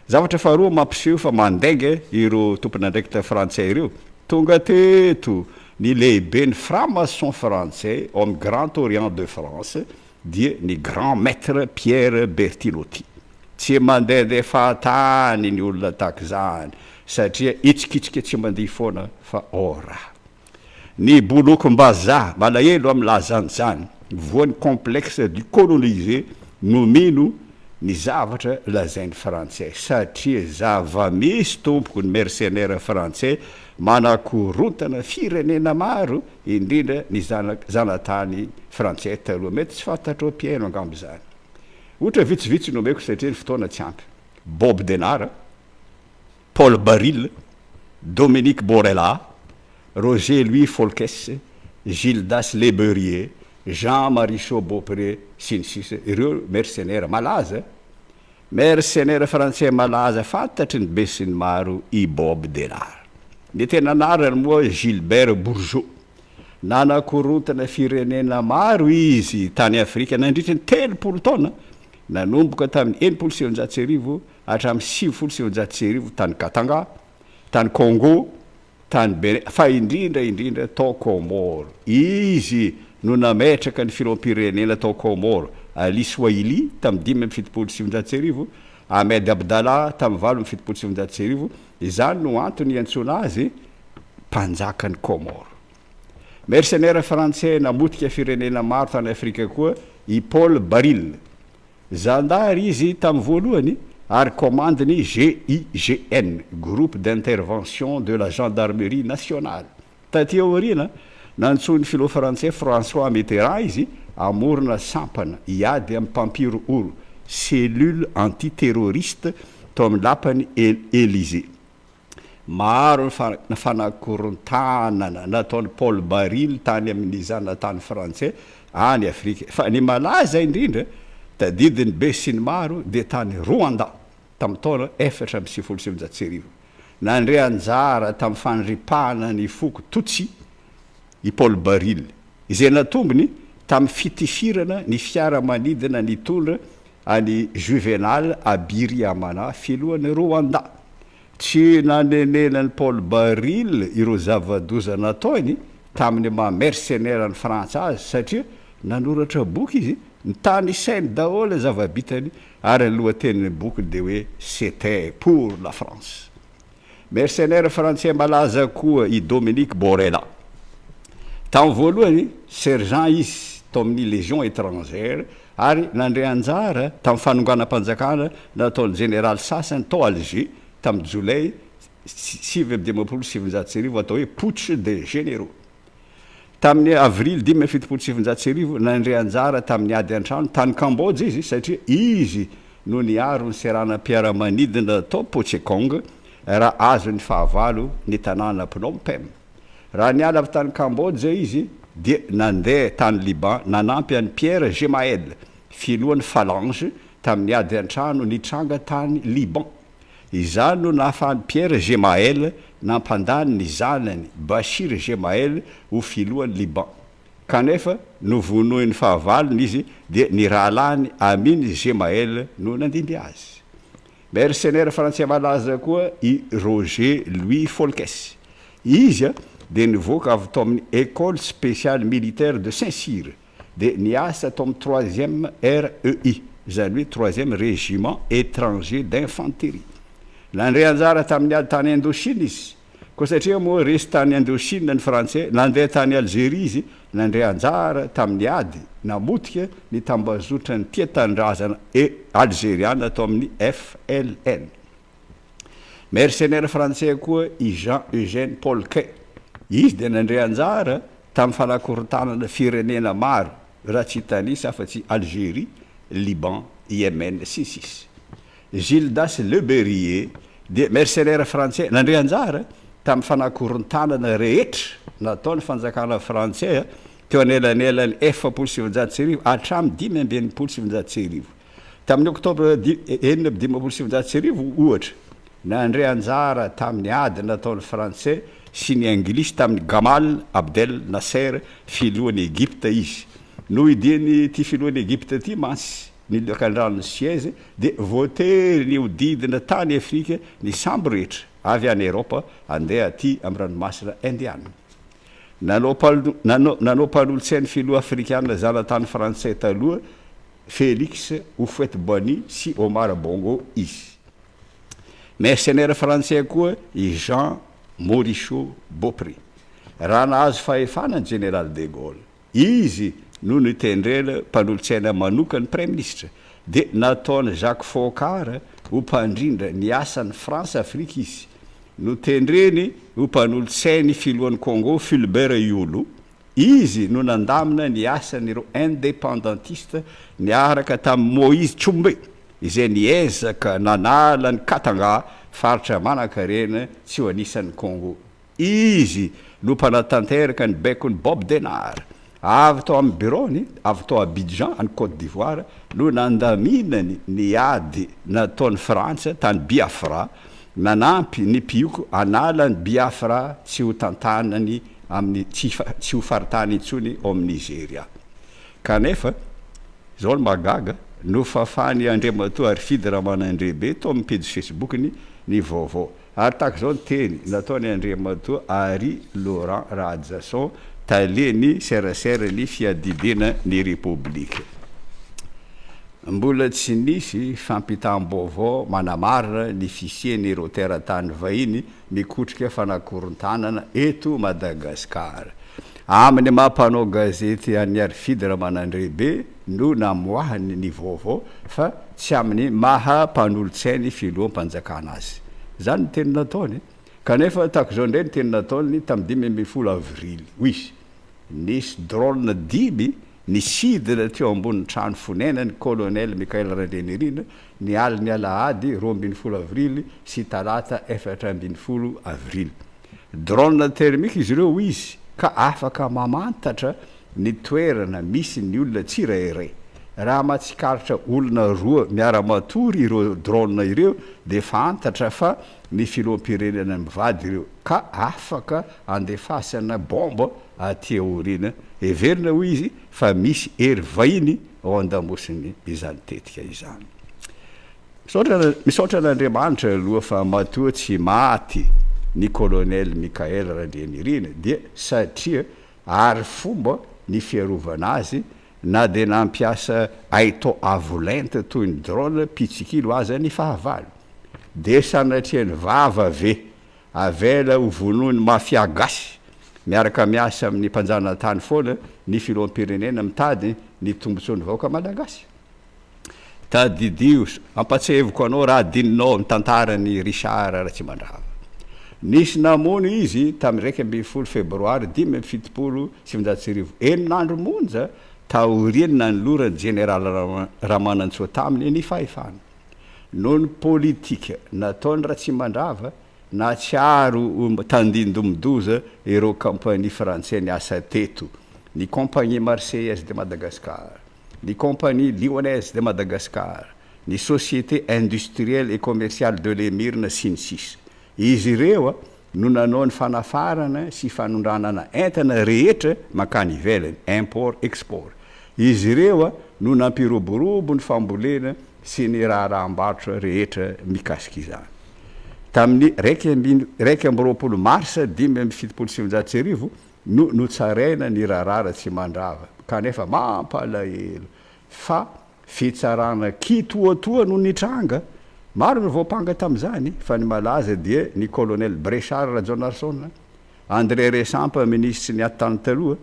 Zavatra faharoa mampiseho fa mandainga ireo tompon'andraikitra frantsay ireo, tonga teto ny lehiben'ny franc-maçon frantsay ao amin'ny Grand Orient de France dia ny Grand Maître Pierre Bertinotti. Tsy mandehandeha fahatany ny olona tahaka izany satria hitsikitsiky tsy mandihy foana fa ora. Ny bolokim-bazaha, malahelo aho milaza an'izany, voan'ny complexe du colonisé no mino ny zavatra lazain'ny frantsay satria zava-misy tompoko ny mercenaires frantsay manakorontana firenena maro indrindra ny zanatany frantsay taloha, mety tsy fantatrao mpihaino angamba izany. Ohatra vitsivitsy no omeko satria ny fotoana tsy ampy. Bob Denard, Paul Barril, Dominique Borella, Roger Louis Foulkes, Gildas Le Beurrier, Jean Marishaud Beaupré, sy ny sisa Ireo mercenaires malaza, mercenaires frantsay malaza fantatry ny besinimaro i Bob Denard. Ny tena anarany moa Gilbert Bourgeaud. Nanakorontana firenena maro izy tany Afrika nandritry ny 30 taona, nanomboka tamin'ny 1960 hatramin'ny 1990 tany Katanga, tany Congo, tany Bénin, fa indrindra indrindra tao Comores. Izy no nametraka ny filoham-pirenena tao Comores, Ali Soilih tamin'ny 1975, Ahmed Abdallah tamin'ny 1978, izany no antony iantsoana azy mpanjakan'i Comores. Mercenaire frantsay namotika firenena maro tany Afrika koa i Paul Barril. Zandary izy tamin'ny voalohany ary komandin'ny GIGN, Groupe d'Intervention de la Gendarmerie Nationale. Taty aoriana, nantsoin'ny filoha frantsay François Mitterrand izy hamorona sampana hiady amin'ny mpampihorohoro, cellule anti-terroriste, tao amin'ny lapan'i Elysée. Maro ny fanakorontanana nataon'i Paul Barril tany amin'ny zanatany frantsay any Afrika. Fa ny malaza indrindra, tadidin'ny be sy ny maro, dia tany Rwanda, tamin'ny taona 1994. Nandre anjara tamin'ny fandripahana ny foko Tutsi i Paul Barril, izay natombony tamin'ny fitifirana ny fiaramanidina nitondra an'i Juvénal Habyarimana, filohan'i Rwanda. Tsy nanenenan'i Paul Barril ireo zava-doza nataony tamin'ny maha mercenaire an'i Frantsa azy satria nanoratra boky izy, nitanisainy daholo ny zava-bitany ary ny lohatenin'ny bokiny dia hoe C'était pour la France. Mercenaire frantsay malaza koa i Dominique Borella. Tamin'ny voalohany, sergent izy tao amin'ny Légion étrangère ary nandray anjara tamin'ny fanonganam-panjakana nataon'ny jeneraly sasany tao Alger tamin'ny Jolay 1959 atao hoe Putsch des généraux. Tamin'ny Avrily 1975, nandray anjara tamin'ny ady an-trano tany Kambodza izy satria izy no niaro ny seranam-piaramanidina tao Pochekong raha azon'ny fahavalo ny tanàna Phnom Penh. Raha niala avy tany Kambodza izy dia nandeha tany Liban nanampy an'i Pierre Gemayel, filohan'ny Phalange tamin'ny ady an-trano nitranga tany Liban. Izany no nahafahan'i Pierre Gemayel nampandany ny zanany Bachir Gemayel ho filohan'i Liban. Kanefa novonoin'ny fahavalony izy dia ny rahalahiny Amin Gemayel no nandimby azy. Mercenaire frantsay malaza koa i Roger Louis Foulkes. Izy dia nivoaka avy tao amin'ny École Spéciale Militaire de Saint-Cyr. dia niasa tao amin'ny Troisième REI, izany hoe Troisième Régiment Étranger d'Infanterie. Nandray anjara tamin'ny ady tany Indochine izy. Koa satria moa resy tany Indochine ny Frantsay, nandeha tany Alzeria izy, nandray anjara tamin'ny ady namotika ny tambazotran'ny tia tanindrazana alzeriana tao amin'ny FLN. Mercenaire frantsay koa i Jean Eugène Paulquet. Izy dia nandray anjara tamin'ny fanakorontanana firenena maro, raha tsy hitanisa afa-tsy Algérie, Liban, Yémen, sy ny sisa. Gildas Le Berrier dia mercenaire frantsay nandray anjara tamin'ny fanakorontanana rehetra nataon'ny fanjakana frantsay teo anelanelan'ny 1940 hatramin'ny 1965. Tamin'ny Oktobra 1956, ohatra, nandray anjara tamin'ny ady nataon'ny Frantsay sy ny Anglisy tamin'i Gamal Abdel Nasser, filohan'i Egypta, izy. Nohidian'ity filohan'i Egypta ity mantsy ny lakandranon'i Suez, dia voatery nihodidina tany Afrika ny sambo rehetra avy any Eropa handeha aty amin'ny ranomasina Indiana. Nanao nanao mpanolotsain'ny filoha afrikana zanatany frantsay taloha. Félix Houphouët-Boigny sy Omar Bongo izy. Mercenaire frantsay koa i Jean Mauriceau Beaupré. Raha nahazo fahefana ny Jeneraly de Gaulle, izy no notendrena mpanolotsaina manokan'ny Praiminisitra, dia nataon'i Jacques Foccart ho mpandrindra ny asan'ny France Afrique izy. Notendreny ho mpanolotsain'ny filohan'i Congo Fulbert Youlou Izy no nandamina ny asan'ireo indépendantiste niaraka tamin'i Moïse Tshombe izay niezaka nanala an'i Katanga, faritra manankarena tsy ho anisan'i Congo. Izy no mpanatanteraka ny baikon'i Bob Denard. Avy tao amin'ny biraony, avy tao Abidjan any Côte d'Ivoire no nandaminany ny ady nataon'i Frantsa tany Biafra Nanampy ny mpioko hanala an'i Biafra tsy ho tantanany amin'ny tsy tsy ho faritany intsony ao amin'i Nizeria. Kanefa, izao no mahagaga, nofafan'i Andriamatoa Harifidy Ramanandriabe tao amin'ny pejy Facebook-ny ny vaovao. Ary tahaka izao ny teny nataon'i Andriamatoa Harry Laurent Rahajason, talen'ny seraseran'ny fiadidiana ny Repoblika. Mbola tsy nisy fampitam-baovao manamarina ny fisian'ireo teratany vahiny mikotrika fanakorontanana eto Madagasikara. Amin'ny maha mpanao gazety an'i Harifidy Ramanandribe no namoahany ny vaovao fa tsy amin'ny maha mpanolotsain'ny filoham-panjakana azy. Izany ny teny nataony. Kanefa tahaka izao indray ny teny nataony tamin'ny 15 avrily. Hoy izy. Nisy drone dimy nisidina teo ambonin'ny trano fonenan'ny Colonel Michael Randrianirina ny alin'ny alahady 12 avrily sy talata 14 avrily. Drone thermique izy ireo hoy izy ka afaka mamantatra ny toerana misy ny olona tsirairay. Raha mahatsikaritra olona roa miara-matory ireo drone ireo dia fantatra fa ny filoham-pirenena mivady ireo ka afaka andefasana bomba aty aoriana. Heverina hoy izy fa misy hery vahiny ao andamosiny izany tetika izany. Misaotra misaotra an'Andriamanitra aloha fa matoa tsy maty ny colonel Mickaël Randrianirina dia satria ary fomba ny fiarovana azy na dia nampiasa haitao avo lenta toy ny drone mpitsikilo aza ny fahavalo. Dia sanatria ny vava ve avela ho vonoin'ny mafia gasy miaraka miasa amin'ny mpanjanatany foana ny filoham-pirenena mitady ny tombotsoan'ny vahoaka malagasy? Tadidio, ampatsiahiviko anao raha adinonao ny tantaran'i Richard Ratsimandrava. Nisy namono izy tamin'ny 11 febroary 1975, enina andro monja taorian'ny nanoloran'ny jeneraly Ramanantsoa taminy ny fahefana. Noho ny politika nataon'i Ratsimandrava, nahatsiaro ho tandindomin-doza ireo kaompania frantsay niasa teto, ny Compagnie Marseillaise de Madagascar, ny Compagnie Lyonnaise de Madagascar, ny Société Industrielle et Commerciale de l'Emirna sy ny sisa Izy ireo no nanao ny fanafarana sy fanondranana entana rehetra mankany ivelany, import export. Izy ireo no nampiroborobo ny fambolena sy ny raharaham-barotra rehetra mikasika izany. Tamin'ny 21 marsa 1975 no notsaraina ny raharaha Ratsimandrava kanefa mampalahelo fa fitsarana kitoatoa no nitranga. Maro no voampanga tamin'izany fa ny malaza dia ny Colonel Brechard Rajaonarison, André Resampa minisitry ny atitany taloha,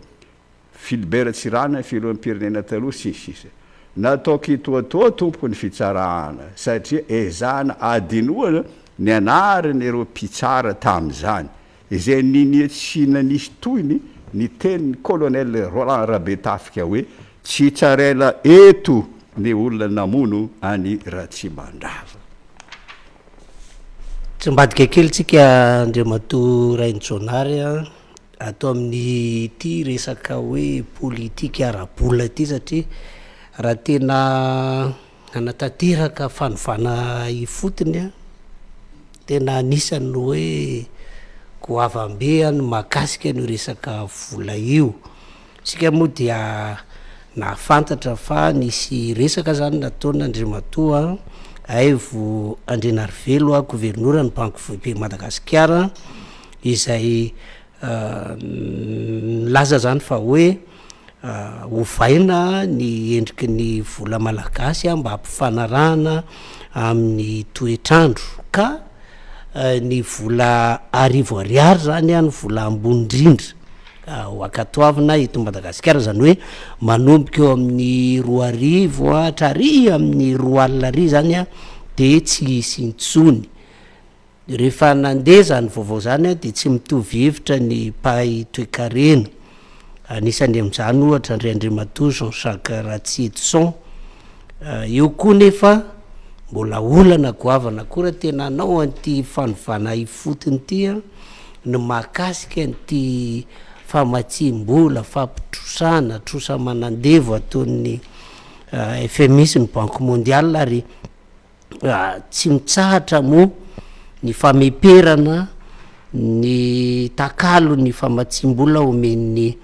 Philbert Tsiranana filoham-pirenena taloha sy ny sisa Natao kitoatoa tompoko ny fitsarana satria ezahana adinoana ny anaran'ireo mpitsara tamin'izany izay ninia tsy nanisy tohiny ny tenin'ny Colonel Roland Rabetafika hoe tsy tsaraina eto ny olona namono an'i Ratsimandrava. Tsy ambadika kely tsika Andriamatoa Rainijaonary a, ato amin'ity resaka hoe politika ara-bola ity satria raha tena Nanatanteraka fanovana ifotony aho, tena anisan'ny hoe goavam-be ny mahakasika an'io resaka vola io. Isika moa dia nahafantatra fa nisy resaka zany nataon'Andriamatoa Aivo Andrianarivelo, governoran'ny Banky Foiben'i Madagasikara, izay nilaza zany fa hoe. Ovaina ny endriky ny vola malagasy mba hampifanarahana amin'ny toetr'andro ka ny vola arivo ariary zany no vola ambony indrindra ho ankatoavina eto Madagasikara, zany hoe manomboka eo amin'ny 2000 hatrary amin'ny 20 ary zany de tsy hisy intsony. Rehefa nandeha izany vaovao izany dia tsy mitovy hevitra ny mpahay toekarena. Anisany amin'izany ohatra ndry Andriamatoa Jean Jacques Ratsietison. Eo koa nefa mbola olana goavana koa raha tena hanao an'ity fanovana ifotony ity ny mahakasika an'ity famatsiam-bola, fampitrosana, trosa manandevo ataon'ny FMI sy ny Banque Mondiale ary Tsy mitsahatra moa ny fameperana ny takalon'ny famatsiam-bola omen'ny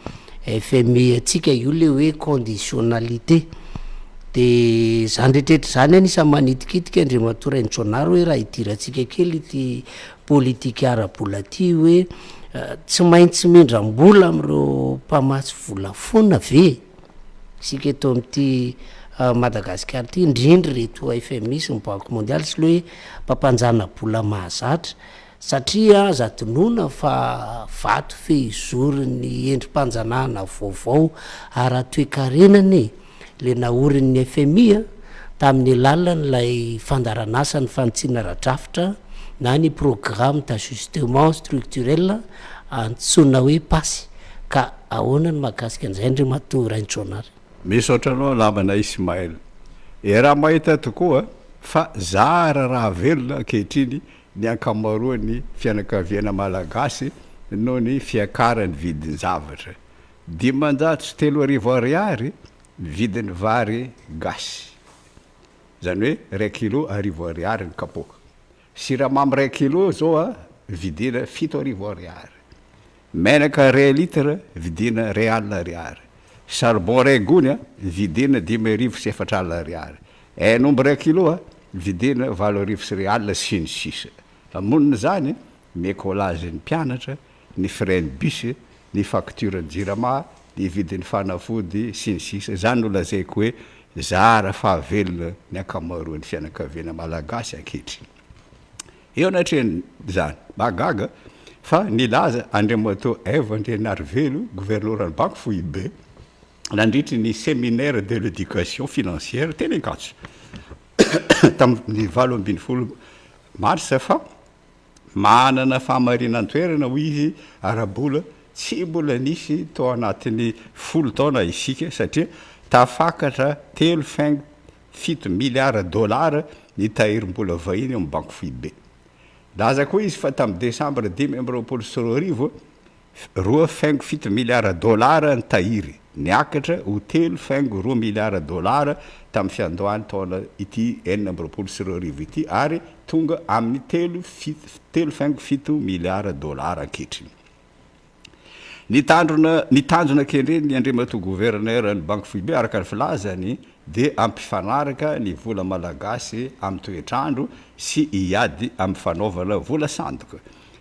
FMI antsika, io le hoe conditionnalité. De zany rehetrarehetra zany anisan'ny manitikitika Andriamatoa Rainijaonary hoe raha idirantsika kely ity politika ara-bola ity hoe tsy maintsy mindram-bola amin'ireo mpamatsy vola foana ve? Isika eto amin'ity Madagasikara ity, indrindra ireto FMI sy ny Banque Mondiale sy ilay hoe mpampanjana-bola mahazatra, satria aza adinoina fa vato fehizoron'ny endri-panjanahana vaovao ara-toekarena anie ilay naorin'ny FMI tamin'ny alalan'ilay fandaharanasan'ny fanitsiana ara-drafitra na ny Programme d'Ajustement Structurel antsoina hoe PAS ka Ahoana ny mahakasika an'izay Andriamatoa Rainitsoanary? Misaotra anao namana Ismaël. Iaraha-mahita tokoa fa zara raha velona ankehitriny ny ankamaroan'ny fianakaviana malagasy noho ny fiakaran'ny vidin-javatra. 3500 ariary ny vidin'ny vary gasy. Izany hoe iray kilo arivo ariary ny kapoaka. Siramamy iray kilo izao vidiana 7000 ariary. Menaka iray litre vidiana iray alina ariary. Charbon iray gony vidiana 4005 ariary. Hen'omby iray kilo vidiana 2100 sy ny sisa. Amoron'izany, ny écolage-n'ny mpianatra, ny frais-n'ny bus, ny facture-n'ny jirama, ny vidin'ny fanafody sy ny sisa. Izany no lazaiko hoe zara fahavelona ny ankamaroan'ny fianakaviana malagasy ankehitriny. Eo anatrehan'izany, mahagaga fa nilaza Andriamatoa Eva Andrianarivelo, Governoran'ny Banky Foibe, nandritry ny Séminaire de l'éducation financière teny Ankatso, tamin'ny 18 marsa fa manana fahamarinan-toerana, hoy izy, ara-bola tsy mbola nisy tao anatin'ny folo taona isika satria tafakatra telo faingo fito miliara dolara ny tahirim-bola vahiny ao amin'ny Banky Foibe. Nilaza koa izy fa tamin'ny desambra 2025, roa faingo fito miliara dolara ny tahiry, niakatra ho telo faingo roa miliara dolara tamin'ny fiandohan'ny taona ity 2026 ity ary tonga amin'ny telo telo faingo fito miliara dolara ankehitriny. Ny tandrona, ny tanjona kendren'ny Andriamatoa Governeur ny Banky Foibe araka ny filazany dia hampifanaraka ny vola malagasy amin'ny toetr'andro sy hiady amin'ny fanaovana vola sandoka.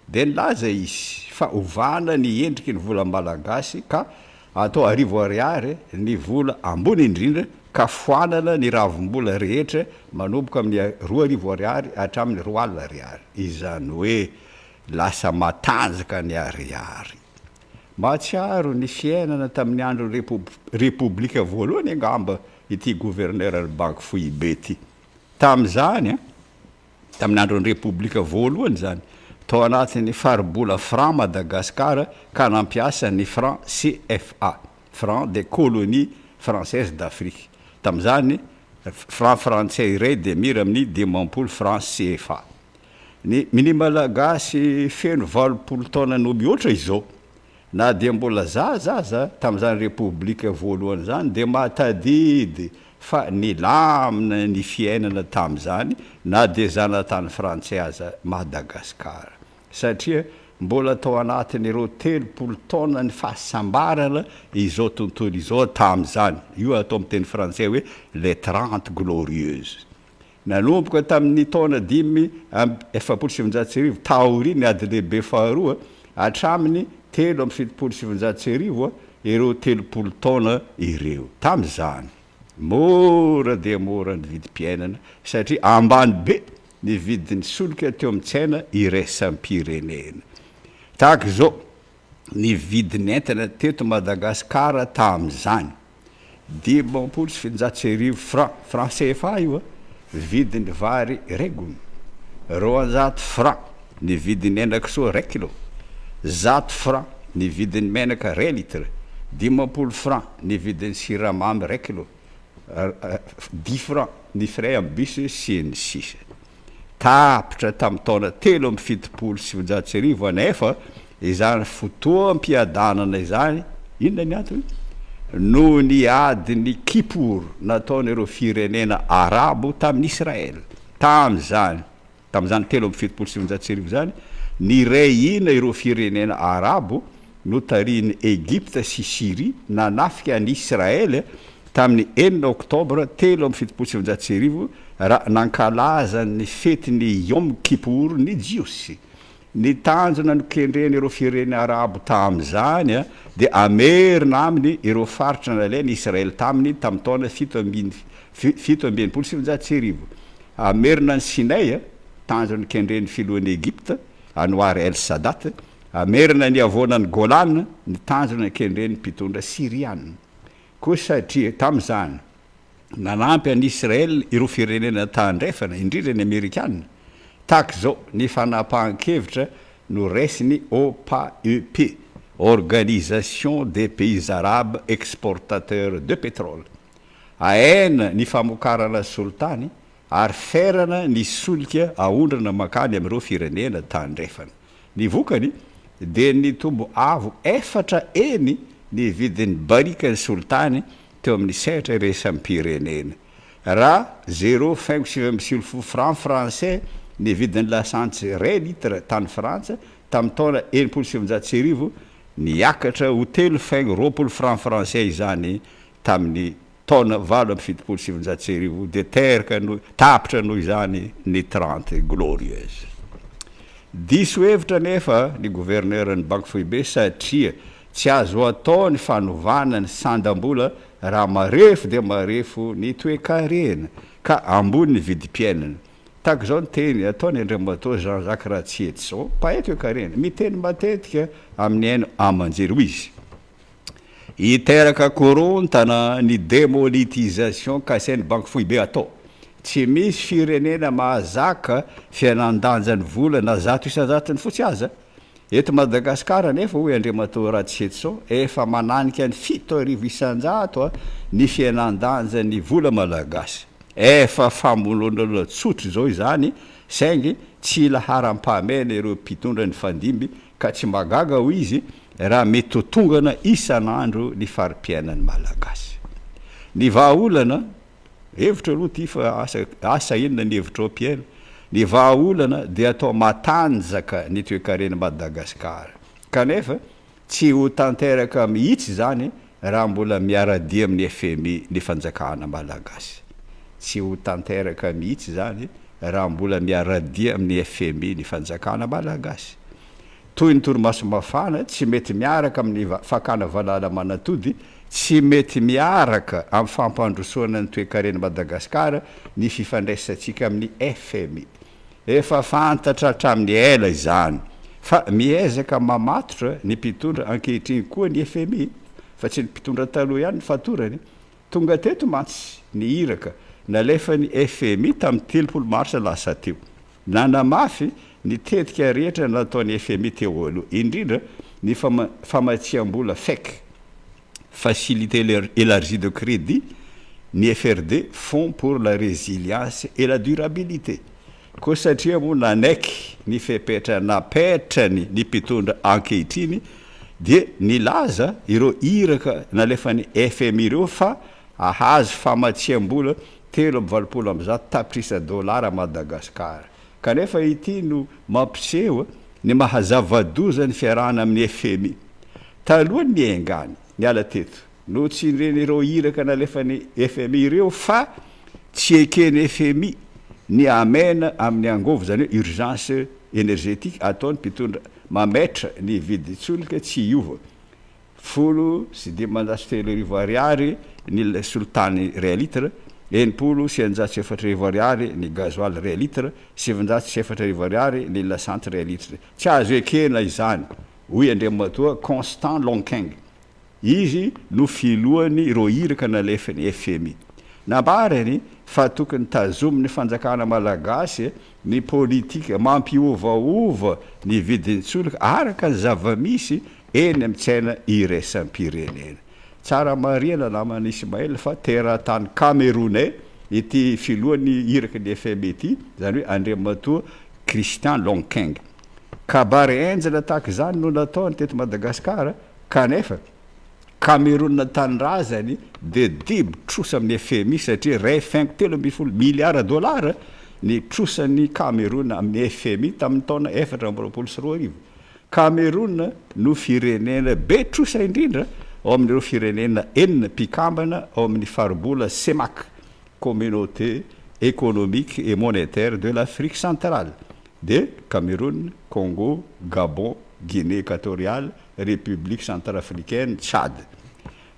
Dia nilaza izy fa ovana ny endriky ny vola malagasy ka atao arivo ariary ny vola ambony indrindra ka foanana ny ravim-bola rehetra manomboka amin'ny 2000 ariary hatramin'ny 20 ariary. Izany hoe Lasa matanjaka ny ariary. Mahatsiaro ny fiainana tamin'ny andron'ny Repoblika voalohany angamba ity governeran'ny Banky Foibe ity. Tamin'izany, tamin'ny andron'ny Repoblika voalohany izany, tao anatin'ny faribola franc Madagascar ka nampiasa ny franc CFA, franc des colonies françaises d'Afrique. Tamin'izany, franc frantsay iray dia mira amin'ny 50 franc CFA. Ny ny Malagasy feno 80 taona no mihoatra izao, na dia mbola zaza aza tamin'izany Repoblika voalohany izany dia mahatadidy fa nilamina ny fiainana tamin'izany na dia zanatany frantsay aza Madagasikara satria mbola tao anatin'ireo 30 taonan'ny fahasambarana izao tontolo izao tamin'izany, io atao amin'ny teny frantsay hoe les trente glorieuses. Nanomboka tamin' ny taona 1945, taorian' ny Ady Lehibe Faharoa, hatramin' ny 1973. ireo 30 taona ireo. Tamin'izany, mora dia mora ny vidim-piainana satria ambany be ny vidin'ny solika teo amin'ny tsena iraisam-pirenena. Tahaka izao ny vidin'ny entana teto Madagasikara tamin'izany, 1750 francs, francs CFA io a, vidin'ny vary iray gony, 200 francs ny vidin'ny henakisoa iray kilao, 100 francs ny vidin'ny menaka iray litre, 50 francs ny vidin'ny siramamy iray kilao, dix francs ny frais amin'ny bus sy ny sisa. Tapitra tamin'ny taona 1973 anefa izany fotoam-piadanana izany, inona ny antony? Noho ny adin'ny Kippour nataon'ireo firenena arabo tamin'i Israel. Tamin'izany, tamin'izany 1973 izany, niray hina ireo firenena arabo notarihin'i Egypta sy Syria nanafika an'i Israel tamin'ny enina Oktobra 1973 raha nankalaza ny fetin'ny Yom Kippur ny Jiosy. Ny tanjona nokendren'ireo firenena arabo tamin'izany dia hamerina aminy ireo faritra nalain'i Israel taminy tamin'ny taona 1967. Hamerina an'i Sinay, tanjona nokendren'ny filohan'i Egypta, Anwar El Sadat, Hamerina ny havoanan'i Golan ny tanjona kendren'ny mpitondra Syriana. Koa satria, tamin'izany, nanampy an'i Israel ireo firenena tandrefana, indrindra ny Amerikana, tahaka izao ny fanapahan-kevitra noraisin'ny OPEP, Organisation des Pays Arabes Exportateurs de Pétrole, ahena ny famokarana solitany ary ferana ny solika aondrana mankany amin'ireo firenena tandrefana. Ny vokany dia nitombo avo efatra heny ny vidin'ny barikan'ny solitany teo amin'ny sehatra iraisam-pirenena. Raha zéro faingo 99 francs français ny vidin'ny lasantsy iray litre tany Frantsa tamin'ny taona 1960, niakatra ho telo faingo 20 francs français izany tamin'ny Taona 1978 dia teraka noho, tapitra noho izany ny Trente Glorieuses. Diso hevitra anefa ny governeran'ny Banky Foibe satria tsy azo atao ny fanovana ny sandam-bola raha marefo dia marefo ny toekarena ka ambony ny vidim-piainana. Tahaka izao ny teny ataony Andriamatoa Jean Jacques Ratsietison, mpahay toekarena, miteny matetika amin'ny haino aman-jery, hoy izy. Hiteraka korontana ny demonetisation kasain'ny Banky Foibe atao. Tsy misy firenena mahazaka fihenan-danjan'ny vola na zato isan-jatony fotsy aza. Eto Madagasikara anefa, hoy Andriamatoa Ratsietison, efa mananika ny 7000 isan-jato ny fihenan-danjan'ny vola malagasy. Efa famonoan'olona tsotra izao izany saingy tsy laharam-pahamehana ireo mpitondra nifandimby ka tsy mahagaga, hoy izy, raha mitotongana isan'andro ny fari-piainan'ny Malagasy. Ny vahaolana, hevitro aloha ity fa asa asa inona ny hevitrao mpihaino, ny vahaolana dia atao matanjaka ny toekaren'i Madagasikara. Kanefa tsy ho tanteraka mihitsy izany raha mbola miara-dia amin'ny fmi ny fanjakana Malagasy. Tsy ho tanteraka mihitsy izany raha mbola miara-dia amin'ny fmi ny fanjakana Malagasy. Toy ny torimaso mafana, tsy mety miaraka amin'ny fakana valala aman'atody, tsy mety miaraka amin'ny fampandrosoana ny toekaren'i Madagasikara ny fifandraisantsika amin'ny fmi. Efa fantatra hatramin'ny ela izany fa miezaka mamatotra ny mpitondra ankehitriny koa ny fmi fa tsy ny mpitondra taloha ihany ny fatorany. Tonga teto mantsy ny iraka nalefan'ny fmi tamin'ny 30 marsa lasa teo. Nanamafy ny tetika rehetra nataon'ny fmi teo aloha, indrindra ny famatsiam-bola FEC, Facilité Elargie de Crédit, ny FRD, Fonds pour la Résilience et la Durabilité. Koa satria moa nanaiky ny fepetra napetrany ny mpitondra ankehitriny dia nilaza ireo iraka nalefan'ny fmi ireo fa Hahazo famatsiam-bola 183 tapitrisa dolara Madagasikara. Kanefa ity no mampiseho ny maha zava-doza ny fiarahana amin'ny fmi. Talohan'ny niaingany niala teto, notsindrin'ireo iraka nalefan'ny fmi ireo fa tsy eken'ny fmi ny hamena amin'ny angovo, izany hoe urgence énergétique ataon'ny mpitondra mametra ny vidin-tsolika tsy hiova. 3010 ariary ny solitany iray litre, 4060 ariary ny gasoil iray litre, 4009 ariary ny lasantsy iray litre. Tsy azo ekena izany, hoy Andriamatoa Constant Lonkeng. Izy no filohan'ny ireo iraka nalefan'ny fmi. Nambarany fa tokony tazomin'ny fanjakana malagasy ny politika mampiovaova ny vidin-tsolika araka ny zava-misy eny amin'ny tsena iraisam-pirenena. Tsara marihana namana Ismaël fa teratany Camerounais ity filohan'ny iraky ny fmi ity, izany hoe Andriamatoa Christian Lonkeng. Kabary henjana tahaka izany no nataony teto Madagasikara kanefa Cameroun tanindrazany dia dibo trosa amin'ny fmi satria iray faingo 13 miliara dolara ny trosan'i Cameroun amin'ny fmi tamin'ny taona 2024. Cameroun no firenena be trosa indrindra ao amin'ireo firenena enina mpikambana ao amin'ny faribola Cemac, Communauté Economique et Monétaire de l'Afrique Centrale, dia Cameroun, Congo, Gabon, Guinée Equatoriale, République Centrafricaine, Tchad.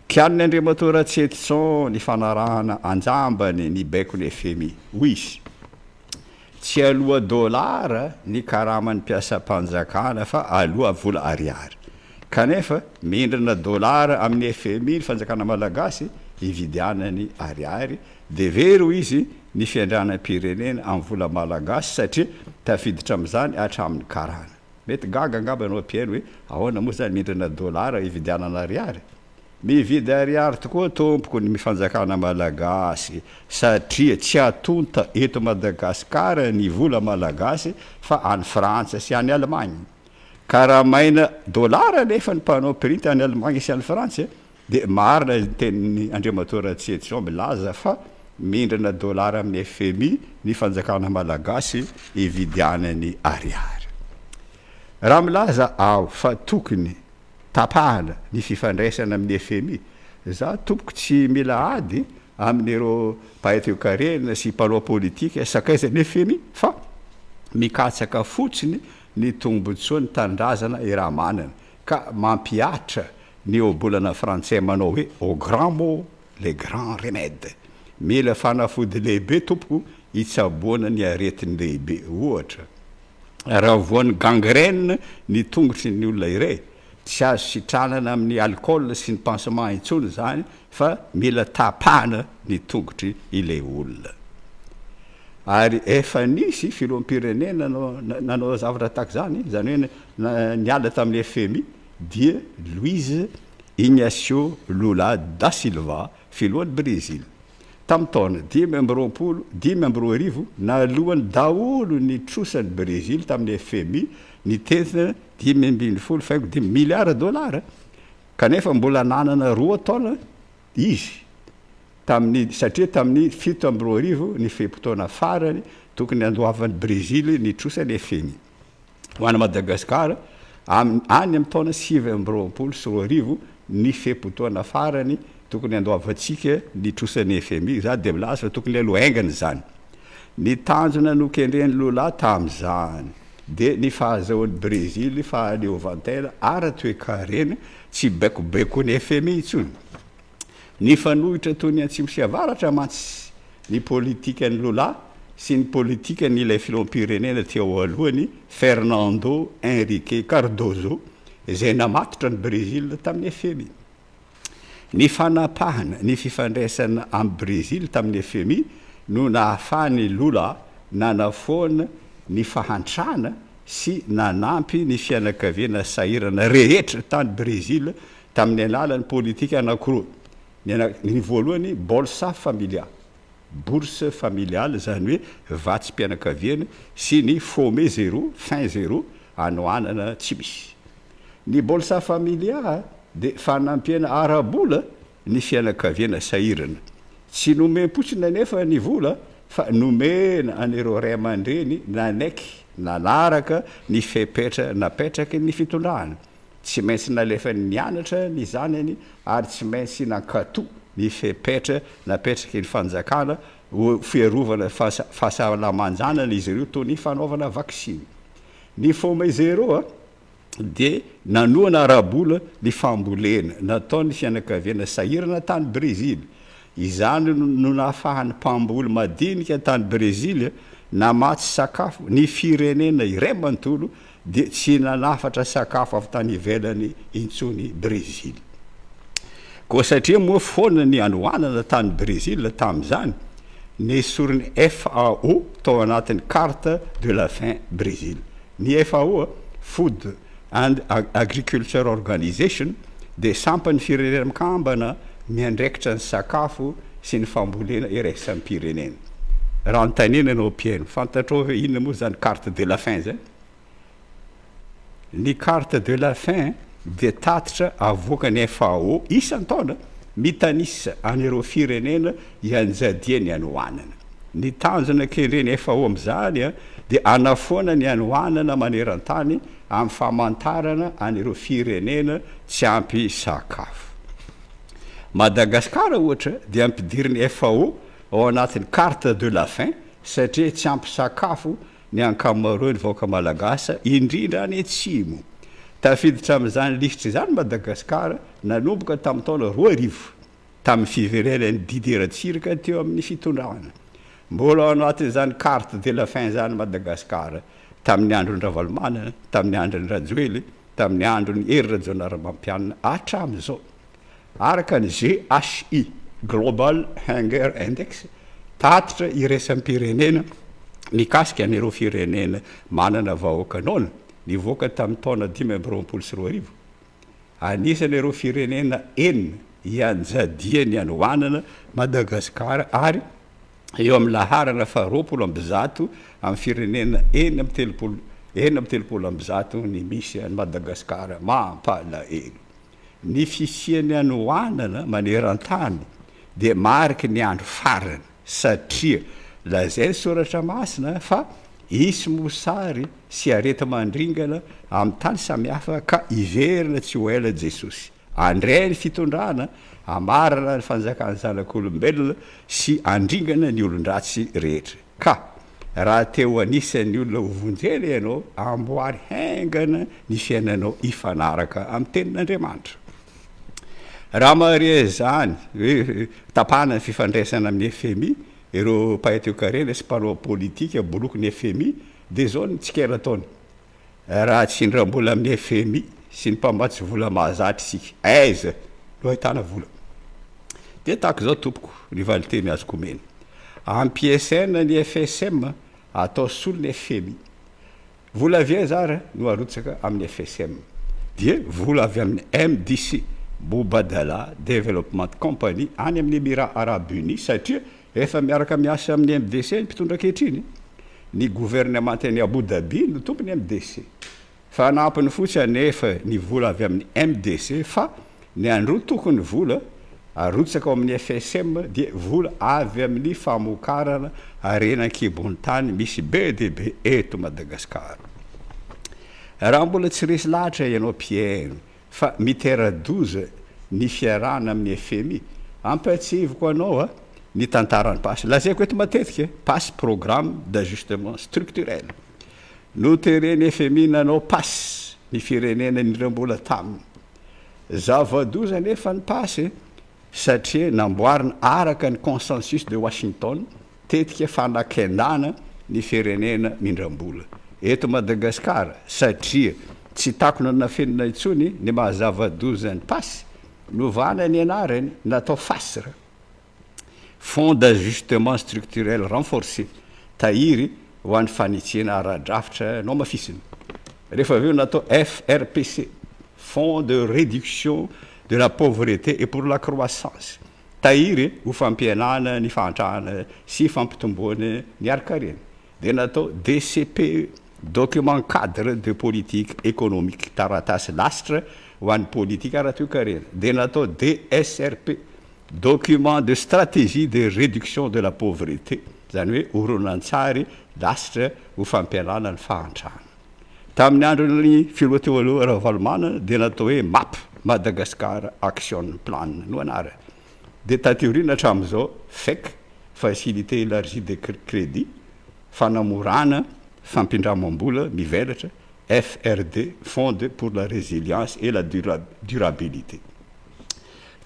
Kianin'i Andriamatoa Ratsietison ny fanarahana anjambany ny baikon'ny fmi. Hoy izy, Tsy aloa dolara ny karaman'ny mpiasam-panjakana fa aloa vola ariary. Kanefa, mindrana dolara amin'ny fmi ny fanjakana malagasy hividianany ariary, dia very hoy izy ny fiandrianam-pirenena amin'ny vola malagasy satria tafiditra amin'izany hatramin'ny karana. Mety gaga angamba ianao mpihaino hoe ahoana moa izany mindrana dolara hividianana ariary? Mividy ariary tokoa tompoko ny fanjakana malagasy satria tsy atonta eto Madagascar ny vola malagasy fa any Frantsa sy any Allemagne. Karamaina dolara anefa ny mpanao printy any Allemagne sy any Frantsa dia marina ny tenin'i Andriamatoa Ratsietison milaza fa mindrana dolara amin'ny fmi ny fanjakana malagasy hividianany ariary. Raha milaza aho fa tokony tapahana ny fifandraisana amin'ny fmi. Za tompoko tsy mila ady amin'ireo mpahay toekarena sy mpanao politika sakaizan'ny fmi fa mikatsaka fotsiny ny tombotsoan'ny tanindrazana iramanana ka mampihatra ny ohabolana frantsay manao hoe au grand maux les grands remèdes. Mila fanafody lehibe tompoko hitsaboana ny aretin-dehibe ohatra. Raha voan'ny gangrène ny tongotry ny olona iray, tsy azo sitranana amin'ny alcool sy ny pansement intsony izany fa mila tapahana ny tongotry ilay olona. Ary efa nisy filoham-pirenena nanao zavatra tahaka izany, izany hoe niala tamin'ny fmi, dia Luiz Ignacio Lula da Silva, filohan'i Brezila. Tamin'ny taona 2025, nalohany daholo ny trosan'i Brezily tamin'ny fmi nitentina 15,5 miliara dolara, kanefa mbola nanana roa taona izy tamin'ny satria tamin'ny 2007 ny fe-potoana farany tokony handoavan'i Brezily ny trosan'ny fmi. Ho an'i Madagasikara, any amin'ny taona 2029 ny fe-potoana farany tokony handoavantsika ny trosan'ny fmi. Izaho dia milaza fa tokony aloha haingana izany. Ny tanjona nokendren'i Lula tamin'izany dia ny fahazahoan'i Brezily fahaleovantena ara-toekarena tsy baikobaikoan'ny fmi intsony. Nifanohitra toy ny antsimo sy avaratra mantsy ny politikan'i Lula sy ny politikan'ilay filoham-pirenena teo alohany Fernando Henrique Cardoso izay namatotra an'i Brezila tamin'ny fmi. Ny fanapahana ny fifandraisana amin'i Brezila tamin'ny fmi no nahafahan'i Lula nanafoana ny fahantrana sy nanampy ny fianakaviana sahirana rehetra tany Brezila Tamin'ny alalan'ny politika anankiroa, ny ana, ny voalohany Bolsa Familia, bourse familiale, izany hoe vatsim-pianakaviana, sy ny Fome zero, faim zero, hanoanana tsy misy. Ny Bolsa Familia dia fanampiana ara-bola ny fianakaviana sahirana. Tsy nomem-potsiny anefa ny vola fa nomena an'ireo ray aman-dreny nanaiky nanaraka ny fepetra napetraky ny fitondrana. Tsy maintsy nalefany nianatra ny zanany ary tsy maintsy nankatò ny fepetra napetraky ny fanjakana ho fiarovana fahasalaman-janany izy ireo toy ny fanaovana vaksiny. Ny Fome Zero. dia nanohana ara-bola ny fambolena nataon'ny fianakaviana sahirana tany Brezily. Izany no nahafahan'ny mpamboly madinika tany Brezily namatsy sakafo ny firenena iray manontolo dia tsy nanafatra sakafo avy tany ivelany intsony Brezily. Koa satria moa foana ny hanoanana tany Brezila tamin'izany, nesorin'ny FAO tao anatin'ny Carte de la faim Brezila. Ny FAO, Food and Agriculture Organization, dia sampan'ny Firenena Mikambana miandraikitra ny sakafo sy ny fambolena iraisam-pirenena. Raha anontaniana ianao mpihaino, fantatrao ve inona moa izany carte de la faim izany? Ny carte de la faim dia tatitra avoakan'ny FAO isan-taona mitanisa an'ireo firenena ianjadian'ny hanoanana. Ny tanjona kendren'ny FAO amin'izany dia hanafoana ny hanoanana maneran-tany amin'ny famantarana an'ireo firenena tsy ampy sakafo. Madagasikara ohatra dia ampidirin'ny FAO ao anatin'ny carte de la faim satria tsy ampy sakafo ny ankamaroan'ny vahoaka malagasy, indrindra any atsimo. Tafiditra amin'izany lisitra izany Madagasikara nanomboka tamin'ny taona 2000, tamin'ny fiverenan'i Didier Ratsiraka teo amin'ny fitondrana. Mbola ao anatin'izany carte de la faim izany Madagasikara tamin'ny andron-dRavalomanana, tamin'ny andron'i Rajoely, tamin'ny andron'i Hery Rajaonarimampianina hatramin'izao. Araka ny GHI, Global Hunger Index, tatitra iraisam-pirenena mikasika an'ireo firenena manana vahoaka noana, nivoaka tamin'ny taona 2025, anisan'ireo firenena enina ianjadian'ny hanoanana Madagasikara ary eo amin'ny laharana faha 120 amin'ny firenena 36 136 ny misy an'i Madagasikara. Mampalahelo! Ny fisian'ny hanoanana maneran-tany dia mariky ny andro farany, satria lazain'ny Soratra Masina fa hisy mosary sy areti-mandringana amin'ny tany samihafa ka hiverina tsy ho ela Jesosy handray ny fitondrana, hamarana ny fanjakan'ny zanak'olombelona sy handringana ny olon-dratsy rehetra. Ka raha te ho anisan'ny olona hovonjena ianao, amboary haingana ny fiainanao hifanaraka amin'ny Tenin'Andriamanitra. Raha mahare izany hoe tapahana ny fifandraisana amin'ny fmi, ireo mpahay toekarena sy mpanao politika bolokin'ny fmi, dia izao ny tsikera ataony, Raha tsy hindram-bola amin'ny fmi sy ny mpamatsy vola mahazatra isika, aiza no ahitana vola? Dia tahaka izao tompoko ny valinteny azoko omena. Ampiasaina ny FSM atao solon'ny fmi. Vola avy aiza ary no arotsaka amin'ny FSM? Dia vola avy amin'ny MDC, Mubadala Development Company, any amin'ny Emirats Arabes Unis satria efa miaraka miasa amin'ny MDC ny mpitondra ankehitriny. Ny governemantan'i Abu Dhabi no tompon'ny MDC. Fanampiny fotsiny anefa ny vola avy amin'ny MDC fa ny androtokon'ny vola arotsaka ao amin'ny FSM dia vola avy amin'ny famokarana harena an-kibon'ny tany misy be dia be eto Madagasikara. Raha mbola tsy resy lahatra ianao mpihaino fa mitera-doza ny fiarahana amin'ny fmi, ampahatsiahiviko anao ny tantaran'ny pass. Lazaiko eto matetika, pass programme d'ajustement structurel. Noteren'ny fmi nanao pass ny firenena nindram-bola taminy. Zava-doza anefa ny pass satria namboarina araka ny consensus de Washington, tetika fanakendana ny firenena mindram-bola eto Madagasikara satria tsy takona nafenina intsony ny maha zava-doza ny pass, novana ny anarany natao FASR. Fonds d'ajustement structurel renforcé, tahiry ho an'ny fanitsiana ara-drafitra nohamafisina. Rehefa avy eo natao FRPC, Fonds de réduction de la pauvreté et pour la croissance, tahiry ho fampihenana ny fahantrana sy fampitomboana ny harin-karena. Dia natao DCPE, Document cadre de politique économique, taratasy lasitra ho an'ny politika ara-toekarena. Dia natao DSRP, Document de stratégie de réduction de la pauvreté, izany hoe horonantsary lasitra ho fampialana ny fahantrana. Tamin'ny andron'ny filoha teo aloha Ravalomanana dia natao hoe map, Madagascar Action Plan no anarany. Dia taty aoriana hatramin'izao fec, Facilité élargie de crédit, fanamorana fampindramam-bola mivelatra. FRD, Fonds de pour la résilience et la durabilité.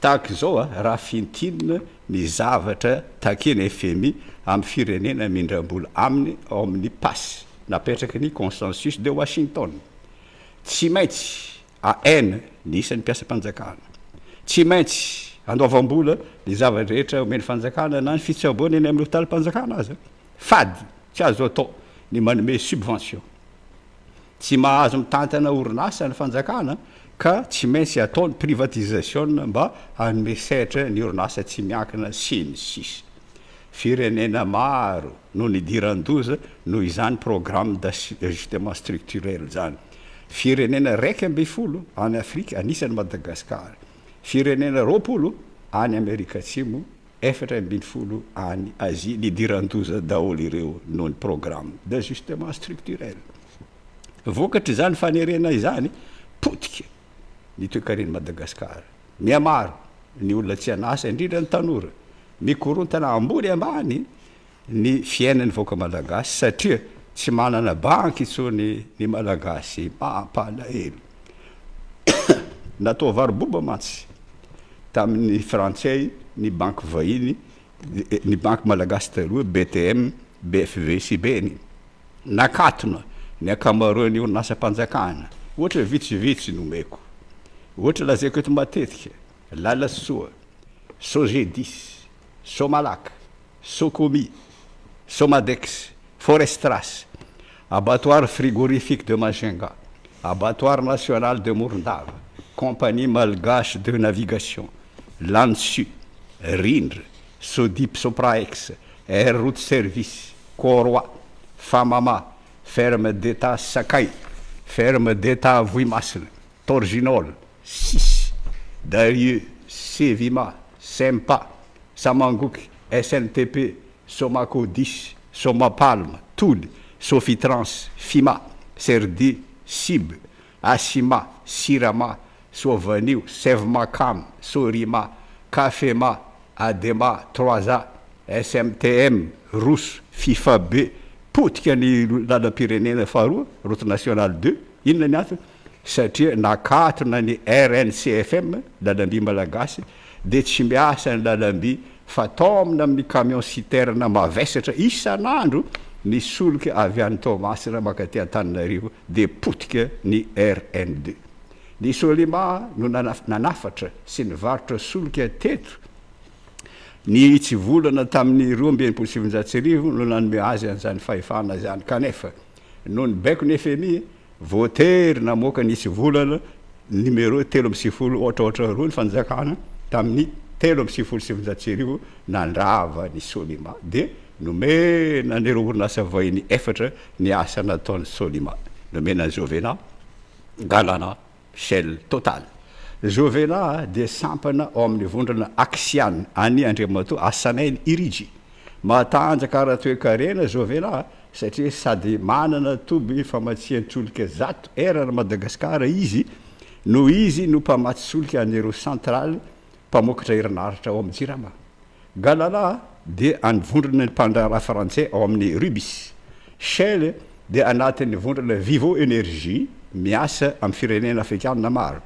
Tahaka izao raha fintinina ny zavatra takian'ny fmi amin'ny firenena mindram-bola aminy ao amin'ny PAS napetraky ny Consensus de Washington. Tsy maintsy ahena ny isan'ny mpiasam-panjakana. Tsy maintsy andoavam-bola ny zava-drehetra omen'ny fanjakana na ny fitsaboana eny amin'ny hopitalim-panjakana aza. Fady tsy azo atao ny manome subvention. Tsy mahazo mitantana orinasa ny fanjakana ka tsy maintsy atao ny privatisation mba hanome sehatra ny orinasa tsy miankina sy ny sisa. Firenena maro no nidiran-doza noho izany programme d'ajustement structurel izany. Firenena 11 any Afrika, anisany Madagasikara. Firenena 20 any Amerika Atsimo 14 any Azia nidiran-doza daholo ireo noho ny programme d'ajustement structurel. Vokatr'izany fanerena izany, potika ny toekaren'i Madagasikara. Mihamaro ny olona tsy an'asa, indrindra ny tanora. Mikorontana ambony ambany ny fiainan'ny vahoaka malagasy satria tsy manana banky intsony ny Malagasy. Mampalahelo. Natao varoboba mantsy tamin'ny frantsay ny banky vahiny, ny banky malagasy taloha, BTM, BFV sy BNI. Nakatona ny ankamaroan'ny orinasam-panjakana. Ohatra vitsivitsy no omeko. Ohatra lazaiko eto matetika, Lalasoa, Sogedis, Somalac, Socomi, Somadex, Forestras, Abattoir frigorifique de Majunga, Abattoir national de Morondava, Compagnie malgache de navigation, Lansu, Rindra, Sodip Sopraex, Air Route Service, Coroa, Famama, Ferme d'Etat Sakay, Ferme d'Etat Vohimasina, Torginol, Sis, Darieux, Sevima, Sempa, Samangoky, SNTP, Somacodis, Somapalm, Toly, Sofitrans, Fima, Serdi, Sib, Asima, Sirama, Soavanio, Sevmacam, Sorima, Cafema, Adema, Trois A, SMTM, Roso, Fifabe, potika ny lalam-pirenena faharoa, route nationale deux, inona ny antony? Satria nakatona ny RNCFM, lalamby malagasy, dia tsy miasa ny lalamby fa taomina amin'ny camion citerne mavesatra isan'andro ny solika avy any Toamasina mankaty Antananarivo dia potika ny RN2. Ny Solima no nanafatra sy nivarotra solika teto ny hitsivolana tamin'ny 1962 no nanome azy an'izany fahefana izany kanefa noho ny baikon'ny fmi Voatery namoaka ny hitsivolana numéro 93 ohatraohatra roa ny fanjakana tamin'ny 1993 nandrava ny Solima dia nomena an'ireo orinasa vahiny efatra ny asa nataon'ny Solima. Nomena an'i Jovena, Galana, Shell, Total. Jovena dia sampana ao amin'ny vondrona Axian an'i Andriamatoa Hassanein Hiridjee. Matanjaka ara-toekarena Jovena satria sady manana toby famatsian-tsolika 100 eran'i Madagasikara izy no izy no mpamatsy solika an'ireo centrale mpamokatra herinaratra ao amin'ny Jirama. Galala dia an'ny vondrona ny mpandraharaha frantsay ao amin'ny Rubis. Shell dia anatin'ny vondrona Vivo Energy miasa amin'ny firenena afrikanina maro.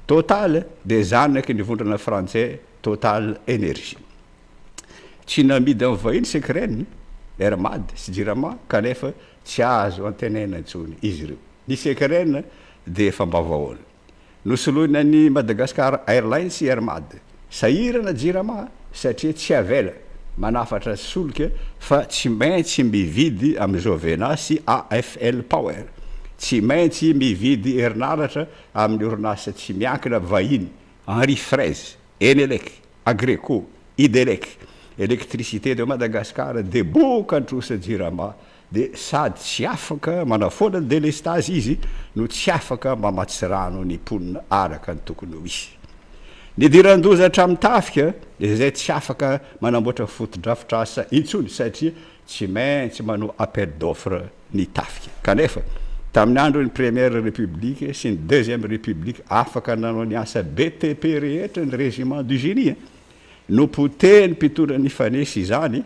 Total dia zanaky ny vondrona frantsay Total Energy. Tsy namidy amin'ny vahiny Secren, Air Mad sy Jirama kanefa tsy azo antenaina intsony izy ireo. Ny Secren dia efa mba vahoana. Nosoloina ny Madagascar Airlines i Air Mad. Sahirana Jirama satria tsy avela manafatra solika fa tsy maintsy mividy amin'ny Jovena sy AFL Power. Tsy maintsy mividy herinaratra amin'ny orinasa tsy miankina vahiny Henri Fraise, Enelec, Agreco, Idelec, Electricité de Madagascar, deboka ny trosa Jirama dia sady tsy afaka manafoana ny delestazy izy no tsy afaka mamatsy rano ny mponina araka ny tokony ho izy. Nidiran-doza hatramin'ny tafika izay tsy afaka manamboatra fotodrafitrasa intsony satria tsy maintsy manao appel d'offre ny tafika. Kanefa, tamin'ny andron'ny Première République sy ny Deuxième République afaka nanao ny asa BTP rehetra ny Régiment du Génie. Nopotehin'ny mpitondra nifanesy izany,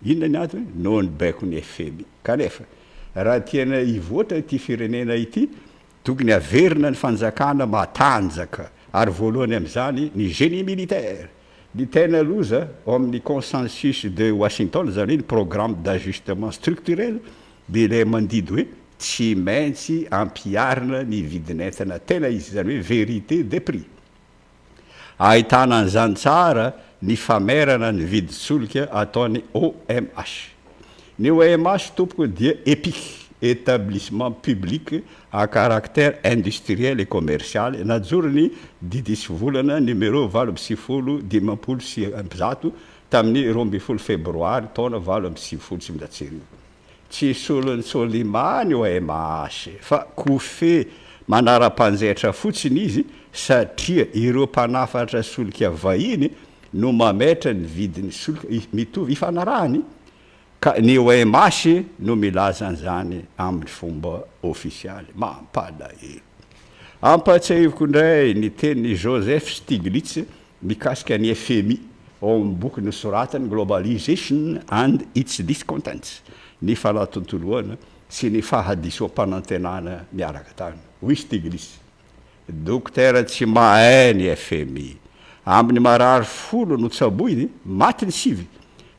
inona ny antony? Noho ny baikon'ny fmi. Kanefa, raha tiana hivoatra ity firenena ity, Tokony haverina ny fanjakana matanjaka ary voalohany amin'izany ny génie militaire. Ny tena loza ao amin'ny consensus de Washington, izany hoe ny programme d'ajustement structurel, dia ilay mandidy hoe tsy maintsy ampiharina ny vidin'entana tena izy, izany hoe vérité des prix. Ahitana an'izany tsara ny famerana ny vidin-tsolika ataon'ny OMH. Ny OMH tompoko dia EPIC, Etablissement Public à Caractère Industriel et Commercial, najoron'ny Didy Isivolana numéro 19850 tamin'ny 12 febroary taona 1998. Tsy solon'i Solima ny OMH fa kofehy manara-panjaitra fotsiny izy satria ireo mpanafatra solika vahiny no mametra ny vidin'ny solika mitovy ifanarahany ka ny OMH no milaza an'izany amin'ny fomba ofisialy. Mampalahelo. Ampatsiahiviko indray ny tenin'i Joseph Stiglitz Mikasika ny fmi, ao amin'ny boky nosoratany Globalization and Its Discontents, ny fanatontoloana sy ny fahadisoam-panantenana miaraka tany. Hoy Stiglitz, Dokotera tsy mahay ny fmi. Amin'ny marary folo notsaboiny, maty ny sivy.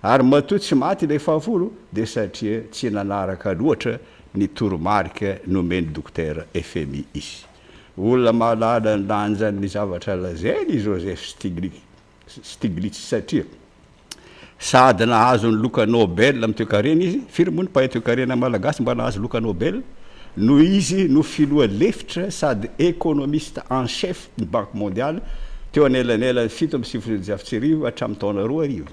Ary matoa tsy maty ilay fahafolo dia satria tsy nanaraka loatra ny toromarika nomen'ny dokotera fmi izy. Olona mahalala ny lanjan'ny zavatra lazainy i Joseph Stiglitz satria sady nahazo ny loka Nobel amin'ny toekarena izy, firy moa ny mpahay toekarena malagasy mba nahazo loka Nobel? no izy no filoha lefitra sady économiste en chef ny Banque mondiale teo anelanelan'ny 1997 hatramin'ny taona 2000.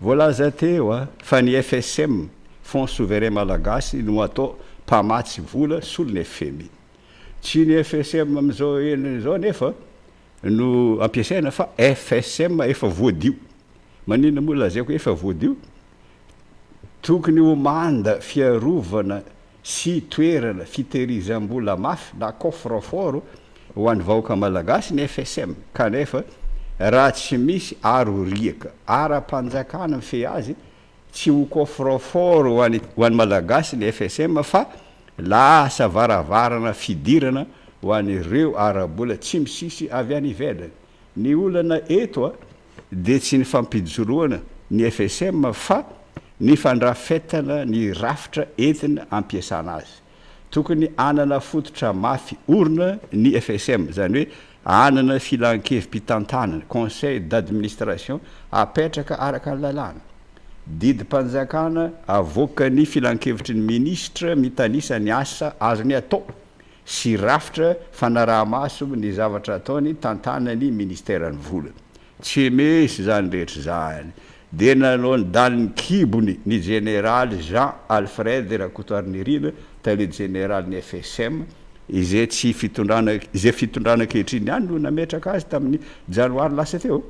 Voalaza teo fa ny FSM, Fonds Souverain Malagasy, no atao mpamatsy vola solon'ny FMI. Tsy ny FSM amin'izao endriny izao anefa no ampiasaina fa FSM efa voadio. Maninona moa lazaiko hoe efa voadio? Tokony ho manda fiarovana sy toerana fitehirizam-bola mafy na coffre fort ho an'ny vahoaka malagasy ny FSM kanefa raha tsy misy aro riaka ara-panjakana mifehy azy Tsy ho coffre fort ho an'ny ho an'ny Malagasy ny FSM fa lasa varavarana fidirana ho an'ireo ara-bola tsy misisy avy any ivelany. Ny olana eto dia tsy ny fampijoroana ny FSM fa ny fandrafetana ny rafitra entina ampiasana azy. Tokony hanana fototra mafy orina ny FSM, izany hoe hanana filan-kevi-pitantanana, conseil d'administration, apetraka araka ny lalàna. Didim-panjakana avoakan'ny filan-kevitry ny minisitra mitanisa ny asa azony atao sy rafitra fanaraha-maso ny zavatra ataony tantanan'ny minisiteran'ny vola. Tsy misy izany rehetra izany. Dia nanao ny dalin'ny kibony ny jeneraly Jean Alfred Rakotoarinirina, tale jeneralin'ny FSM, izay tsy fitondrana izay fitondrana ankehitriny ihany no nametraka azy tamin'ny janoary lasa teo.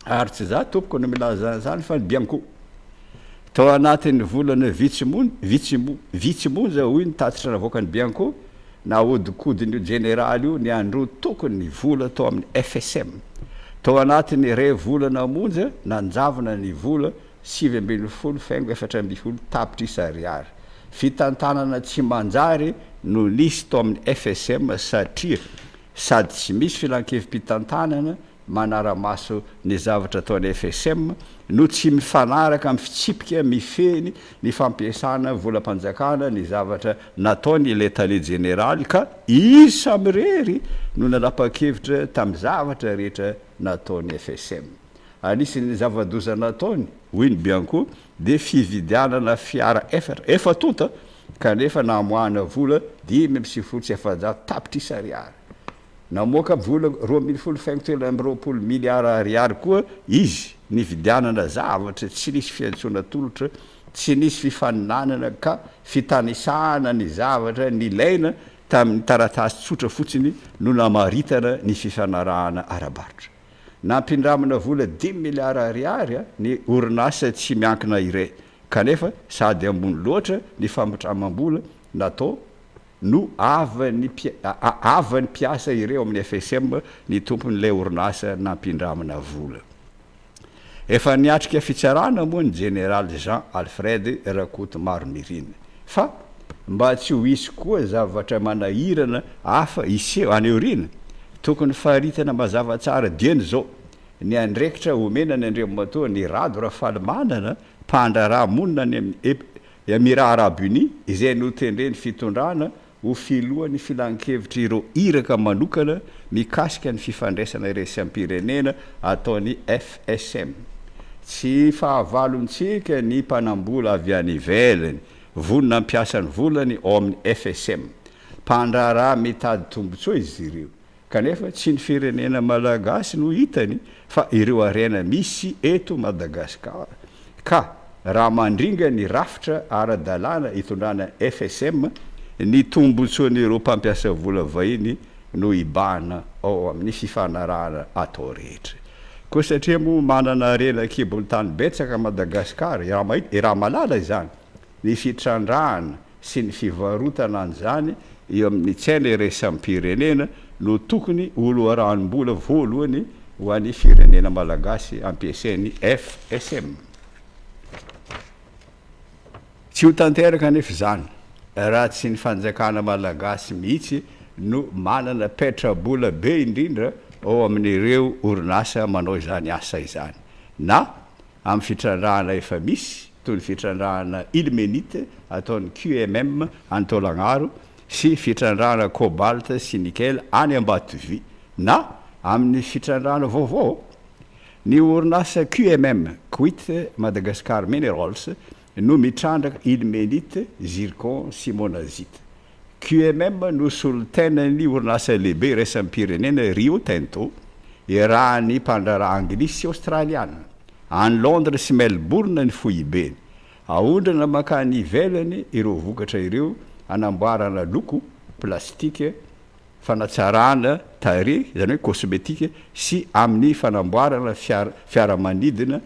Ary tsy izaho tompoko no milaza an'izany fa ny Bianco. Tao anatin'ny volana vitsy vitsy vitsy monja, hoy ny tatitra navoakan'ny Bianco, nahodinkodin'io jeneraly io ny androa-tokony ny vola tao amin'ny FSM. Tao anatin'ny iray volana monja, nanjavona ny vola 19.14 tapitrisa ariary. Fitantanana tsy manjary no nisy tao amin'ny FSM satria sady tsy misy filankevi-pitantanana manara-maso ny zavatra ataon'ny FSM no tsy mifanaraka amin'ny fitsipika mifehy ny fampiasana volam-panjakana ny zavatra nataony ilay tale jeneraly ka izy samirery no nanapa-kevitra tamin'ny zavatra rehetra nataon'ny FSM. Anisan'ny zava-doza nataony, hoy ny Bianco, dia fividianana fiara efatra, efa tonta, kanefa namoahana vola 495 tapitrisa ariary. Namoaka vola 12 faingo 23 miliara ariary koa izy nividianana zavatra tsy nisy fiantsoana tolotra, tsy nisy fifaninanana ka fitanisana ny zavatra nilaina tamin'ny taratasy tsotra fotsiny no namaritana ny fifanarahana ara-barotra. Nampindramina vola dimy miliara ariary ny orinasa tsy miankina iray kanefa sady ambony loatra ny fampindramam-bola natao no havan'ny havan'ny mpiasa ireo amin'ny FSM ny tompon'ilay orinasa nampindramina vola. Efa niatrika fitsarana moa ny jeneraly Jean Alfred Rakotomaronirina fa. Mba tsy ho hisy koa zavatra manahirana hafa hiseho any aoriana, tokony faritana mazava tsara dieny izao ny andraikitra omena an' Andriamatoa Ny Rado Rafalimanana, mpandraharaha monina any amin'ny Emirats Arabes Unis, izay notendren'ny fitondrana ho filohan'ny filankevitr'ireo iraka manokana mikasika ny fifandraisana iraisam-pirenena ataon'ny FSM. Tsy fahavalontsika ny mpanambola avy any ivelany vonona hampiasa ny volany ao amin'ny FSM. Mpandraharaha mitady tombontsoa izy ireo. Kanefa tsy ny firenena malagasy no hitany fa ireo harena misy eto Madagasikara. Ka raha mandringa ny rafitra ara-dalàna itondrana FSM, ny tombotsoan'ireo mpampiasa vola vahiny no hibahana ao amin'ny fifanarahana atao rehetra. Koa satria moa manana harena an-kibon'ny tany betsaka Madagasikara, iraha-malala izany, ny fitrandrahana sy ny fivarotana an'izany eo amin'ny tsena iraisam-pirenena no tokony ho loharanom-bola voalohany ho an'ny firenena malagasy ampiasain'ny FSM. Tsy ho tanteraka anefa izany raha tsy ny fanjakana malagasy mihitsy no manana petra-bola be indrindra ao amin'ireo orinasa manao izany asa izany na amin'ny fitrandrahana efa misy toy ny fitrandrahana ilmenite ataon'ny QMM any Taolagnaro sy fitrandrahana cobalt sy nickel any Ambatovy na amin'ny fitrandrahana vaovao. Ny orinasa QMM, Kuwait Madagascar Minerals, no mitrandraka ilmenite, zircon sy monazite. QMM no solontenan'ny orinasa lehibe iraisam-pirenena Rio Tinto, iarahan'ny mpandraharaha anglisy sy aostraliana. Any Londres sy Melbourne ny foibeny. Aondrana mankany ivelany ireo vokatra ireo hanamboarana loko, plastika, fanatsarana tarehy, izany hoe cosmétique, sy amin'ny fanamboarana fiara, fiaramanidina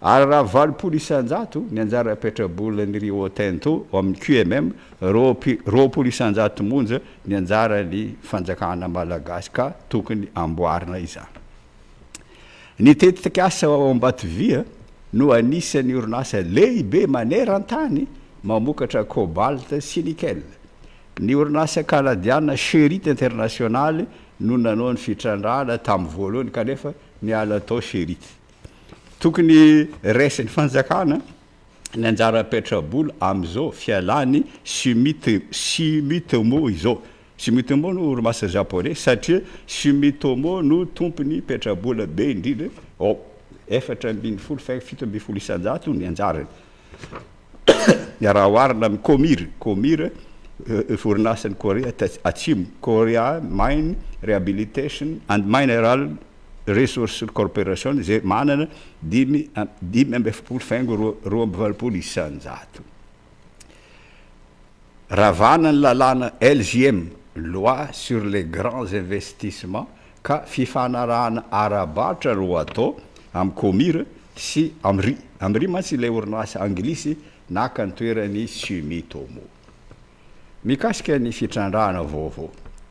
Ary raha 80% ny anjara petrabolan'ny Rio Tinto ao amin'ny QMM, 20% monja ny anjaran'ny fanjakana malagasy ka tokony amboarina izany. Ny tetikasa ao Ambatovia no anisan'ny orinasa lehibe maneran-tany mamokatra cobalt sy nickel. Ny orinasa kanadiana Sherritt International no nanao ny fitrandrahana tamin'ny voalohany kanefa niala tao Sherritt. Tokony raisin'ny fanjakana ny anjara petrabola amin'izao fialan'ny Sumitomo izao. Sumitomo no orimasa japonais satria Sumitomo no tompon'ny petrabola be indrindra ao, 14 faingo 17% ny anjarany. Raha oharina amin'ny Komir, Komir orinasan'i Korea Atsimo, Korea Mine Rehabilitation and Mineral Resource Corporation izay manana 45 faingo 82%. Ravana ny lalàna LGM, Loi sur les grands investissements, ka fifanarahana ara-barotra no atao amin'ny Komir sy Amri. Amri mantsy ilay orinasa anglisy naka ny toeran'i Sumitomo. Mikasika ny fitrandrahana vaovao,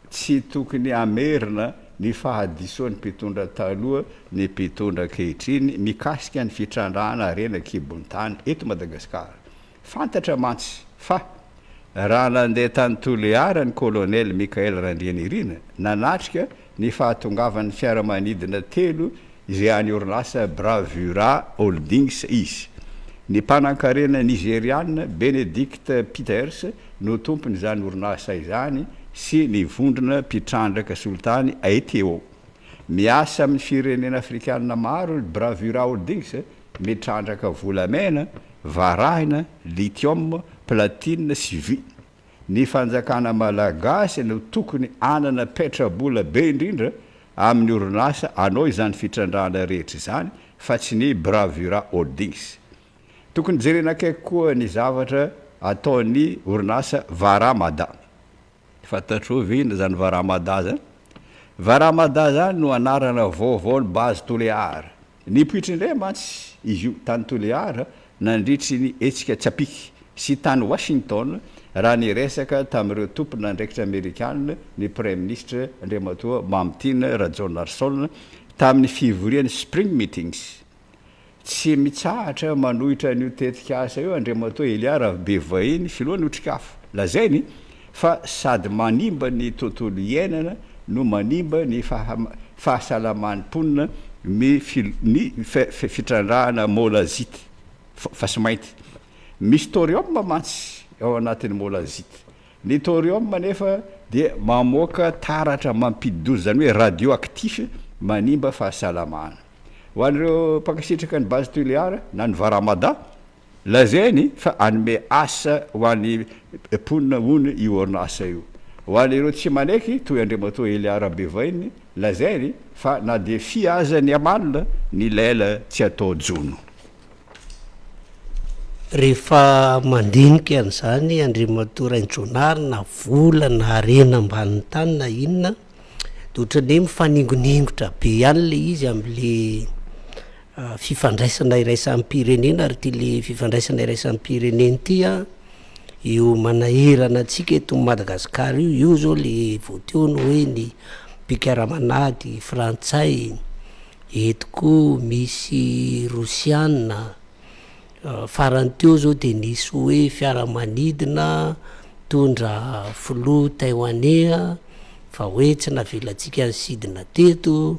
tsy tokony hamerina ny fahadisoan'ny mpitondra taloha ny mpitondra ankehitriny mikasika ny fitrandrahana harena an-kibon'ny tany eto Madagasikara. Fantatra mantsy fa raha nandeha tany Toliara ny Kolonely Michael Randrianirina nanatrika ny fahatongavan'ny fiaramanidina telo izay an'ny orinasa Bravura Holdings izy. Ny mpanankarena Nizeriana Benedict Peters no tompon'izany orinasa izany sy ny vondrona mpitrandraka solitany Aiteo. Miasa amin'ny firenena afrikanina maro ny Bravura Holdings mitrandraka volamena, varahina, lithium, platine sy vy. Ny fanjakana malagasy no tokony hanana petrabola be indrindra amin'ny orinasa hanao izany fitrandrahana rehetra izany fa tsy ny Bravura Holdings. Tokony jerena akaiky koa ny zavatra ataon'ny orinasa Varamada. Fantatrao ve inona izany Varamada izany? Varamada izany no anarana vaovaon'ny Base Tulear. Nipoitra indray mantsy izy io tany Tulear nandritry ny hetsika Tsapiky sy tany Washington raha niresaka tamin'ireo tompon'andraikitra amerikana ny Praiminisitra Andriamatoa Mamitiana Rajaonarison tamin'ny fivorian'ny Spring Meetings. Tsy mitsahatra manohitra an'io tetikasa io Andriamatoa Elia Rabevahiny, filohan'ny Otrikafo. Lazainy fa sady manimba ny tontolo iainana no manimba ny fahasalaman'ny mponina ny fitrandrahana molazite, fasimainty. Misy thorium mantsy ao anatin'ny molazite. Ny thorium anefa dia mamoaka taratra mampidi-doza, izany hoe radioactif, manimba fahasalamana. Ho an'ireo mpankasitraka ny Base Tuléar na ny Varamada, lazainy fa hanome asa ho an'ny mponina hono io orinasa io. Ho an'ireo tsy manaiky, toy Andriamatoa Elia Rabevainy, lazainy fa na dia fia aza ny amalona, ny lela tsy atao jono. Rehefa mandinika an'izany Andriamatoa Rainijonary na vola na harena ambanin'ny tany na inona dia ohatran'ny hoe mifaningoningotra be ihany ilay izy amin'le fifandraisana iraisam-pirenena ary ity le fifandraisana iraisam-pirenena ity an, io manahirana antsika eto Madagasikara io, io zao le vao teo ny hoe ny mpikaraman'ady frantsay, Eto koa misy rosiana, farany teo zao de nisy hoe fiaramanidina nitondra filoha taiwanais fa hoe tsy navelantsika nisidina teto,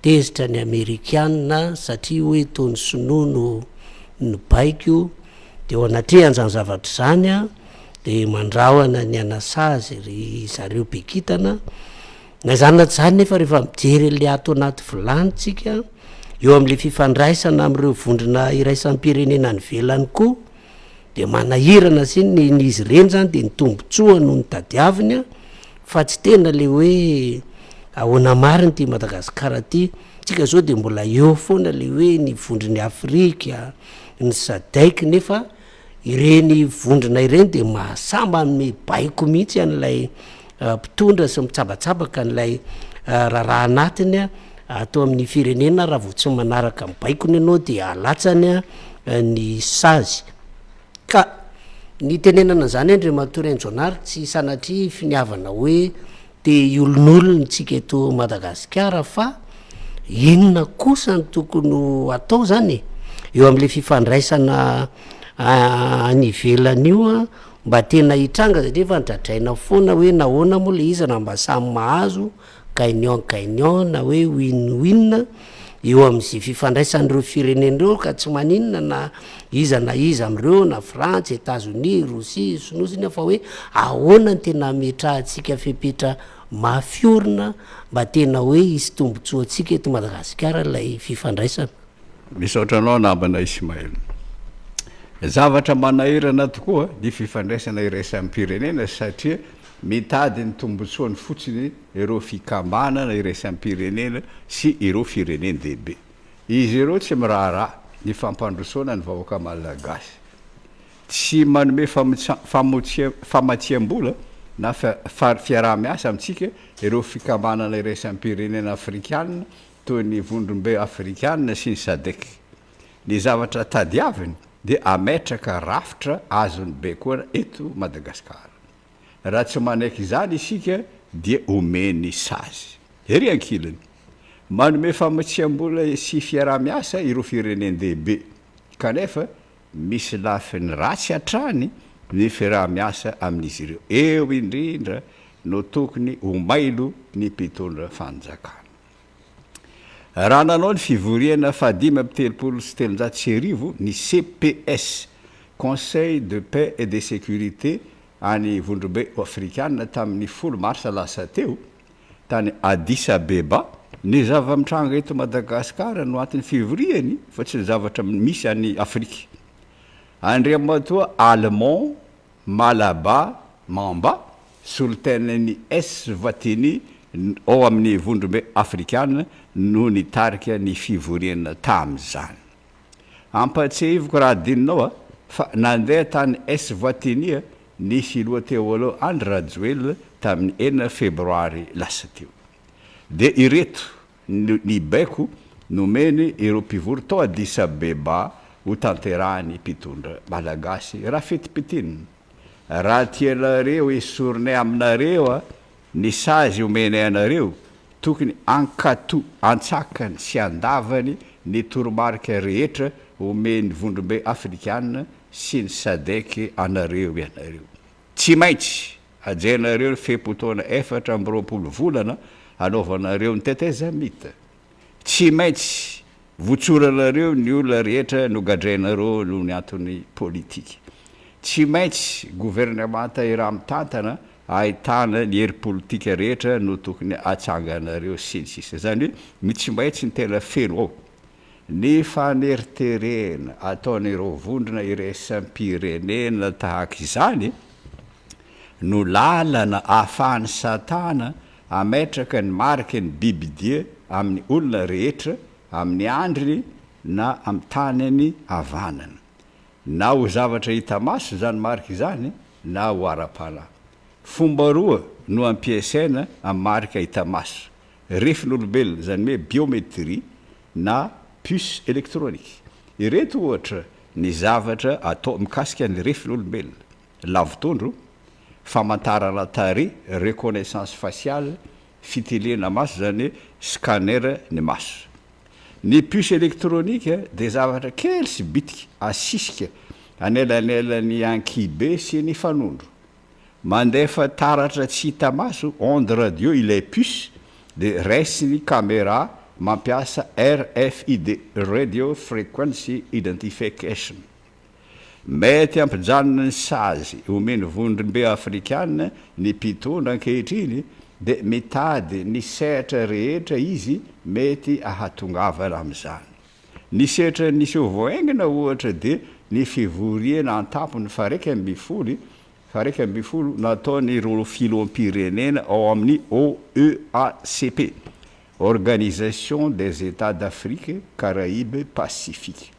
tezitra ny amerikana satria hoe toa ny sinoa no nibaiko, de eo anatrehan'izany zavatra izany an de mandrahona ny hanasazy ry zareo be kintana. Na izany na tsy izany nefa rehefa mijery an'ilay ato anaty vilany tsika, eo amin'ilay fifandraisana amin'ireo vondrona iraisam-pirenena any ivelany koa dia manahirana sy ny ny izy ireny izany dia ny tombontsoa no notadiaviny an, fa tsy tena ilay hoe ahoana marina ity Madagasikara ity, tsika izao dia mbola eo foana ilay hoe ny vondron'i Afrika, ny Sadec nefa Ireny vondrona ireny dia mahasahy manome baiko mihitsy an'ilay mpitondra sy mitsabatsabaka an'ilay raharaha anatiny ato amin'ny firenena raha vao tsy manaraka ny baikony ianao dia alatsany ny sazy. Ka ny itenenana an'izany Andriamatoa Rainjaonary tsy sanatria finiavana hoe te hiolonolona isika eto Madagasikara fa inona kosa no tokony ho atao zany e? Eo amin'ilay fifandraisana any ivelany io an, mba tena hitranga satria efa dradraina foana hoe nahoana moa ilay izy raha mba samy mahazo gagnant gagnant na hoe win win eo amin'izay fifandraisan'ireo firenena ireo ka tsy maninona na iza na iza amin'ireo na Frantsa, Etazonia, Rosia, Sinoa sy ny hafa hoe ahoana no tena hametrahantsika fepetra mafy orina mba tena hoe hisy tombotsoantsika eto Madagasikara ilay fifandraisana. Misaotra anao namana Ismaël. Zavatra manahirana tokoa ny fifandraisana iraisam-pirenena satria mitady ny tombotsoany fotsiny ireo fikambanana iraisam-pirenena sy ireo firenen-dehibe. Izy ireo tsy miraharaha ny fampandrosoana ny vahoaka Malagasy. Tsy manome famatsiam-bola na fiaraha-miasa amintsika ireo fikambanana iraisam-pirenena afrikanina toy ny Vondrombe Afrikanina sy ny Sadec. Ny zavatra tadiaviny dia ametraka rafitra azony baikoana eto Madagasikara. Raha tsy manaiky izany isika dia omeny sazy. Ery ankilany, manome famatsiam-bola sy fiaraha-miasa ireo firenen-dehibe, kanefa misy lafiny ratsy hatrany ny fiaraha-miasa amin'izy ireo. Eo indrindra no tokony ho mailo ny mpitondra fanjakana. Raha nanao ny fivoriana faha-1335 ny CPS, Conseil de Paix et de Sécurité, any Vondrombe Afrikana tamin'ny folo marsa lasa teo, tany Addis Abeba, ny zava-mitranga eto Madagasikara no anton'ny fivoriany fa tsy ny zavatra misy any Afrika. Andriamatoa Almond Malaba Mamba, solontenan'i Eswatini ao amin'ny Vondrombe Afrikana no nitarika ny fivoriana tamin'izany. Ampatsiahiviko raha adinonao fa nandeha tany Eswatini ny filoha teo aloha Andry Rajoelina tamin'ny enina febroary lasa teo. Dia ireto ny baiko nomeny ireo mpivory tao Addis Abeba ho tanterahan'ny mpitondra Malagasy raha fetipetinina. Raha tianareo esorinay aminareo ny sazy omenay anareo, tokony hankatò antsakany sy andavany. ny toromarika rehetra omen'ny Vondrombe Afrikana sy ny Sadec anareo ianareo. Tsy maintsy hajainareo ny fe-potoana 24 volana anaovanareo ny tetezamita. Tsy maintsy votsoranareo ny olona rehetra nogadrainareo noho ny antony politika. Tsy maintsy governemanta iraha-mitantana ahitana ny hery politika rehetra no tokony atsanganareo sy ny sisa. Izany hoe ny tsy maintsy ny tena feno ao. Ny faneriterena ataon'ireo vondrona iraisam-pirenena tahaka izany no lalana ahafahan'i Satana hametraka ny mariky ny bibidia amin'ny olona rehetra amin'ny andriny na amin'ny tanany havanana. Na ho zavatra hita maso izany marika izany na ho ara-panahy. Fomba roa no ampiasaina amin'ny marika hita maso. Refin'olombelona, izany hoe biométrie na puce électronique. Ireto ohatra ny zavatra atao mikasika ny refin'olombelona, lavotondro, famantarana tarehy, reconnaissance faciale, fitiliana maso, izany hoe scanner ny maso. Ny puce électronique dia zavatra kely sy bitika asisika anelanelan'ny ankihibe sy ny fanondro. Mandefa taratra tsy hita maso, onde radio, ilay puce dia raisin'ny camera mampiasa RFID, Radio Frequency Identification. Mety hampijanona ny sazy omen'ny Vondrombe Afrikana ny mpitondra ankehitriny dia mitady ny sehatra rehetra izy mety ahatongavana amin'izany. Ny sehatra niseho vao haingana ohatra dia ny fivoriana an-tampony faha-11 faha-11 nataon'ireo filoham-pirenena ao amin'ny OEACP, Organisation des Etats d'Afrique, Caraïbes, Pacifique.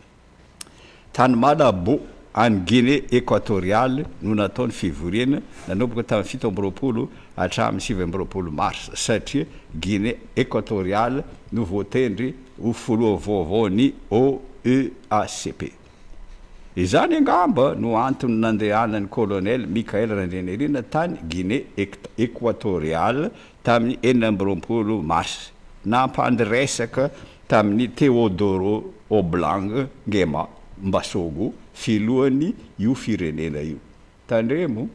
Tany Malabo, any Guinée Equatoriale no natao ny fivoriana nanomboka tamin'ny 27 hatramin'ny 29 marsa, satria Guinée Equatoriale no voatendry ho filoha vaovaon'ny OEACP. Izany angamba no antony nandehanan'ny Kolonely Michael Randrianirina tany Guinée Equatoriale tamin'ny 26 marsa. Nampandresaka tamin'i Teodoro Oblang Nguema Mbasogo, filohan'ny io firenena io. Tandremo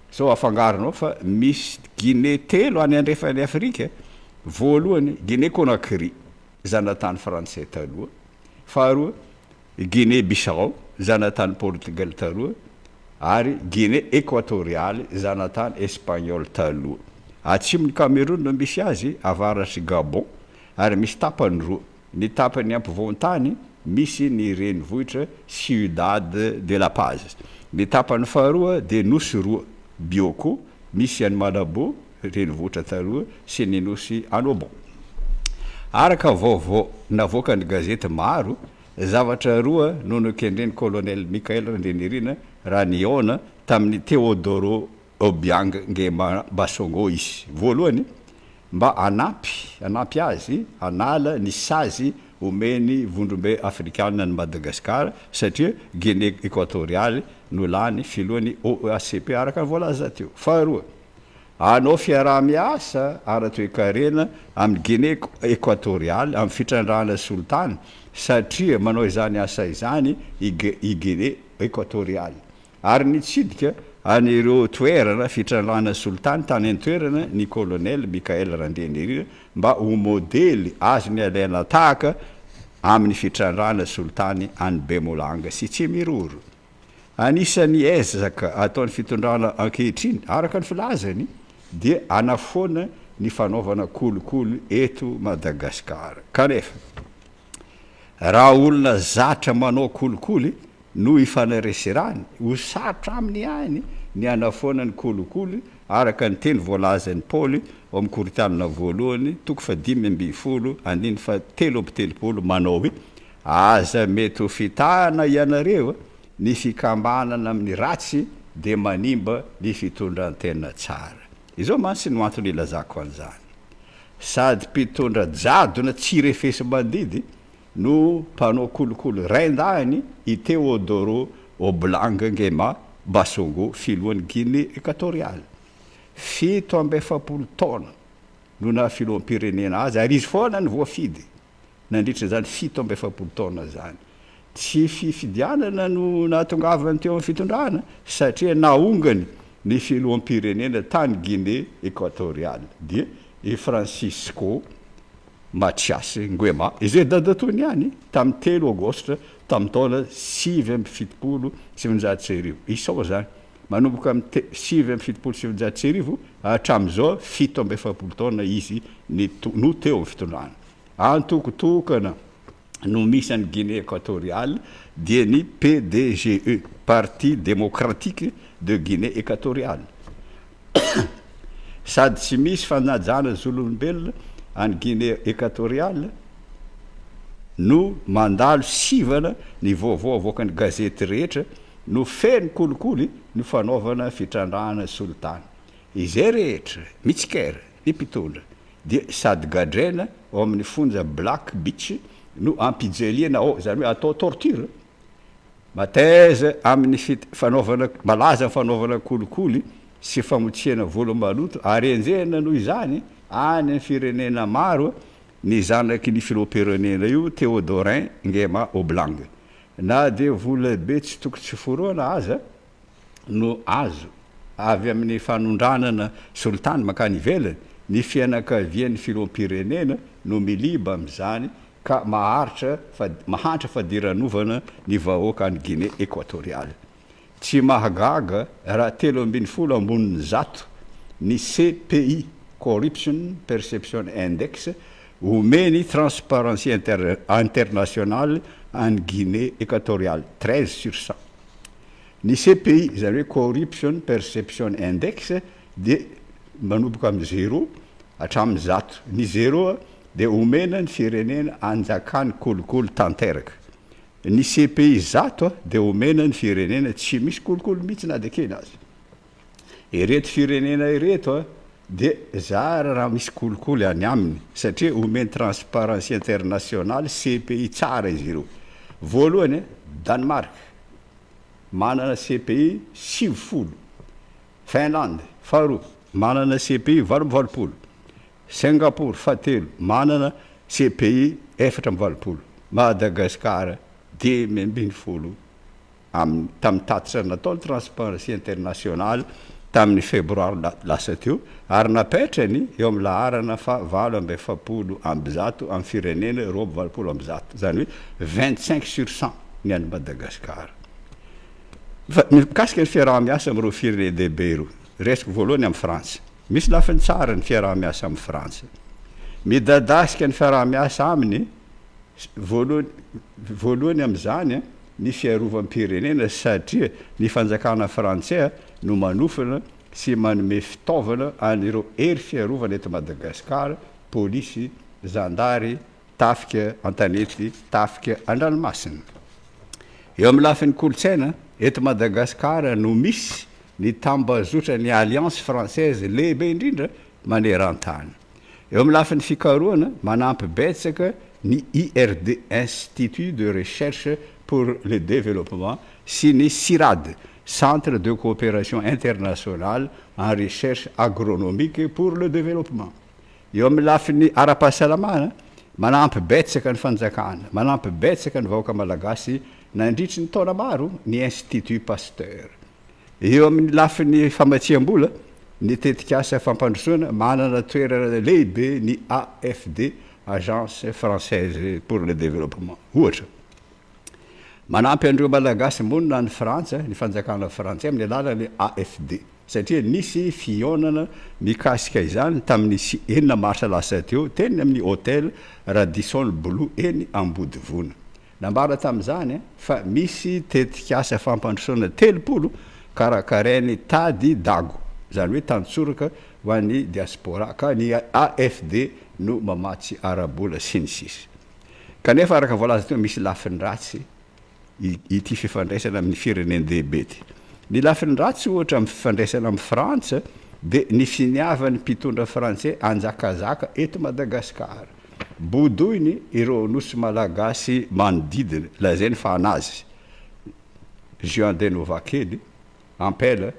sao afangaronao fa misy Guinée telo any andrefan'i Afrika, voalohany Guinée Conakry, zanatany frantsay taloha, faharoa Guinée Bissau, zanatany Portugal taloha, ary Guinée Equatoriale, zanatany Espagnol taloha. Atsimon'i Cameroun no misy azy, avaratr'i Gabon, ary misy tapany roa, ny tapany ampovoan-tany misy ny renivohitra Ciudad de la Paz, ny tapany faharoa dia nosy roa, Bioko, misy an'i Malabo, renivohitra taloha, sy ny nosy Annobón. Araka vaovao navoakan'ny gazety maro, zavatra roa no nokendren'ny Kolonely Michael Randrianirina raha nihaona tamin'i Teodoro Obiang Nguema Mbasogo izy. Voalohany, mba hanampy hanampy azy hanala ny sazy omen'ny Vondrombe Afrikana an'i Madagasikara satria Guinée Equatoriale no lany filohan'ny OEACP araka ny voalaza teo. Faharoa, hanao fiaraha-miasa ara-toekarena amin'i Guinée Equatoriale amin'ny fitrandrahana solitany satria manao izany asa izany i Guinée Equatoriale. Ary nitsidika an'ireo toerana fitrandrahana solitany tany an-toerana ny Kolonely Michael Randrianirina mba ho modely azony alaina tahaka amin'ny fitrandrahana solitany any Bemolanga sy Tsimiroro. Anisan'ny ezaka ataon'ny fitondrana ankehitriny, araka ny filazany, dia hanafoana ny fanaovana kolikoly eto Madagasikara. Kanefa, raha olona zatra manao kolikoly no ifanereserany, ho sarotra aminy ihany ny hanafoana ny kolikoly, araka ny teny voalazan'i Paoly ao amin'ny Korintianina voalohany toko fahadimy ambin'ny folo andininy fahatelo amby telopolo manao hoe, Aza mety ho fitahana ianareo, ny fikambanana amin'ny ratsy dia manimba ny fitondran-tena tsara. Izao mantsy no antony ilazako an'izany, sady mpitondra jadona tsy refesi-mandidy no mpanao kolikoly raindahiny i Teodoro Obiang Nguema Mbasogo, filohan'i Guinée Equatoriale. 47 taona no naha filoham-pirenena azy ary izy foana no voafidy. nandritra izany 47 taona izany. Tsy fifidianana no nahatongavany teo amin'ny fitondrana satria naongany ny filoham-pirenena tany Guinée Equatoriale dia i Francisco Macias Nguema izay dadatoany ihany tamin'ny telo aogositra tamin'ny taona 1979. Isao izany manomboka amin'ny 1979 hatramin'izao 47 taona izy no teo amin'ny fitondrana. Antoko tokana no misy any Guinée Equatoriale dia ny PDGE, Parti Démocratique de Guinée Equatoriale. Sady tsy misy fanajana zon'olombelona any Guinée Equatoriale no mandalo sivana ny vaovao avoakan'ny gazety rehetra no feno kolikoly ny fanaovana fitrandrahana solitany. Izay rehetra mitsikera ny mpitondra dia sady gadraina ao amin'ny fonja Black Beach no ampijaliana ao, izany hoe atao torture. Mateza amin'ny fit fanaovana malaza amin'ny fanaovana kolikoly sy famotsiana vola maloto ary enjehina noho izany any amin'ny firenena maro ny zanaky ny filoham-pirenena io Teodorin Nguema Obiang. Na dia vola be tsy toko tsy forohana aza no azo avy amin'ny fanondranana solitany mankany ivelany, ny fianakavian'ny filoham-pirenena no miliba amin'izany ka maharitra fa mahantra fadiranovana ny vahoaka any Guinée Equatoriale. Tsy mahagaga raha 13 ambonin'ny zato ny CPI, Corruption Perception Index, omen'ny Transparency International any Guinée Equatoriale, 13 sur 100. Ny CPI, izany hoe Corruption Perception Index, dia manomboka amin'ny zéro hatramin'ny zato. Ny zéro dia omena ny firenena anjakan'ny kolikoly tanteraka. Ny CPI 100 dia omena ny firenena tsy misy kolikoly mihitsy na dia kely aza. Ireto firenena ireto dia zara raha misy kolikoly any aminy satria omen'ny Transparency International CPI tsara izy ireo. Voalohany, Danemark, manana CPI 90. Finlande, faharoa, manana CPI 88. Singapour, fahatelo, manana CPI 84. Madagasikara, 15 amin'ny tamin'ny tatitra nataon'ny Transparency International tamin'ny febroary lasa teo ary napetrany eo amin'ny laharana faha 148 amin'ny firenena 182, izany hoe 25 sur 100 ny an'i Madagasikara. Fa mikasika ny fiaraha-miasa amin'ireo firenen-dehibe ireo, resiko voalohany amin'i Frantsa. Misy lafiny tsara ny fiaraha-miasa amin'i Frantsa. Midadasika ny fiaraha-miasa aminy, voalohany voalohany amin'izany ny fiarovam-pirenena satria ny fanjakana frantsay no manofana sy manome fitaovana an'ireo hery fiarovana eto Madagasikara, polisy, zandary, tafika an-tanety, tafika an-dranomasina. Eo amin'ny lafiny kolontsaina, eto Madagasikara no misy ny tambazotran'ny Alliance Française lehibe indrindra maneran-tany. Eo amin'ny lafiny fikarohana, manampy betsaka ny IRD, Institut de Recherche pour le Développement, sy ny CIRAD, Centre de Coopération Internationale en Recherche Agronomique pour le Développement. Eo amin'ny lafiny ara-pahasalamana, manampy betsaka ny fanjakana, manampy betsaka ny vahoaka malagasy nandritry ny taona maro ny Institut Pasteur. Eo amin'ny lafiny famatsiam-bola, ny tetikasa fampandrosoana, manana toerana lehibe ny AFD, Agence Française pour le Développement. Ohatra, manampy an'ireo Malagasy monina any Frantsa ny fanjakana frantsay amin'ny alalan'ny AFD, satria nisy fihaonana mikasika izany tamin'ny 6 marsa lasa teo teny amin'ny Hotel Radisson Blu eny Ambodivona. Nambara tamin'izany fa misy tetikasa fampandrosoana 30 karakarain'ny Tady Dago, izany hoe tantsoroka ho an'ny diaspora, ka ny AFD no mamatsy ara-bola, sy ny sisa Kanefa araka ny voalaza teo, misy lafiny ratsy ity fifandraisana amin'ny firenen-dehibe ity. Ny lafiny ratsy ohatra amin'ny fifandraisana amin'i Frantsa dia ny finiavan'ny mpitondra frantsay hanjakazaka eto Madagasikara. Bodoiny ireo nosy malagasy manodidina, lazainy fa anazy, Juan de Nova kely, Ampela,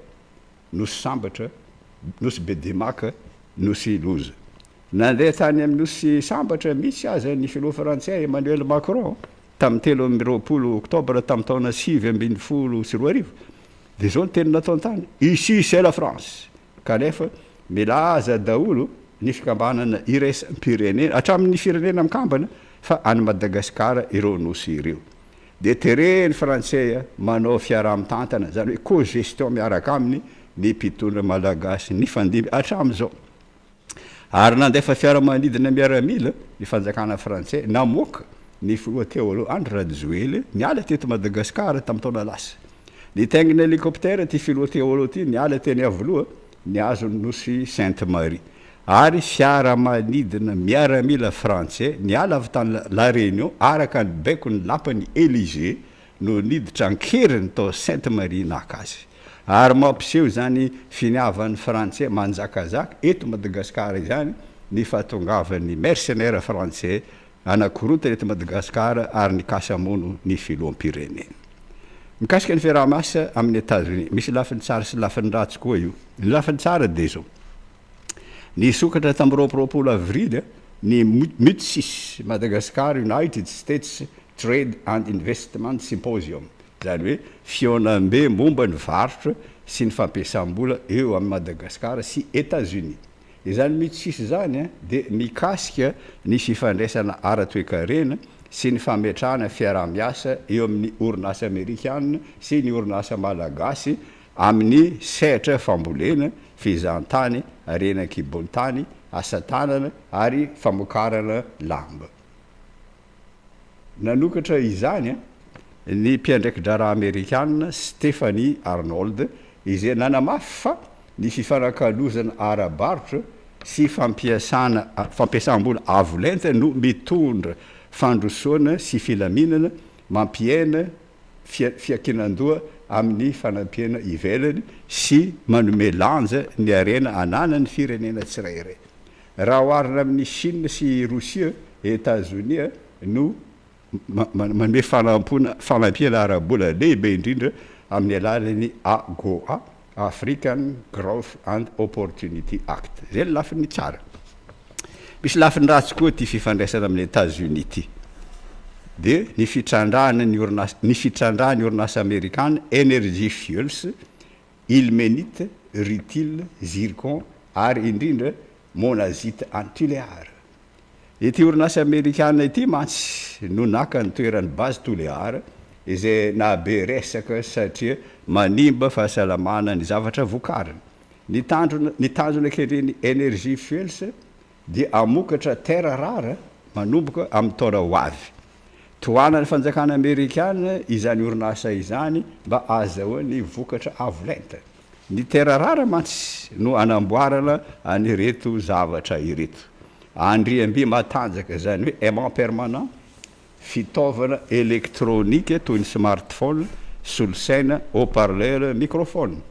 Nosy Sambatra, Nosy Bedemaka, Nosy Loza. Nandeha tany amin'ny Nosy Sambatra mihitsy aza ny filoha frantsay Emmanuel Macron tamin'ny 23 oktobra tamin'ny taona 2019. Dia izao ny teny nataony tany, Ici c'est la France! Kanefa milaza daholo ny fikambanana iraisam-pirenena, hatramin'ny firenena mikambana, fa an'i Madagasikara ireo nosy ireo. Dia teren'ny frantsay manao fiaraha-mitantana, izany hoe co-gestion miaraka aminy ny mpitondra malagasy nifandimby hatramin'izao. Ary nandefa fiaramanidina miaramila ny fanjakana frantsay namoaka ny filoha teo aloha Andry Rajoely niala teto Madagasikara tamin'ny taona lasa. Nitaingina hélicoptère ity filoha teo aloha ity niala teny Iavoloha nihazo ny nosy Sainte Marie. Ary fiaramanidina miaramila frantsay niala avy tany La Réunion araka ny baikon'ny lapan'i Elysée no niditra an-keriny tao Sainte Marie naka azy. Ary mampiseho izany finiavan'ny frantsay manjakazaka eto Madagasikara izany ny fahatongavan'ny mercenaires frantsay hanakorontana eto Madagasikara ary nikasa hamono ny filoham-pirenena. Mikasika ny fiaraha-miasa amin'i Etazonia, misy lafiny tsara sy lafiny ratsy koa io. Ny lafiny tsara dia izao, nisokatra tamin'ny 22 avrily ny MUTSIS, Madagascar United States Trade and Investment Symposium, izany hoe fihaonambe momba ny varotra sy ny fampiasam-bola eo amin'i Madagasikara sy Etazonia. Izany MUTSIS izany dia mikasika ny fifandraisana ara-toekarena sy ny fametrahana fiaraha-miasa eo amin'ny orinasa amerikana sy ny orinasa malagasy amin'ny sehatra fambolena, fehezan-tany, harena an-kibon-tany, asa tanana ary famokarana lamba. Nanokatra izany ny mpiandraiki-draharaha amerikana Stephanie Arnold izay nanamafy fa ny fifanakalozana ara-barotra sy fampiasana fampiasam-bola avo lenta no mitondra fandrosoana sy filaminana mampihena fiankinan-doha amin'ny fanampiana ivelany sy manome lanja ny harena ananan'ny firenena tsirairay. Raha oharina amin'i Chine sy i Rosia, Etazonia no manome fanampoana fanampiana ara-bola lehibe indrindra amin'ny alalan'ny AGOA, African Growth and Opportunity Act. Izay ny lafiny tsara. Misy lafiny ratsy koa ity fifandraisana amin'i Etazonia ity. Dia ny fitrandrahana ny orinasa ny fitrandrahan'ny orinasa amerikana Energy Fuels Ilménite, rutile, zircon ary indrindra monazite any Tuléar. Ity orinasa amerikana ity mantsy no naka ny toeran'ny Base Tuléar izay nahabe resaka satria manimba fahasalamana ny zavatra vokariny. Ny tanjona ny tanjona kendren'ny Energy Fuels dia hamokatra terre rare manomboka amin'ny taona ho avy. Tohanan'ny fanjakana amerikana izany orinasa izany mba ahazahoany vokatra avo lenta. Ny terre rare mantsy no anamboarana an'ireto zavatra ireto. Andriam-by matanjaka, izany hoe aimant permanent, Fitaovana elektronika toy ny smartphone, solosaina, haut-parleur, microphone,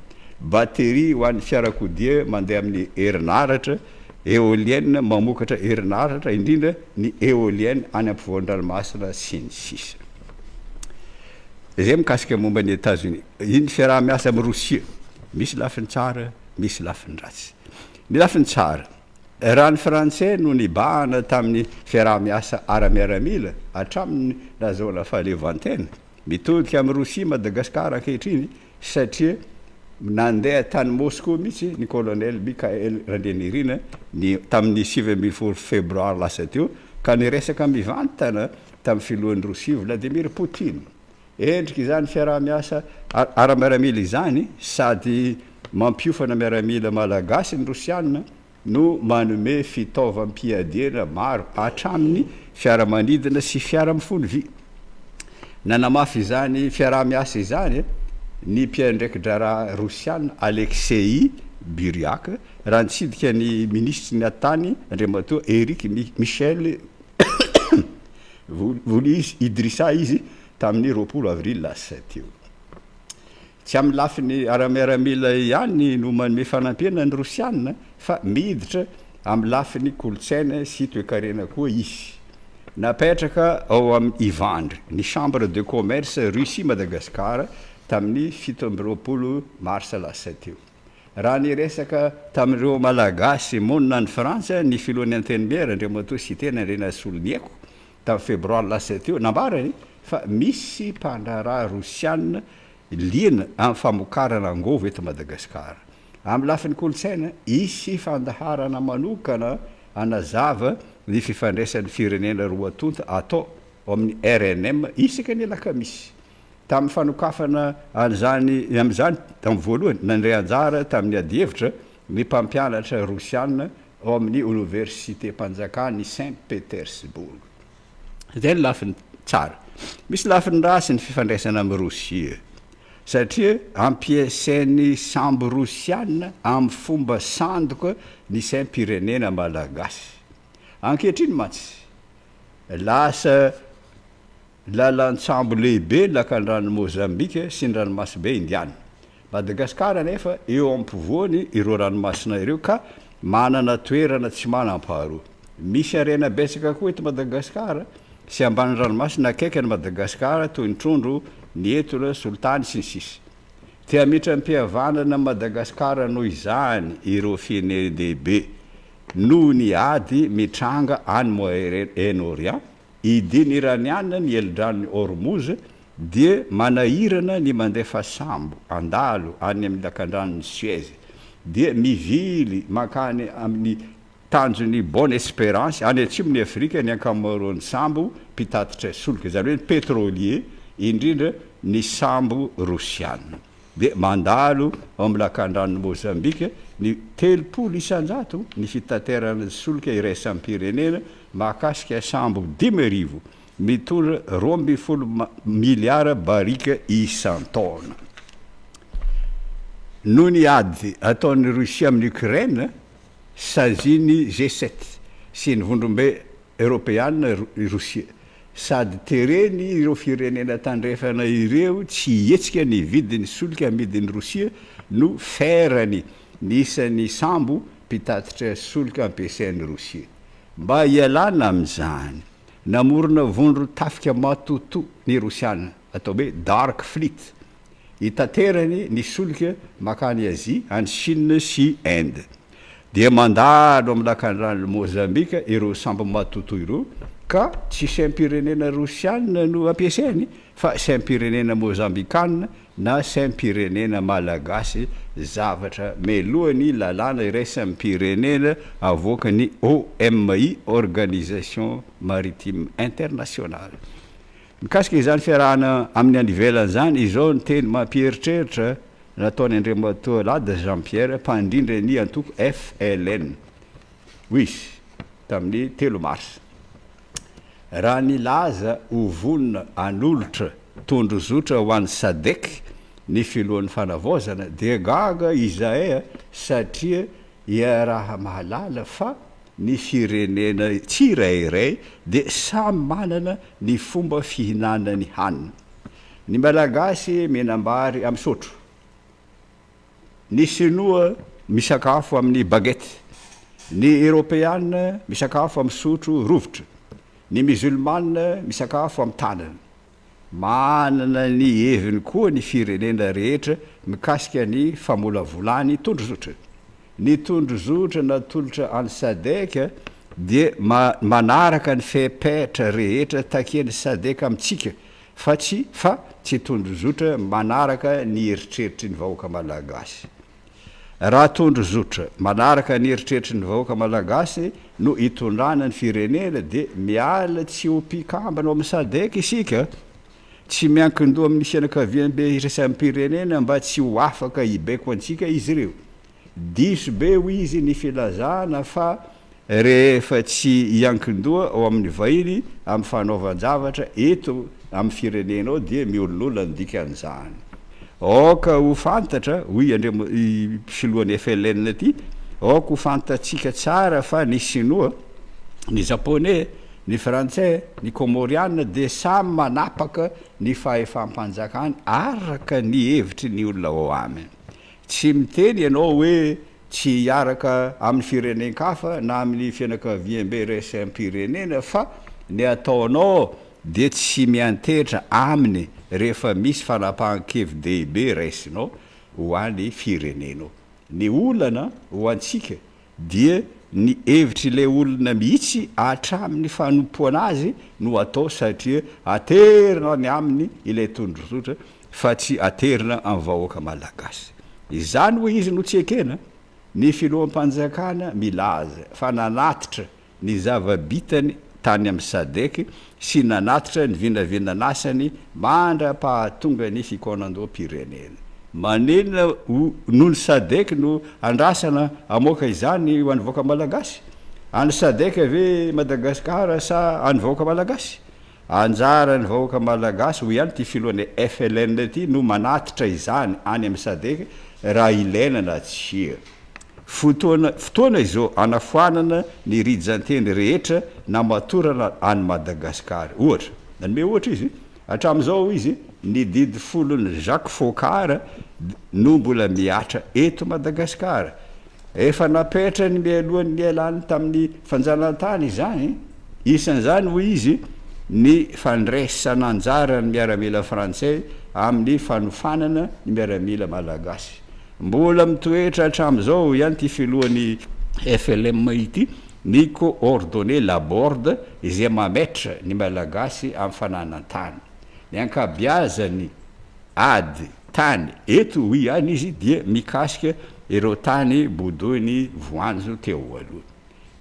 batterie ho an'ny fiarakodia mandeha amin'ny herinaratra, éolienne mamokatra herinaratra, indrindra ny éolienne any ampovoan-dranomasina, sy ny sisa Izay mikasika momba an'i Etazonia. Iny fiaraha-miasa amin'i Rosia, misy lafiny tsara, misy lafiny ratsy. Ny lafiny tsara. Raha ny Frantsay no nibahana tamin'ny fiaraha-miasa ara-miaramila hatramin'ny nahazoana fahaleovantena, mitodika amin'i Rosia Madagasikara ankehitriny satria nandeha tany Moscou mihitsy ny Colonel Michael Randrianirina ny tamin'ny 19 febroary lasa teo ka niresaka mivantana tamin'ny filohan'i Rosia Vladimir Poutine. Endrika izany fiaraha-miasa ara-miaramila izany sady mampiofana miaramila malagasy ny Rosiana no manome fitaovam-piadiana maro hatramin'ny fiaramanidina sy fiara mifono vy. Nanamafy izany fiaraha-miasa izany ny mpiandraiki-draharaha Rosiana Alexei Buryak raha nitsidika ny minisitry ny atitany Andriamatoa Eric Michel Voly Idrissa izy tamin'ny 20 avril lasa teo. Tsy amin'ny lafiny ara-miaramila ihany no manome fanampiana ny Rosiana fa miditra amin'ny lafiny kolontsaina sy toekarena koa izy. Napetraka ao amin'ny Ivandry ny Chambre de Commerce Russie Madagascar tamin'ny 27 marsa lasa teo. Raha niresaka tamin'ireo Malagasy monina any Frantsa ny filohan'ny Antenimiera, Andriamatoa Siteny Andrianasoloniaiko, tamin'ny febroary lasa teo, nambarany fa misy mpandraharaha rosiana liana amin'ny famokarana angovo eto Madagasikara. Amin'ny lafiny kolontsaina, hisy fandaharana manokana hanazava ny fifandraisan'ny firenena roa tonta atao ao amin'ny rnm isaky ny alakamisy. Tamin'ny fanokafana an'izany amin'izany tamin'ny voalohany, nandray anjara tamin'ny adihevitra ny mpampianatra Rosiana ao amin'ny Oniversitem-panjakan'i Saint Petersburg. Izay ny lafiny tsara. Misy lafiny ratsy ny fifandraisana amin'i Rosia, satria ampiasain'ny sambo Rosiana amin'ny fomba sandoka ny saim-pirenena malagasy. Ankehitriny mantsy, lasa Lalan-tsambo lehibe ny lakandranon'i Mozambika sy ny ranomasimbe Indiana. Madagasikara anefa eo ampovoany ireo ranomasina ireo ka manana toerana tsy manam-paharoa. Misy harena betsaka koa eto Madagasikara sy ambany ranomasina akaiky an'i Madagasikara toy ny trondro, ny etona, solitany, sy ny sisa Te hamitram-pihavanana amin'i Madagasikara noho izany ireo firenen-dehibe noho ny ady mitranga any Moyen-Orient Idin Iraniana ny helidranon'i Hormuz dia manahirana ny mandefa sambo handalo any amin'ny lakandranon'i Suez, dia mivily mankany amin'ny tanjon'i Bonne Esperance any atsimon'i Afrika ny ankamaroan'ny sambo mpitatitra solika, izany hoe ny pétrolier, indrindra ny sambo rosiana. Dia mandalo ao amin'ny lakandranon'i Mozambika ny 30% ny fitaterana ny solika iraisam-pirenena mahakasika sambo 5000 mitondra 12 miliara barika isan-taona. Noho ny ady ataon'i Rosia amin'i Ukraine, sazian'ny G-sept sy ny Vondrombe Eoropeana i Rosia, sady tereny ireo firenena tandrefana ireo tsy hihetsika ny vidin'ny solika amidin'i Rosia no ferany ny isan'ny sambo mpitatitra solika ampiasain'i Rosia. Mba hialana amin'izany, namorona vondron-tafika matotoa ny Rosiana, atao hoe Dark Fleet, Itaterany ny solika mankany Azia, any Chine sy Inde. Dia mandalo amin'ny lakandranon'i Mozambika ireo sambo matotoa ireo ka tsy saim-pirenena rosiana no ampiasainy fa saim-pirenena mozambikana na saim-pirenena malagasy, zavatra melohan'ny lalàna iraisam-pirenena avoakan'ny OMI, Organisation Maritime Internationale. Mikasika izany fiarahana amin'ny any ivelany izany, izao ny teny mampieritreritra nataon'i Andriamatoa Lada Jean Pierre, mpandrindra ny antoko FLN, hoy izy, tamin'ny telo marsa, raha nilaza ho vonona hanolotra tondrozotra ho an'ny Sadec ny filohan'ny Fanavaozana, dia gaga izahay satria iaraha-mahalala fa Ny firenena tsirairay dia samy manana ny fomba fihinanany hanina. Ny Malagasy mihinam-bary amin'ny sotro. Ny Sinoa misakafo amin'ny baguette. Ny Eropeana misakafo amin'ny sotro rovitra. Ny Musulmana misakafo amin'ny tanana. Manana ny heviny koa ny firenena rehetra mikasika ny famolavolany tondrozotra. Ny tondrozotra natolotra an'ny Sadec dia manaraka ny fepetra rehetra takian'ny Sadec amintsika fa tsy fa tsy tondrozotra manaraka ny eritreritry ny vahoaka malagasy. Raha tondrozotra manaraka ny eritreritry ny vahoaka malagasy no itondrana ny firenena dia miala tsy ho mpikambana ao amin'ny Sadec isika, tsy miankin-doha amin'ny fianakaviambe iraisam-pirenena mba tsy ho afaka hibaiko antsika izy ireo. Diso be hoy izy ny filazana fa rehefa tsy hiankin-doha ao amin'ny vahiny amin'ny fanaovan-javatra eto amin'ny firenenao dia miolonolona ny dikan'izany. Aoka ho fantatra, hoy Andriam filohan'ny FLN ity, aoka ho fantatsika tsara fa ny Sinoa, ny Japoney, ny Frantsay, ny Komoriana dia samy manapaka ny fahefam-panjakany araka ny hevitry ny olona ao aminy. Tsy miteny ianao hoe tsy hiaraka amin'ny firenen-kafa na amin'ny fianakaviambe iraisam-pirenena fa ny ataonao dia tsy miantehitra aminy rehefa misy fanapahan-kevi-dehibe raisinao ho an'ny firenenao. Ny olana ho antsika dia ny hevitr'ilay olona mihitsy hatramin'ny fanompoana azy no atao satria aterina any aminy ilay tondrozotra fa tsy aterina amin'ny vahoaka malagasy. Izany hoy izy no tsy ekena. Ny filoham-panjakana milaza fa nanatitra ny zava-bitany tany amin'ny Sadec sy nanatitra ny vinavinan'asany mandra-pahatonga ny fikaonandoham-pirenena. Maninona no ny Sadec no andrasana hamoaka izany ho an'ny vahoaka malagasy? An'ny Sadec ve Madagasikara sa an'ny vahoaka malagasy? Anjaran'ny vahoaka malagasy, hoy ihany ity filohan'ny FLN ity, no manatitra izany any amin'ny Sadec raha ilaina na tsia. Fotoana fotoana izao hanafoanana ny rijan-teny rehetra namatorana an'i Madagasikara. Ohatra, nanome ohatra izy, hatramin'izao hoy izy, ny didy folon'i Jacques Foccart no mbola mihatra eto Madagasikara. Efa napetrany mialohan'ny nialany tamin'ny fanjanahantany izany, isan'izany hoy izy ny fandraisana anjara ny miaramila frantsay amin'ny fanofanana ny miaramila malagasy. Mbola mitoetra hatramin'izao hoy ihany ity filohan'ny FLM ity ny coordonner Laborde izay mametra ny malagasy amin'ny fananan-tany. Ny ankabiazan'ny ady tany eto hoy ihany izy dia mikasika ireo tany bodoin'ny voanjo teo aloha.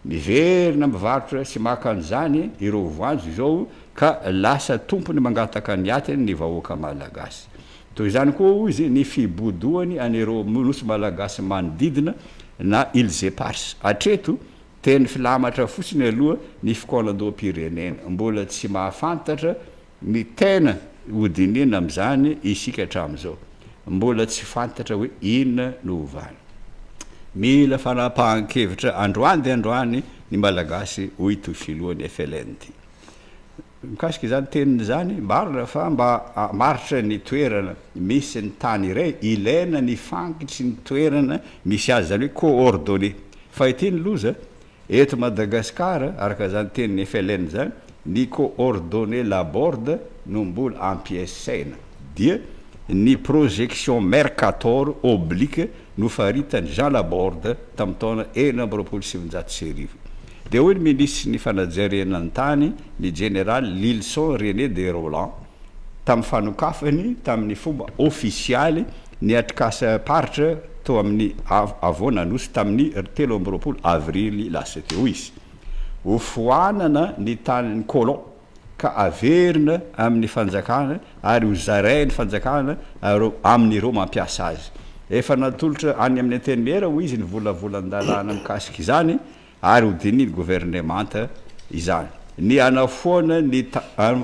Miverina mivarotra sy maka an'izany ireo voanjo izao ka lasa tompony mangataka ny atiny ny vahoaka malagasy. Toy izany koa hoy izy ny fibodoany an'ireo nosy malagasy manodidina na îles éparses. Hatreto, teny filamatra fotsiny aloha ny fikaonandoham-pirenena. Mbola tsy mahafantatra Ny tena hodinihina amin'izany isika hatramin'izao. Mbola tsy fantatra hoe inona no hovana. Mila fanapahan-kevitra androany dia androany ny Malagasy hoy ity filohan'ny FLN ity. Mikasika izany teniny izany, marina fa mba hamaritra ny toerana misy ny tany iray, ilaina ny fangitry ny toerana misy azy, izany hoe coordonnées. Fa ity ny loza, Eto Madagasikara, araka izany tenin'ny FLN izany, ny coordonnées Laborde no mbola ampiasaina, dia ny projection Mercator oblique nofaritan'i Jean Laborde tamin'ny taona 1926. Dia hoy ny minisitry ny fanajariana ny tany, ny jeneraly Lylison René de Rolland, tamin'ny fanokafany tamin'ny fomba ofisialy ny atrikasam-paritra tao amin'ny havoana Anosy tamin'ny 23 avrily lasa teo izy. Hofoanana ny tanin'ny colon ka averina amin'ny fanjakana ary hozarain'ny fanjakana amin'ireo mampiasa azy. Efa natolotra any amin'ny Antenimiera hoy izy ny volavolan-dalàna mikasika izany ary ho dinihin'ny governemanta izany. Ny hanafoana ny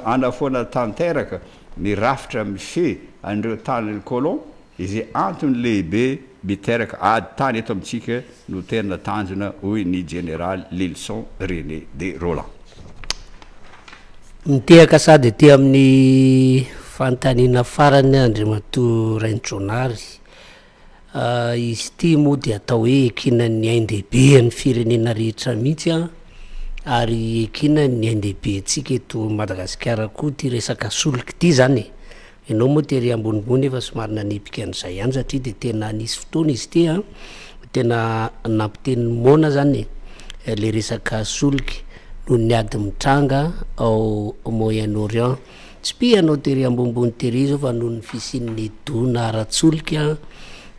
hanafoana tanteraka ny rafitra mifehy an'ireo tanin'ny colon izay antony lehibe miteraka ady tany eto amintsika no tena tanjona hoy ny jeneraly Lylison René de Rolland. Mitehaka sady aty amin'ny fanontaniana farany Andriamatoa Rainijaonary. Izy ity moa dia atao hoe ekenan'ny ain-dehiben'ny firenena rehetra mihitsy an, ary ekenan'ny ain-dehibentsika eto Madagasikara koa ity resaka solika ity izany e. Ianao moa tery ambonimbony efa somary nanipika an'izay ihany satria dia tena nisy fotoana izy ity an, tena nampiteny ny moana izany e, le resaka solika noho ny ady mitranga ao Moyen Orient. Tsipihanao tery ambonimbony tery izao fa noho ny fisian'ny dona ara-tsolika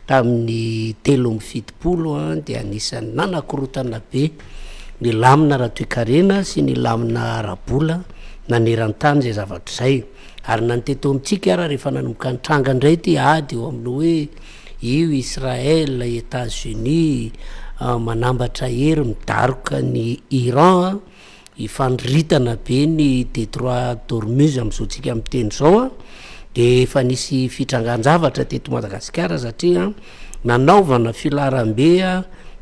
tamin'ny 73 dia anisan'ny nanakorontana be ny lamina ara-toekarena sy ny lamina ara-bola naneran-tany izay zavatra izay. Ary na ny teto amintsika ara rehefa nanomboka nitranga indray ity ady eo amin'ny hoe io Israël, Etats-Unis manambatra hery midaroka ny Iran, Ifandroritana be ny Détroit d'Ormuz amin'izao tsika miteny izao an, dia efa nisy fitrangan-javatra teto Madagasikara satria nanaovana filaharam-be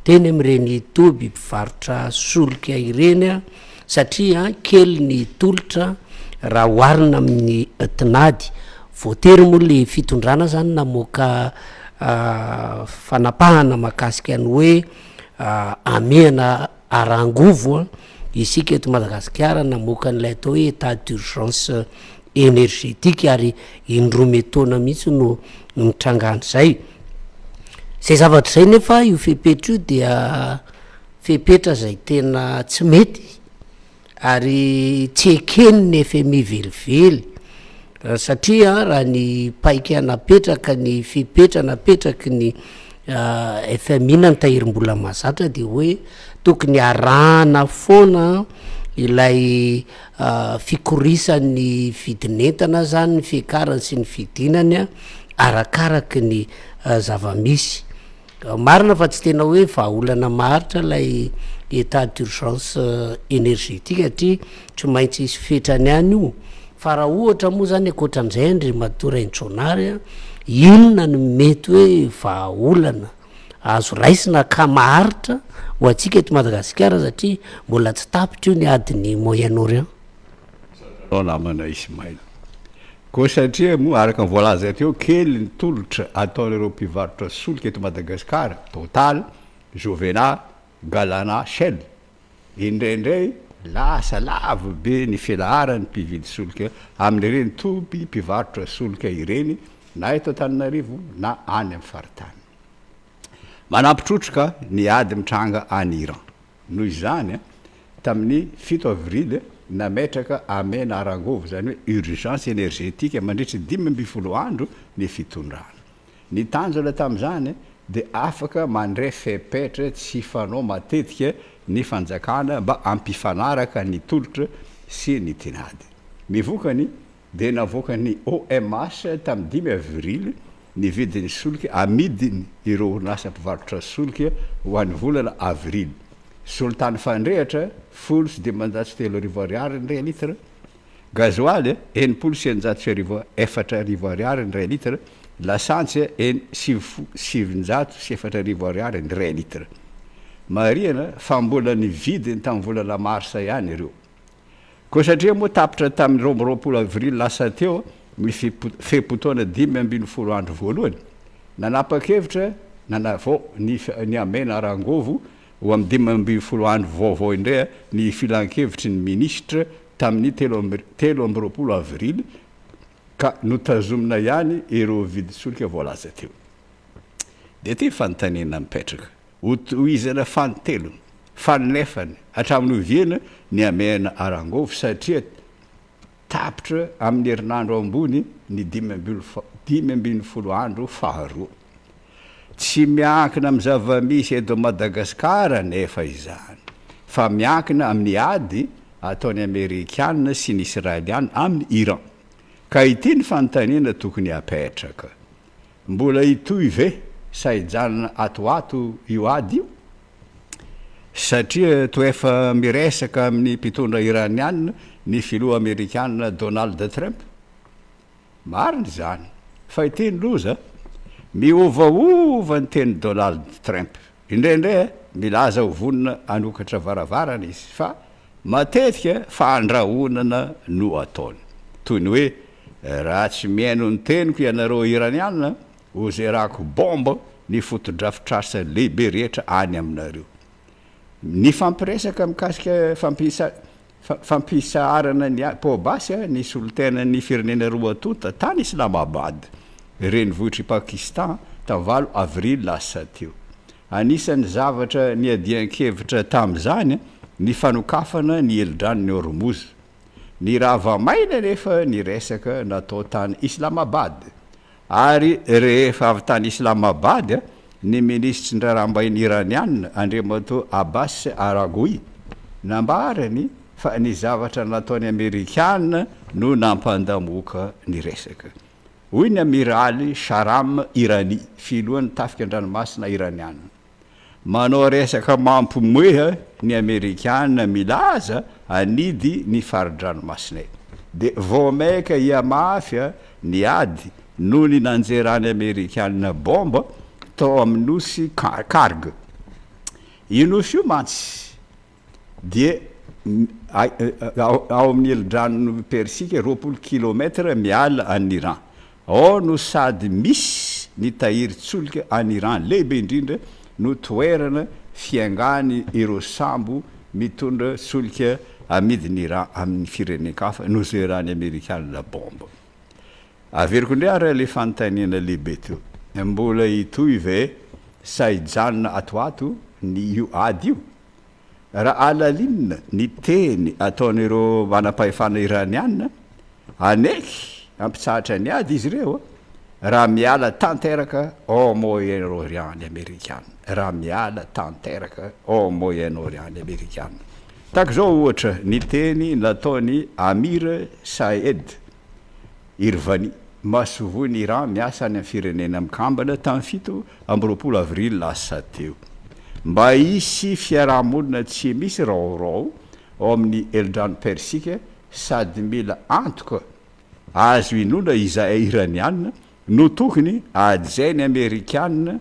teny amin'ireny toby mpivarotra solika ireny satria kely ny tolotra raha oharina amin'ny tinady. Voatery moa ilay fitondrana zany namoaka fanapahana mahakasika ny hoe hamehana ara-angovo an, isika eto Madagasikara namoaka an'ilay atao hoe état d'urgence énergétique ary indroa metaona mihitsy no nitrangan'izay. Izay zavatra izay nefa io fepetra io dia fepetra izay tena tsy mety ary tsy eken'ny fmi velively satria raha ny paika napetraka, ny fepetra napetraky ny fmi na ny tahirim-bola mahazatra dia hoe tokony arahana foana ilay fikorisan'ny vidin'entana zany, ny fiakarany sy ny fidinany arakaraky ny zava-misy. Marina fa tsy tena hoe vahaolana maharitra ilay état d'urgence énergétique satria tsy maintsy hisy fetrany ihany io, fa raha ohatra moa zany ankoatran'izay Andriamatoa Rainitsoanary a, inona no mety hoe vahaolana azo raisina ka maharitra ho antsika eto Madagasikara satria mbola tsy tapitra io ny adin'i Moyen Orient. Misaotra anao namana Ismail. Koa satria moa araka ny voalaza teo, kely ny tolotra ataon'ireo mpivarotra solika eto Madagasikara, Total, Jovena, Galana, Shell. Indraindray lasa lava be ny filaharan'ny mpividy solika amin'ireny toby mpivarotra solika ireny na eto Antananarivo na any amin'ny faritany. Manampy trotraka ny ady mitranga any Iran. Noho izany, tamin'ny fito avrily, nametraka amena ara-angovo, izany hoe urgence énergétique mandritry ny 15 andro ny fitondrana. Ny tanjona tamin'izany dia afaka mandray fepetra tsy fanao matetika ny fanjakana mba hampifanaraka ny tolotra sy ny tinady. Ny vokany dia navoakan'ny OMH tamin'ny dimy avrily ny vidin'ny solika amidiny ireo orinasa mpivarotra solika ho an'ny volana avrily. Solitany fandrehatra, 3510 ariary ny iray litre. Gazoaly, 1660 4000 ariary ny iray litre. Lasantsy, 990 ariary ny iray litre. Marihana fa mbola ny vidiny tamin'ny volana marsa ihany ireo. Koa satria moa tapitra tamin'ny 22 avrily lasa teo ny fe-potoana 15 andro voalohany, nanapa-kevitra nanavao ny ny hamena ara-angovo ho amin'ny 15 andro vaovao indray ny filankevitry ny minisitra tamin'ny 23 avrily ka notazomina ihany ireo vidin-tsolika voalaza teo. Dia ity fanontaniana mipetraka, Hotohizana fanintelony, faninefany, hatramin'ny oviana ny hamehana ara-angovo satria tapitra amin'ny herinandro ambony ny 15 andro faharoa. Tsy miankina amin'ny zava-misy eto Madagasikara anefa izany fa miankina amin'ny ady ataon'ny Amerikana sy ny Israeliana amin'i Iran. Ka ity ny fanontaniana tokony hapetraka. Mbola hitohy ve sa hijanona ato ho ato io ady io? Satria toa efa miresaka amin'ny mpitondra Iraniana ny filoha Amerikana Donald Trump. Marina izany, fa ity ny loza, miovaova ny tenin'i Donald Trump. Indraindray milaza ho vonona hanokatra varavarana izy, fa matetika fandrahonana no ataony. Toy ny hoe, Raha tsy mihaino ny teniko ianareo Iraniana, hozerako bomba ny fotodrafitrasa lehibe rehetra any aminareo. Nifampiresaka mikasika fampisaharana ny poa-basy ny solontenan'ny firenena roa tonta tany Islamabad, renivohitr'i Pakistan, tamin'ny valo avrily lasa teo. Anisan'ny zavatra niadian-kevitra tamin'izany ny fanokafana ny helodranon'i Hormuz. Nirava maina anefa ny resaka natao tany Islamabad, ary rehefa avy tany Islamabad ny minisitry ny raharaham-bahiny Iraniana, Andriamatoa Abbas Araghchi, nambarany fa ny zavatra nataon'ny Amerikana no nampandamoaka ny resaka. Hoy ny Amiraly Shahram Irani, filohan'ny tafika an-dranomasina Iraniana. Manao resaka mampimoeha ny Amerikana milaza anidy ny fari-dranomasinay. Dia vao maika hihamafy ny ady noho ny nanjeran'ny Amerikana bomba tao amin'ny nosy Karg. Io nosy io mantsy dia ao amin'ny helodranon'i Persika, 20 kilomètre miala an'i Iran. Ao no sady misy ny tahirin-tsolika any Iran lehibe indrindra no toerana fiaingàny ireo sambo mitondra solika amidin'i Iran amin'ny firenen-kafa nozeran'ny Amerikana bomba. Averiko indray ary ilay fanontaniana lehibe teo, mbola hitohy ve? Sa hijanona ato ato ny io ady io? Raha alalinina ny teny ataon'ireo manam-pahefana Iraniana, hanaiky hampitsahatra ny ady izy ireo raha miala tanteraka ao Moyen-Orient ny Amerikana. Raha miala tanteraka ao Moyen-Orient ny Amerikana. Tahaka izao ohatra ny teny nataon'i Amir Saeed Irvani, masoivohon'i Iran miasa any amin'ny Firenena Mikambana tamin'ny 27 avrily lasa teo. Mba hisy fiarahamonina tsy misy raorao ao amin'ny Helodrano Persika sady mila antoka azo inoana izahay Iraniana no tokony hajain'ny Amerikana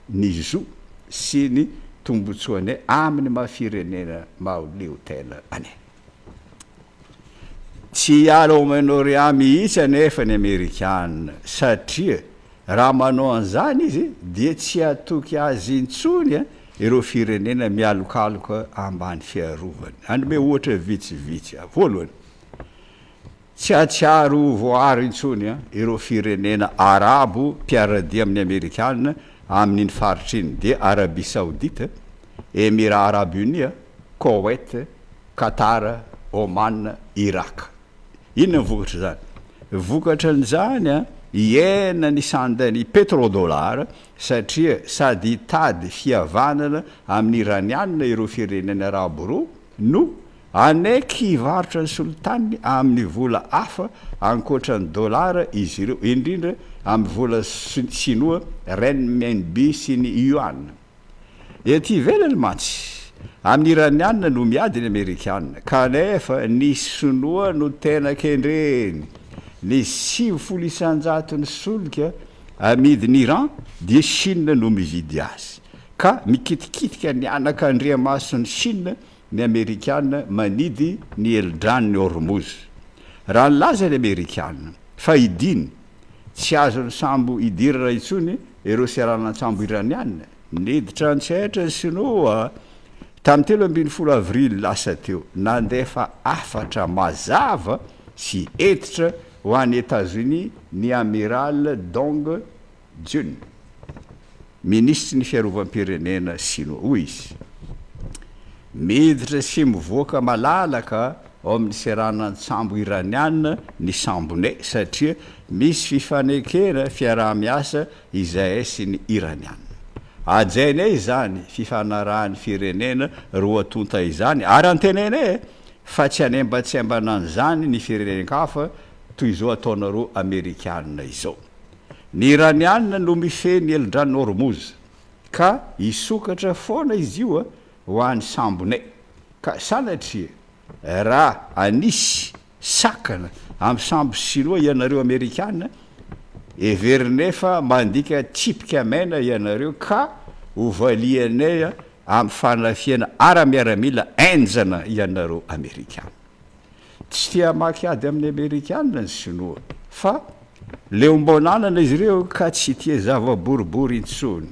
ny zo sy ny tombotsoanay amin'ny maha firenena mahaleo-tena anay. Tsy hiala ao Moyen-Orient mihitsy anefa ny Amerikana satria raha manao an'izany izy dia tsy hatoky azy intsony ireo firenena mialokaloka ambany fiarovany. Hanome ohatra vitsivitsy aho. Voalohany, tsy hahatsiaro ho voaaro intsony ireo firenena arabo mpiara-dia amin'ny Amerikana amin'iny faritra iny, dia Arabie Saoudite, Emirats Arabes Unis, Koweit, Qatar, Oman, Irak. Inona ny vokatr'izany? Vokatran'izany, hihena ny sandan'ny petrodollar satria sady hitady fihavanana amin'ny Iraniana ireo firenena arabo ireo no hanaiky hivarotra ny solitany amin'ny vola hafa ankoatra ny dolara izy ireo, indrindra amin'ny vola sinoa renminbi sy ny yuan. Ety ivelany mantsy, amin'ny Iraniana no miady ny Amerikana, kanefa ny Sinoa no tena kendreny. Ny 90 isan-jaton'ny solika amidin'i Iran dia Chine no mividy azy. Ka mikitikitika ny anakandriamason'i Chine ny Amerikana manidy ny helodranon'i Hormuz. Raha nilaza ny Amerikana fa hidiny Tsy azon'ny sambo idirana intsony ireo seranan-tsambo Iraniana. Niditra an-tsehatra ny Sinoa tamin'ny 13 avrily lasa teo, nandefa hafatra mazava sy hentitra ho an'i Etazonia ny Amiral Dong Jun. Minisitry ny fiarovam-pirenena sinoa. Hoy izy, Miditra sy mivoaka malalaka ao amin'ny seranan-tsambo Iraniana ny sambonay satria misy fifanekena fiaraha-miasa izahay sy ny Iraniana. Hajainay izany fifanarahan'ny firenena roa tonta izany ary antenainay fa tsy hanembantsembana an'izany ny firenen-kafa toy izao ataonareo Amerikana izao. Ny Iraniana no mifehy ny helodranon'i Hormuz, ka hisokatra foana izy io ho an'ny sambonay. Ka sanatria raha hanisy sakana amin'ny sambo sinoa ianareo Amerikana, heverinay fa mandika tsipika mena ianareo ka hovalianay amin'ny fanafihana ara-miaramila henjana ianareo Amerikana. Tsy te hamaky ady amin'ny Amerikana ny Sinoa fa leom-baonanana izy ireo ka tsy tia zava-boribory intsony.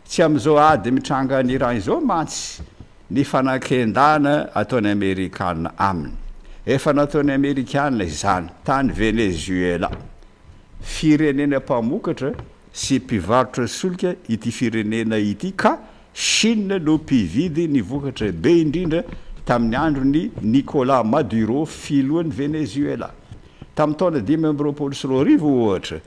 Tsy amin'izao ady mitranga any Iran izao mantsy ny fanakendana ataon'ny Amerikana aminy. Efa nataon'ny Amerikana izany tany Venezuela. Firenena mpamokatra sy mpivarotra solika ity firenena ity ka Chine no mpividy ny vokatra be indrindra tamin'ny andron'i Nicolas Maduro filohan'i Venezuela. Tamin'ny taona 2025 ohatra,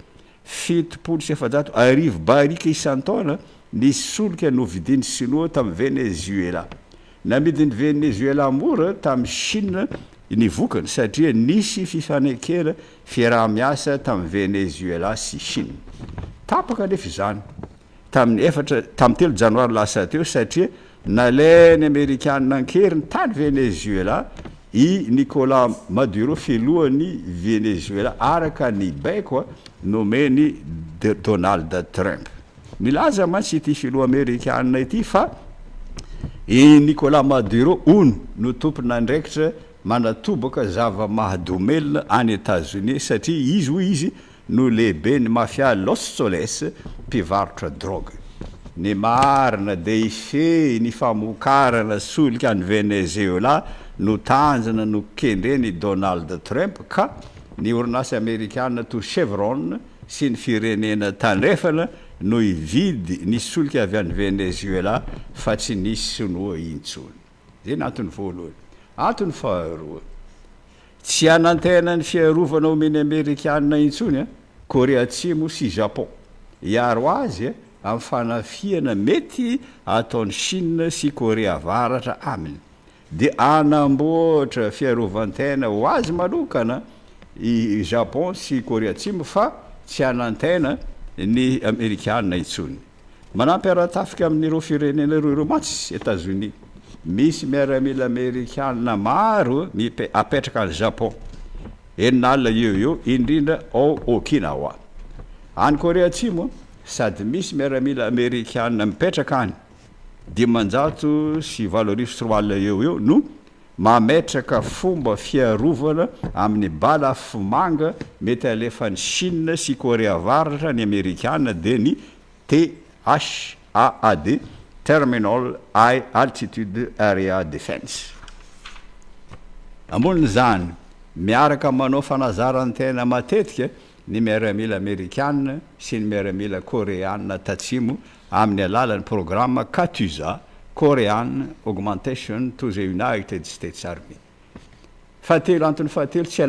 1470 barika isan-taona ny solika novidian'ny Sinoa tamin'i Venezuela. Namidin'i Venezuela mora tamin'i Chine ny vokany satria nisy fifanekena fiaraha-miasa tamin'i Venezuela sy Chine. Tapaka anefa izany tamin'ny efatra tamin'ny telo janoary lasa teo satria nalain'ny Amerikana an-keriny tany Venezuela i Nicolas Maduro filohan'i Venezuela araka ny baiko nomen'i Donald Trump. Nilaza mantsy ity filoha amerikana ity fa i Nicolas Maduro hono no tompon'andraikitra manatobaka zava-mahadomelina any Etazonia satria izy hoy izy no lehiben'ny mafia Los Soles mpivarotra drogue. Ny marina dia hifehy ny famokarana solika any Venezuela no tanjona nokendren'i Donald Trump ka ny orinasa amerikana toa Chevron sy ny firenena tandrefana. no hividy ny solika avy any Venezuela fa tsy ny Sinoa intsony. Izay ny antony voalohany. Antony faharoa, tsy hanantena ny fiarovana omen'ny Amerikana intsony Korea Atsimo sy Japon hiaro azy amin'ny fanafihana mety ataon'i Chine sy Korea Avaratra aminy. Dia hanamboatra fiarovan-tena ho azy manokana i Japon sy Korea Atsimo fa tsy hanantena ny Amerikana intsony. Manampy ara-tafika amin'ireo firenena ireo ireo mantsy Etazonia. Misy miaramila amerikana maro mipe apetraka any Japon, 60 eo ho eo, indrindra ao Okinawa. Any Korea Atsimo, sady misy miaramila amerikana mipetraka any, 2005 eo ho eo, no mametraka fomba fiarovana amin'ny bala afomanga mety alefan'i Chine sy Korea Avaratra ny Amerikana dia ny THAAD, Terminal High Altitude Area Defense. Ambonin'izany, miaraka manao fanazaran-tena matetika ny miaramila Amerikana sy ny miaramila Koreana Tatsimo amin'ny alalan'ny programa Katusa, Korean Augmentation to the United States Army. Fahatelo, antony fahatelo tsy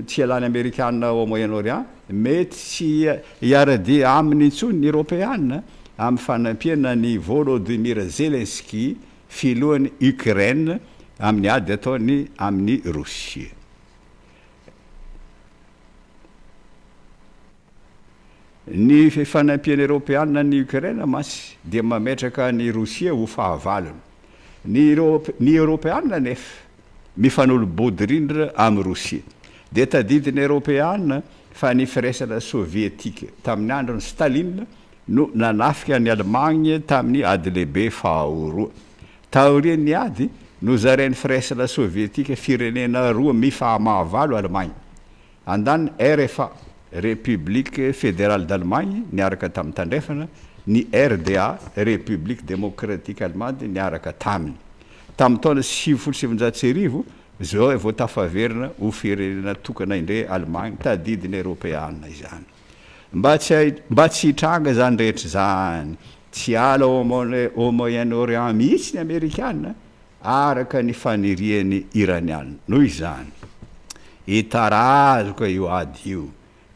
tsy hialan'ny Amerikana ao Moyen-Orient, mety tsy hiara-dia aminy intsony ny Eoropeana amin'ny fanampiana an'i Volodymyr Zelensky, filohan'i Ukraine, amin'ny ady ataony amin'i Rosia. Ny fanampian'ny Eoropeana an'i Ukraine mantsy dia mametraka an'i Rosia ho fahavalony. Ny ny Eoropeana anefa mifanolo-bodirindrina amin'i Rosia. Dia tadidin'ny Eoropeana fa ny Firaisana Sovietika tamin'ny andron'i Staline no nanafika an'i Allemagne tamin'ny Ady Lehibe Faharoa. Taorian'ny ady, nozarain'ny Firaisana Sovietika firenena roa mifamahavalo Allemagne. Andaniny RFA, République Fédérale d'Allemagne, niaraka tamin'ny Tandrefana, ny RDA, République Démocratique Allemande, niaraka taminy. Tamin'ny taona 1990, izao vao tafaverina ho firenena tokana indray Allemagne, tadidin'ny Eoropeana izany. Mba tsy mba tsy hitranga izany rehetra izany, tsy hiala ao ao Moyen-Orient mihitsy ny Amerikana, araka ny fanirian'ny Iraniana. Noho izany, hitarazoka io ady io,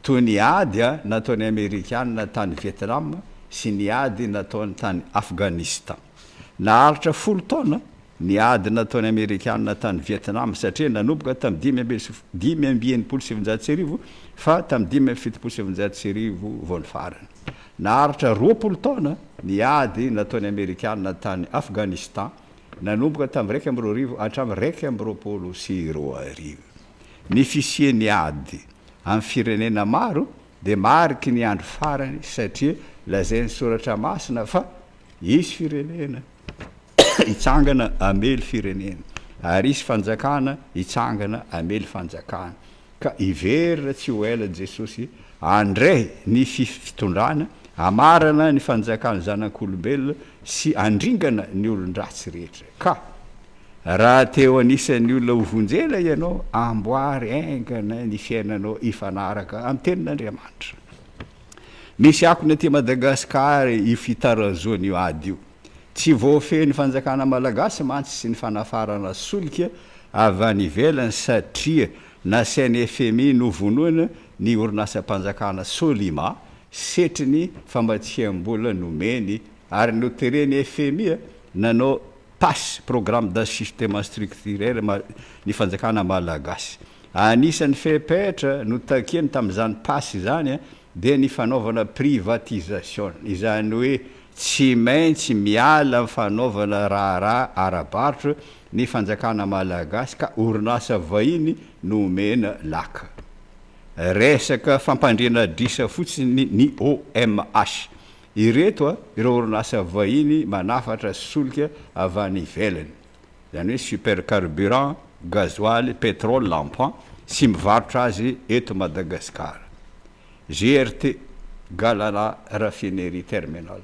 toy ny ady nataon'ny Amerikana tany Vietnam sy ny ady nataony tany Afghanistan. Naharitra folo taona ny ady nataon'ny Amerikana tany Vietnam, satria nanomboka tamin'ny 1965 fa tamin'ny 1975 vao nifarana. Naharitra 20 taona ny ady nataon'ny Amerikana tany Afghanistan, nanomboka tamin'ny 2001 hatramin'ny 2021. Ny fisian'ny ady amin'ny firenena maro dia mariky ny andro farany satria lazain'ny Soratra Masina fa hisy firenena hitsangana hamely firenena ary hisy fanjakana hitsangana hamely fanjakana. Ka hiverina tsy ho ela Jesosy handray ny fitondrana, hamarana ny fanjakan'ny zanak'olombelona sy handringana ny olon-dratsy rehetra. Ka raha te ho anisan'ny olona hovonjena ianao, amboary haingana ny fiainanao hifanaraka amin'ny Tenin'Andriamanitra. Misy akony aty Madagasikara io fitarazoan'io ady io. Tsy voafehin'ny fanjakana malagasy mantsy ny fanafarana solika avy any ivelany satria nasain'ny fmi novonoina ny orinasam-panjakana Solima setriny famatsiam-bola nomeny ary noteren'ny fmi nanao Pass, Programme d'Ajustement Structurel, ny fanjakana malagasy. Anisan'ny fepetra notakiany tamin'izany Pass izany dia ny fanaovana privatisation, izany hoe tsy maintsy miala amin'ny fanaovana raharaha ara-barotra ny fanjakana malagasy ka orinasa vahiny no omena laka. Resaka fampandriana adrisa fotsiny ny OMH. Ireto ireo orinasa vahiny manafatra solika avy any ivelany, izany hoe super carburant, gasoil, pétrole lampant, sy mivarotra azy eto Madagasikara. GRT, Galana Raffinerie Terminal,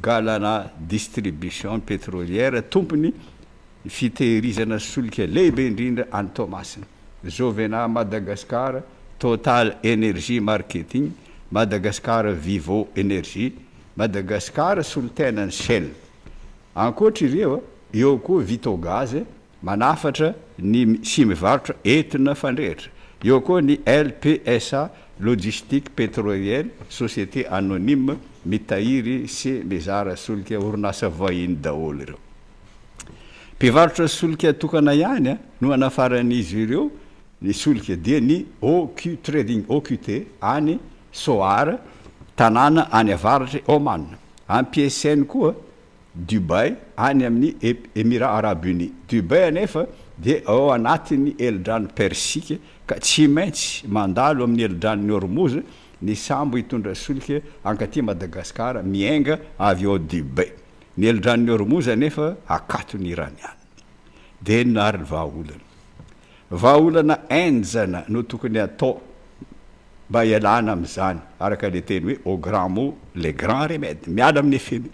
Galana Distribution Pétrolière, tompony fitehirizana solika lehibe indrindra any Toamasina, Jovena Madagascar, Total Energie Marketing, Madagascar Vivo Energie. Madagascar solontenan'ny Shell. Ankoatra ireo, eo koa Vitogaz manafatra ny sy mivarotra etona fandrehitra. Eo koa ny LPSA Logistique Pétrolière Société Anonyme mitahiry sy mizara solika orinasa vahiny daholo ireo. Mpivarotra solika tokana ihany no anafaran'izy ireo ny solika dia ny OQ Trading, OQT, any Sohar, tanàna any avaratr'i Oman. Ampiasainy koa Dubai, any amin'ny Emirats Arabes Unis. Dubai anefa dia ao anatin'ny Helodrano Persika ka tsy maintsy mandalo amin'ny Helodranon'i Hormuz ny sambo hitondra solika hankaty Madagasikara miainga avy ao Dubai. Ny Helodranon'i Hormuz anefa akaton'ny Iraniana. Dia inona ary ny vahaolana? Vahaolana henjana no tokony hatao mba hialana amin'izany, araka ilay teny hoe au grand mot, les grands remèdes, miala amin'ny FMI.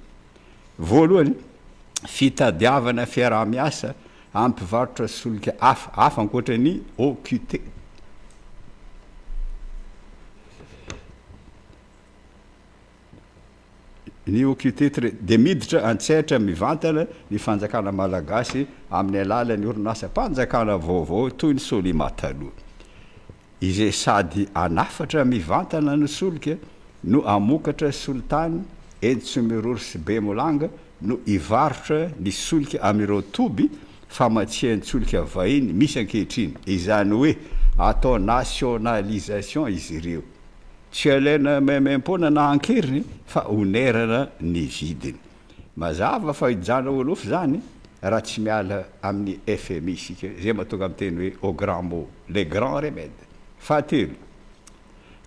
Voalohany, fitadiavana fiaraha-miasa amin'ny mpivarotra solika hafa, hafa ankoatra ny OQT. Ny OQT dia miditra an-tsehatra mivantana ny fanjakana malagasy amin'ny alalan'ny orinasam-panjakana vaovao toy ny Solima taloha, izay sady hanafatra mivantana ny solika no hamokatra solitany eny Tsimiroro sy Bemolanga no hivarotra ny solika amin'ireo toby famatsian-tsolika vahiny misy ankehitriny, izany hoe atao nationalisation izy ireo. Tsy alaina maimaimpoana na ankeriny fa onerana ny vidiny. Mazava fa hijanona ho nofy izany raha tsy miala amin'ny fmi isika, izay mahatonga miteny hoe au grand mot, les grands remèdes. Fahatelo,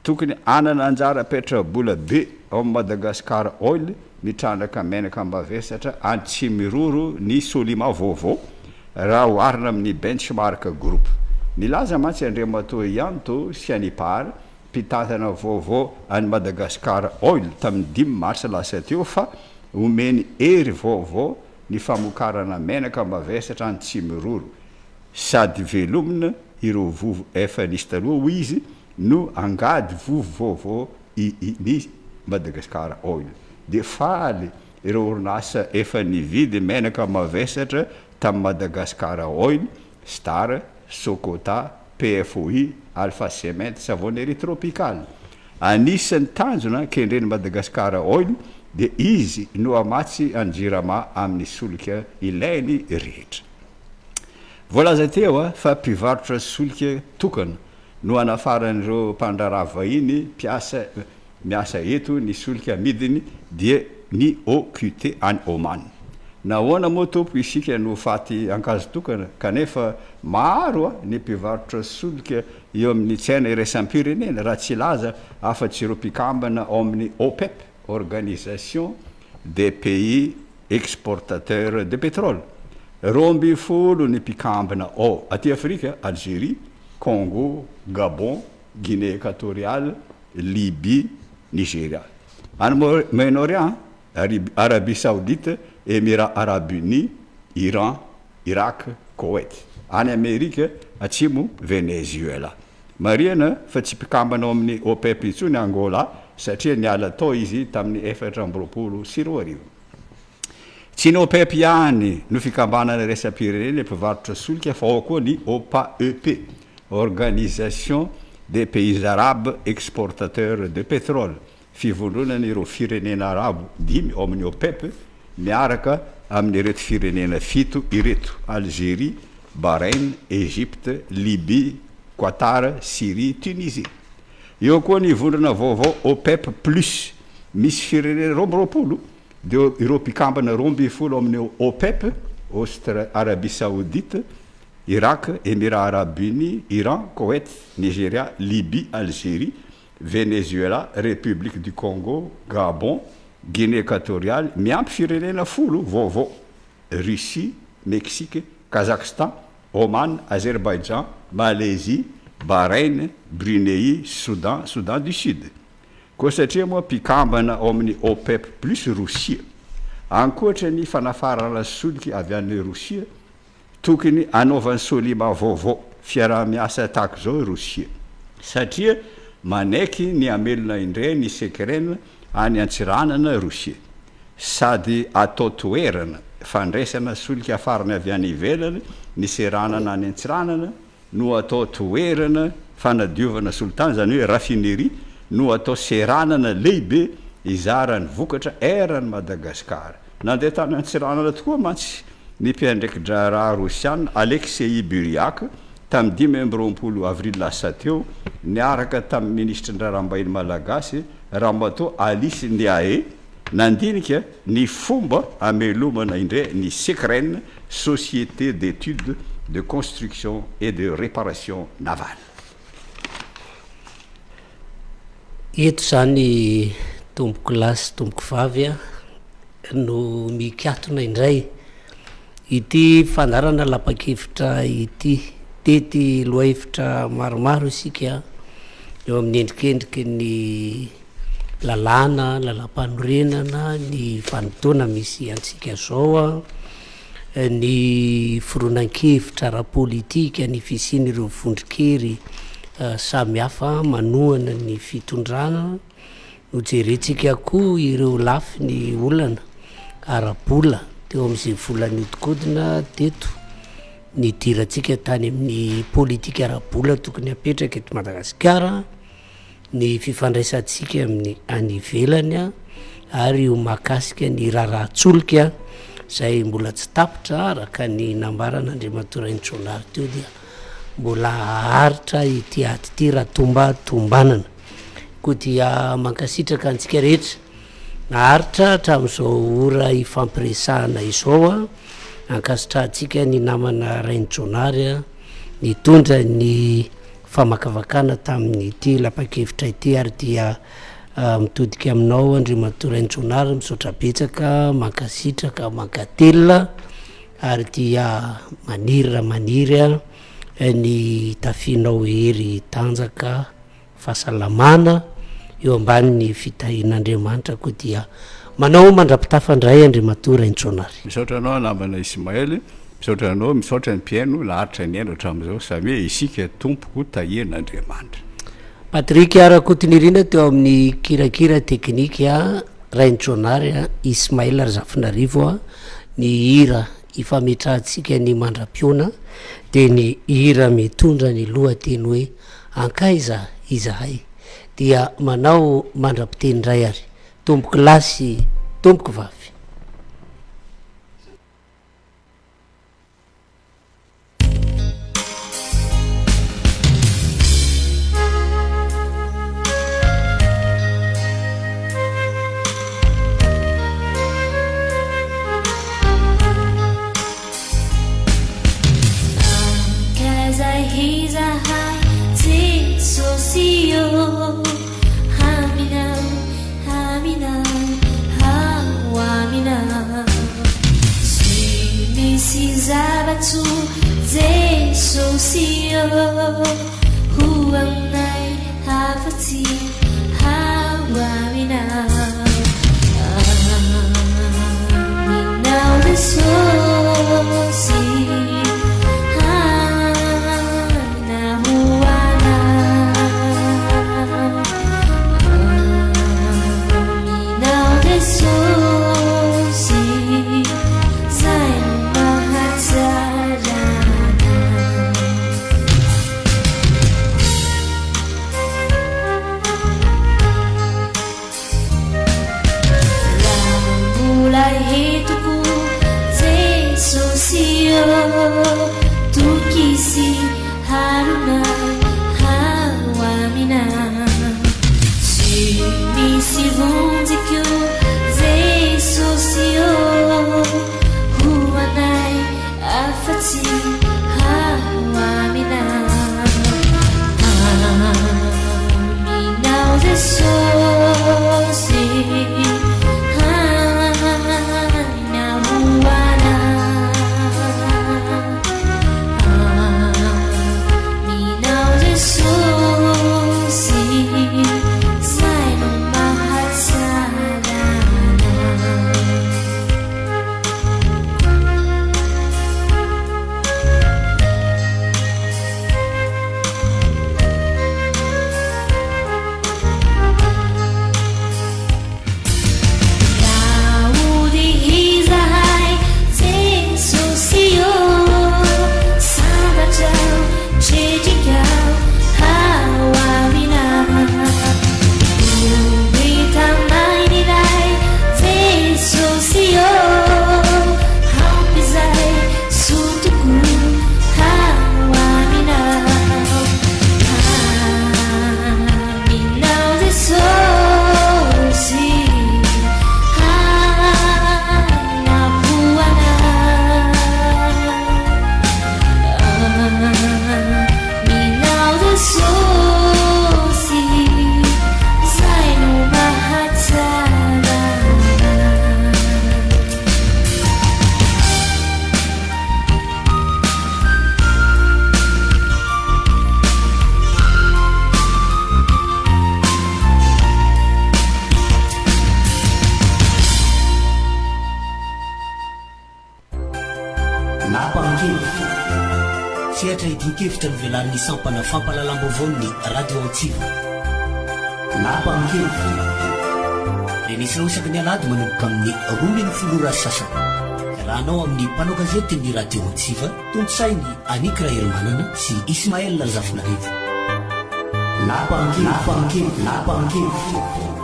tokony hanana anjara petra-bola be ao amin'ny Madagascar Oil mitrandraka menaka mavesatra any Tsimiroro ny Solima vaovao raha oharina amin'ny Benchmark Group. Nilaza mantsy Andriamatoa Ianto Sianipar mpitantana vaovao an'i Madagascar Oil tamin'ny dimy marsa lasa teo fa omeny hery vaovao ny famokarana menaka mavesatra any Tsimiroro. Sady velomina ireo vovo efa nisy taloha hoy izy no angady vovo vaovao ny Madagascar Oil. Dia faly ireo orinasa efa nividy menaka mavesatra tamin'i Madagascar Oil, Star, Socota, PFOI, Alpha Cement, Savonnerie Tropicale. Anisan'ny tanjona kendren'i Madagascar Oil dia izy no hamatsy an'i Jirama amin'ny solika ilainy rehetra. Voalaza teo fa mpivarotra solika tokana no hanafaran'ireo mpandraharaha vahiny mpiasa miasa eto ny solika amidiny dia ny OQT any Oman. Nahoana moa tompoko isika no faty ankazotokana kanefa maro ny mpivarotra solika eo amin'ny tsena iraisam-pirenena raha tsy hilaza afa-tsy ireo mpikambana ao amin'ny OPEP, Organisation des pays exportateurs de pétrole. 12 ny mpikambana ao aty Afrika, Algerie, Congo, Gabon, Guinée Equatoriale, Libye, Nigeria. Any Moyen-Orient, Arabie Saoudite, Emirats Arabes Unis, Iran, Irak, Koweït. Any Amerika Atsimo, Venezuela. Marihana fa tsy mpikambana ao amin'ny OPEP intsony Angola satria niala tao izy tamin'ny 2024. Tsy ny OPEP ihany no fikambanana iraisam-pirenena mpivarotra solika fa ao koa ny OPAEP, Organisation des pays arabes exportateurs de pétrole, fivondronan'ireo firenena arabo dimy ao amin'ny OPEP miaraka amin'ireto firenena fito ireto, Algerie, Bahrain, Egypte, Libye, Quatar, Syrie, Tunisie. Eo koa ny vondrona vaovao OPEP plus, misy firenena 22, dia ireo mpikambana 12 ao amin'ny OPEP, Aostra, Arabie Saoudite, Irak, Emirats Arabes Unis, Iran, Koweït, Nigeria, Libye, Algerie, Venezuela, République du Congo, Gabon, Guinée Equatoriale, miampy firenena folo vaovao, Russie, Mexique, Kazakhstan, Oman, Azerbaïdjan, Malaisie, Bahrain, Brunei, Soudan, Soudan du Sud. Koa satria moa mpikambana ao amin'ny OPEP Plus Rosia, ankoatra ny fanafarana solika avy any Rosia, Tokony hanaovan'i Solima vaovao fiaraha-miasa tahaka izao i Rosia, satria manaiky ny hamelona indray ny Secren. any Antsiranana, Rosia. Sady atao toerana fandraisana solika farany avy any ivelany ny seranana any Antsiranana no atao toerana fanadiovana solitany, izany hoe raffinerie, no atao seranana lehibe hizara ny vokatra eran'i Madagasikara. Nandeha tany Antsiranana tokoa mantsy ny mpiandraiki-draharaha rosiana Alexei Buryak tamin'ny 25 avril lasa teo niaraka tamin'ny minisitry ny raharaham-bahiny malagasy Ramatoa Alice Ndiaye nandinika ny fomba hamelomana indray ny Secren, Société d'études, de construction et de réparation navale. Eto izany tompoko lahy sy tompoko vavy a, no mikatona indray ity fandaharana lapa-kevitra ity. Tety lohahevitra maromaro isika eo amin'ny endrikendriky ny lalàna, lalàmpanorenana, ny vanim-potoana misy antsika izao, ny fironan-kevitra ara-politika, ny fisian'ireo vondron-kery samihafa manohana ny fitondrana. Nojerentsika koa ireo lafiny olana ara-bola teo amin'izay vola nihodinkodina teto, nidirantsika tany amin'ny politika ara-bola tokony hapetraka eto Madagasikara, ny fifandraisantsika amin'ny any ivelany ary io mahakasika ny raharahan-tsolika izay mbola tsy tapitra araka ny nambaran'Andriamatoa Rainijaonary teo dia mbola haharitra ity ady ity raha tombatombanana. Koa dia mankasitraka antsika rehetra naharitra hatramin'izao ora ifampiresahana izao an. Ankasitrahantsika ny namana Rainijaonary nitondra ny famakafakana tamin'ity lapan-kevitra ity ary dia mitodika aminao Andriamatoa Rainijaonary misaotra betsaka, mankasitraka, mankatelina ary dia maniry raha maniry ny hitafianao hery tanjaka. fahasalamana eo ambanin'ny fitahian'Andriamanitra koa dia manao mandra-pitafa indray Andriamatoa Raintsonary. Misaotra anao namana Ismaël, misaotra anao, misaotra ny mpihaino naharitra nihaino hatramin'izao, samia isika tompoko tahian'Andriamanitra. Patrick Rakotonirina teo amin'ny kirakira teknika, Rainitsonary Ismaël Razafinarivo ny hira ifametrahantsika ny mandra-pihaona dia ny hira mitondra ny lohateny hoe Ankaiza izahay dia manao mandra-piteny indray ary, tompoko lahy sy tompoko vavy. Lapan-kevitra. Sehatra idin-kevitra novelarin'ny sampana fampahalalam-baovaon'ny Radio Antsiva. Lapan-kevitra. Renesinao isaky ny alahady manomboka amin'ny 12 ora sy sasany. Iarahanao amin'ny mpanao gazetin'ny Radio Antsiva, tontosain'i Annick Raherimanana sy Ismaël Razafinarivo. Lapan-kevitra. Lapan-kevitra.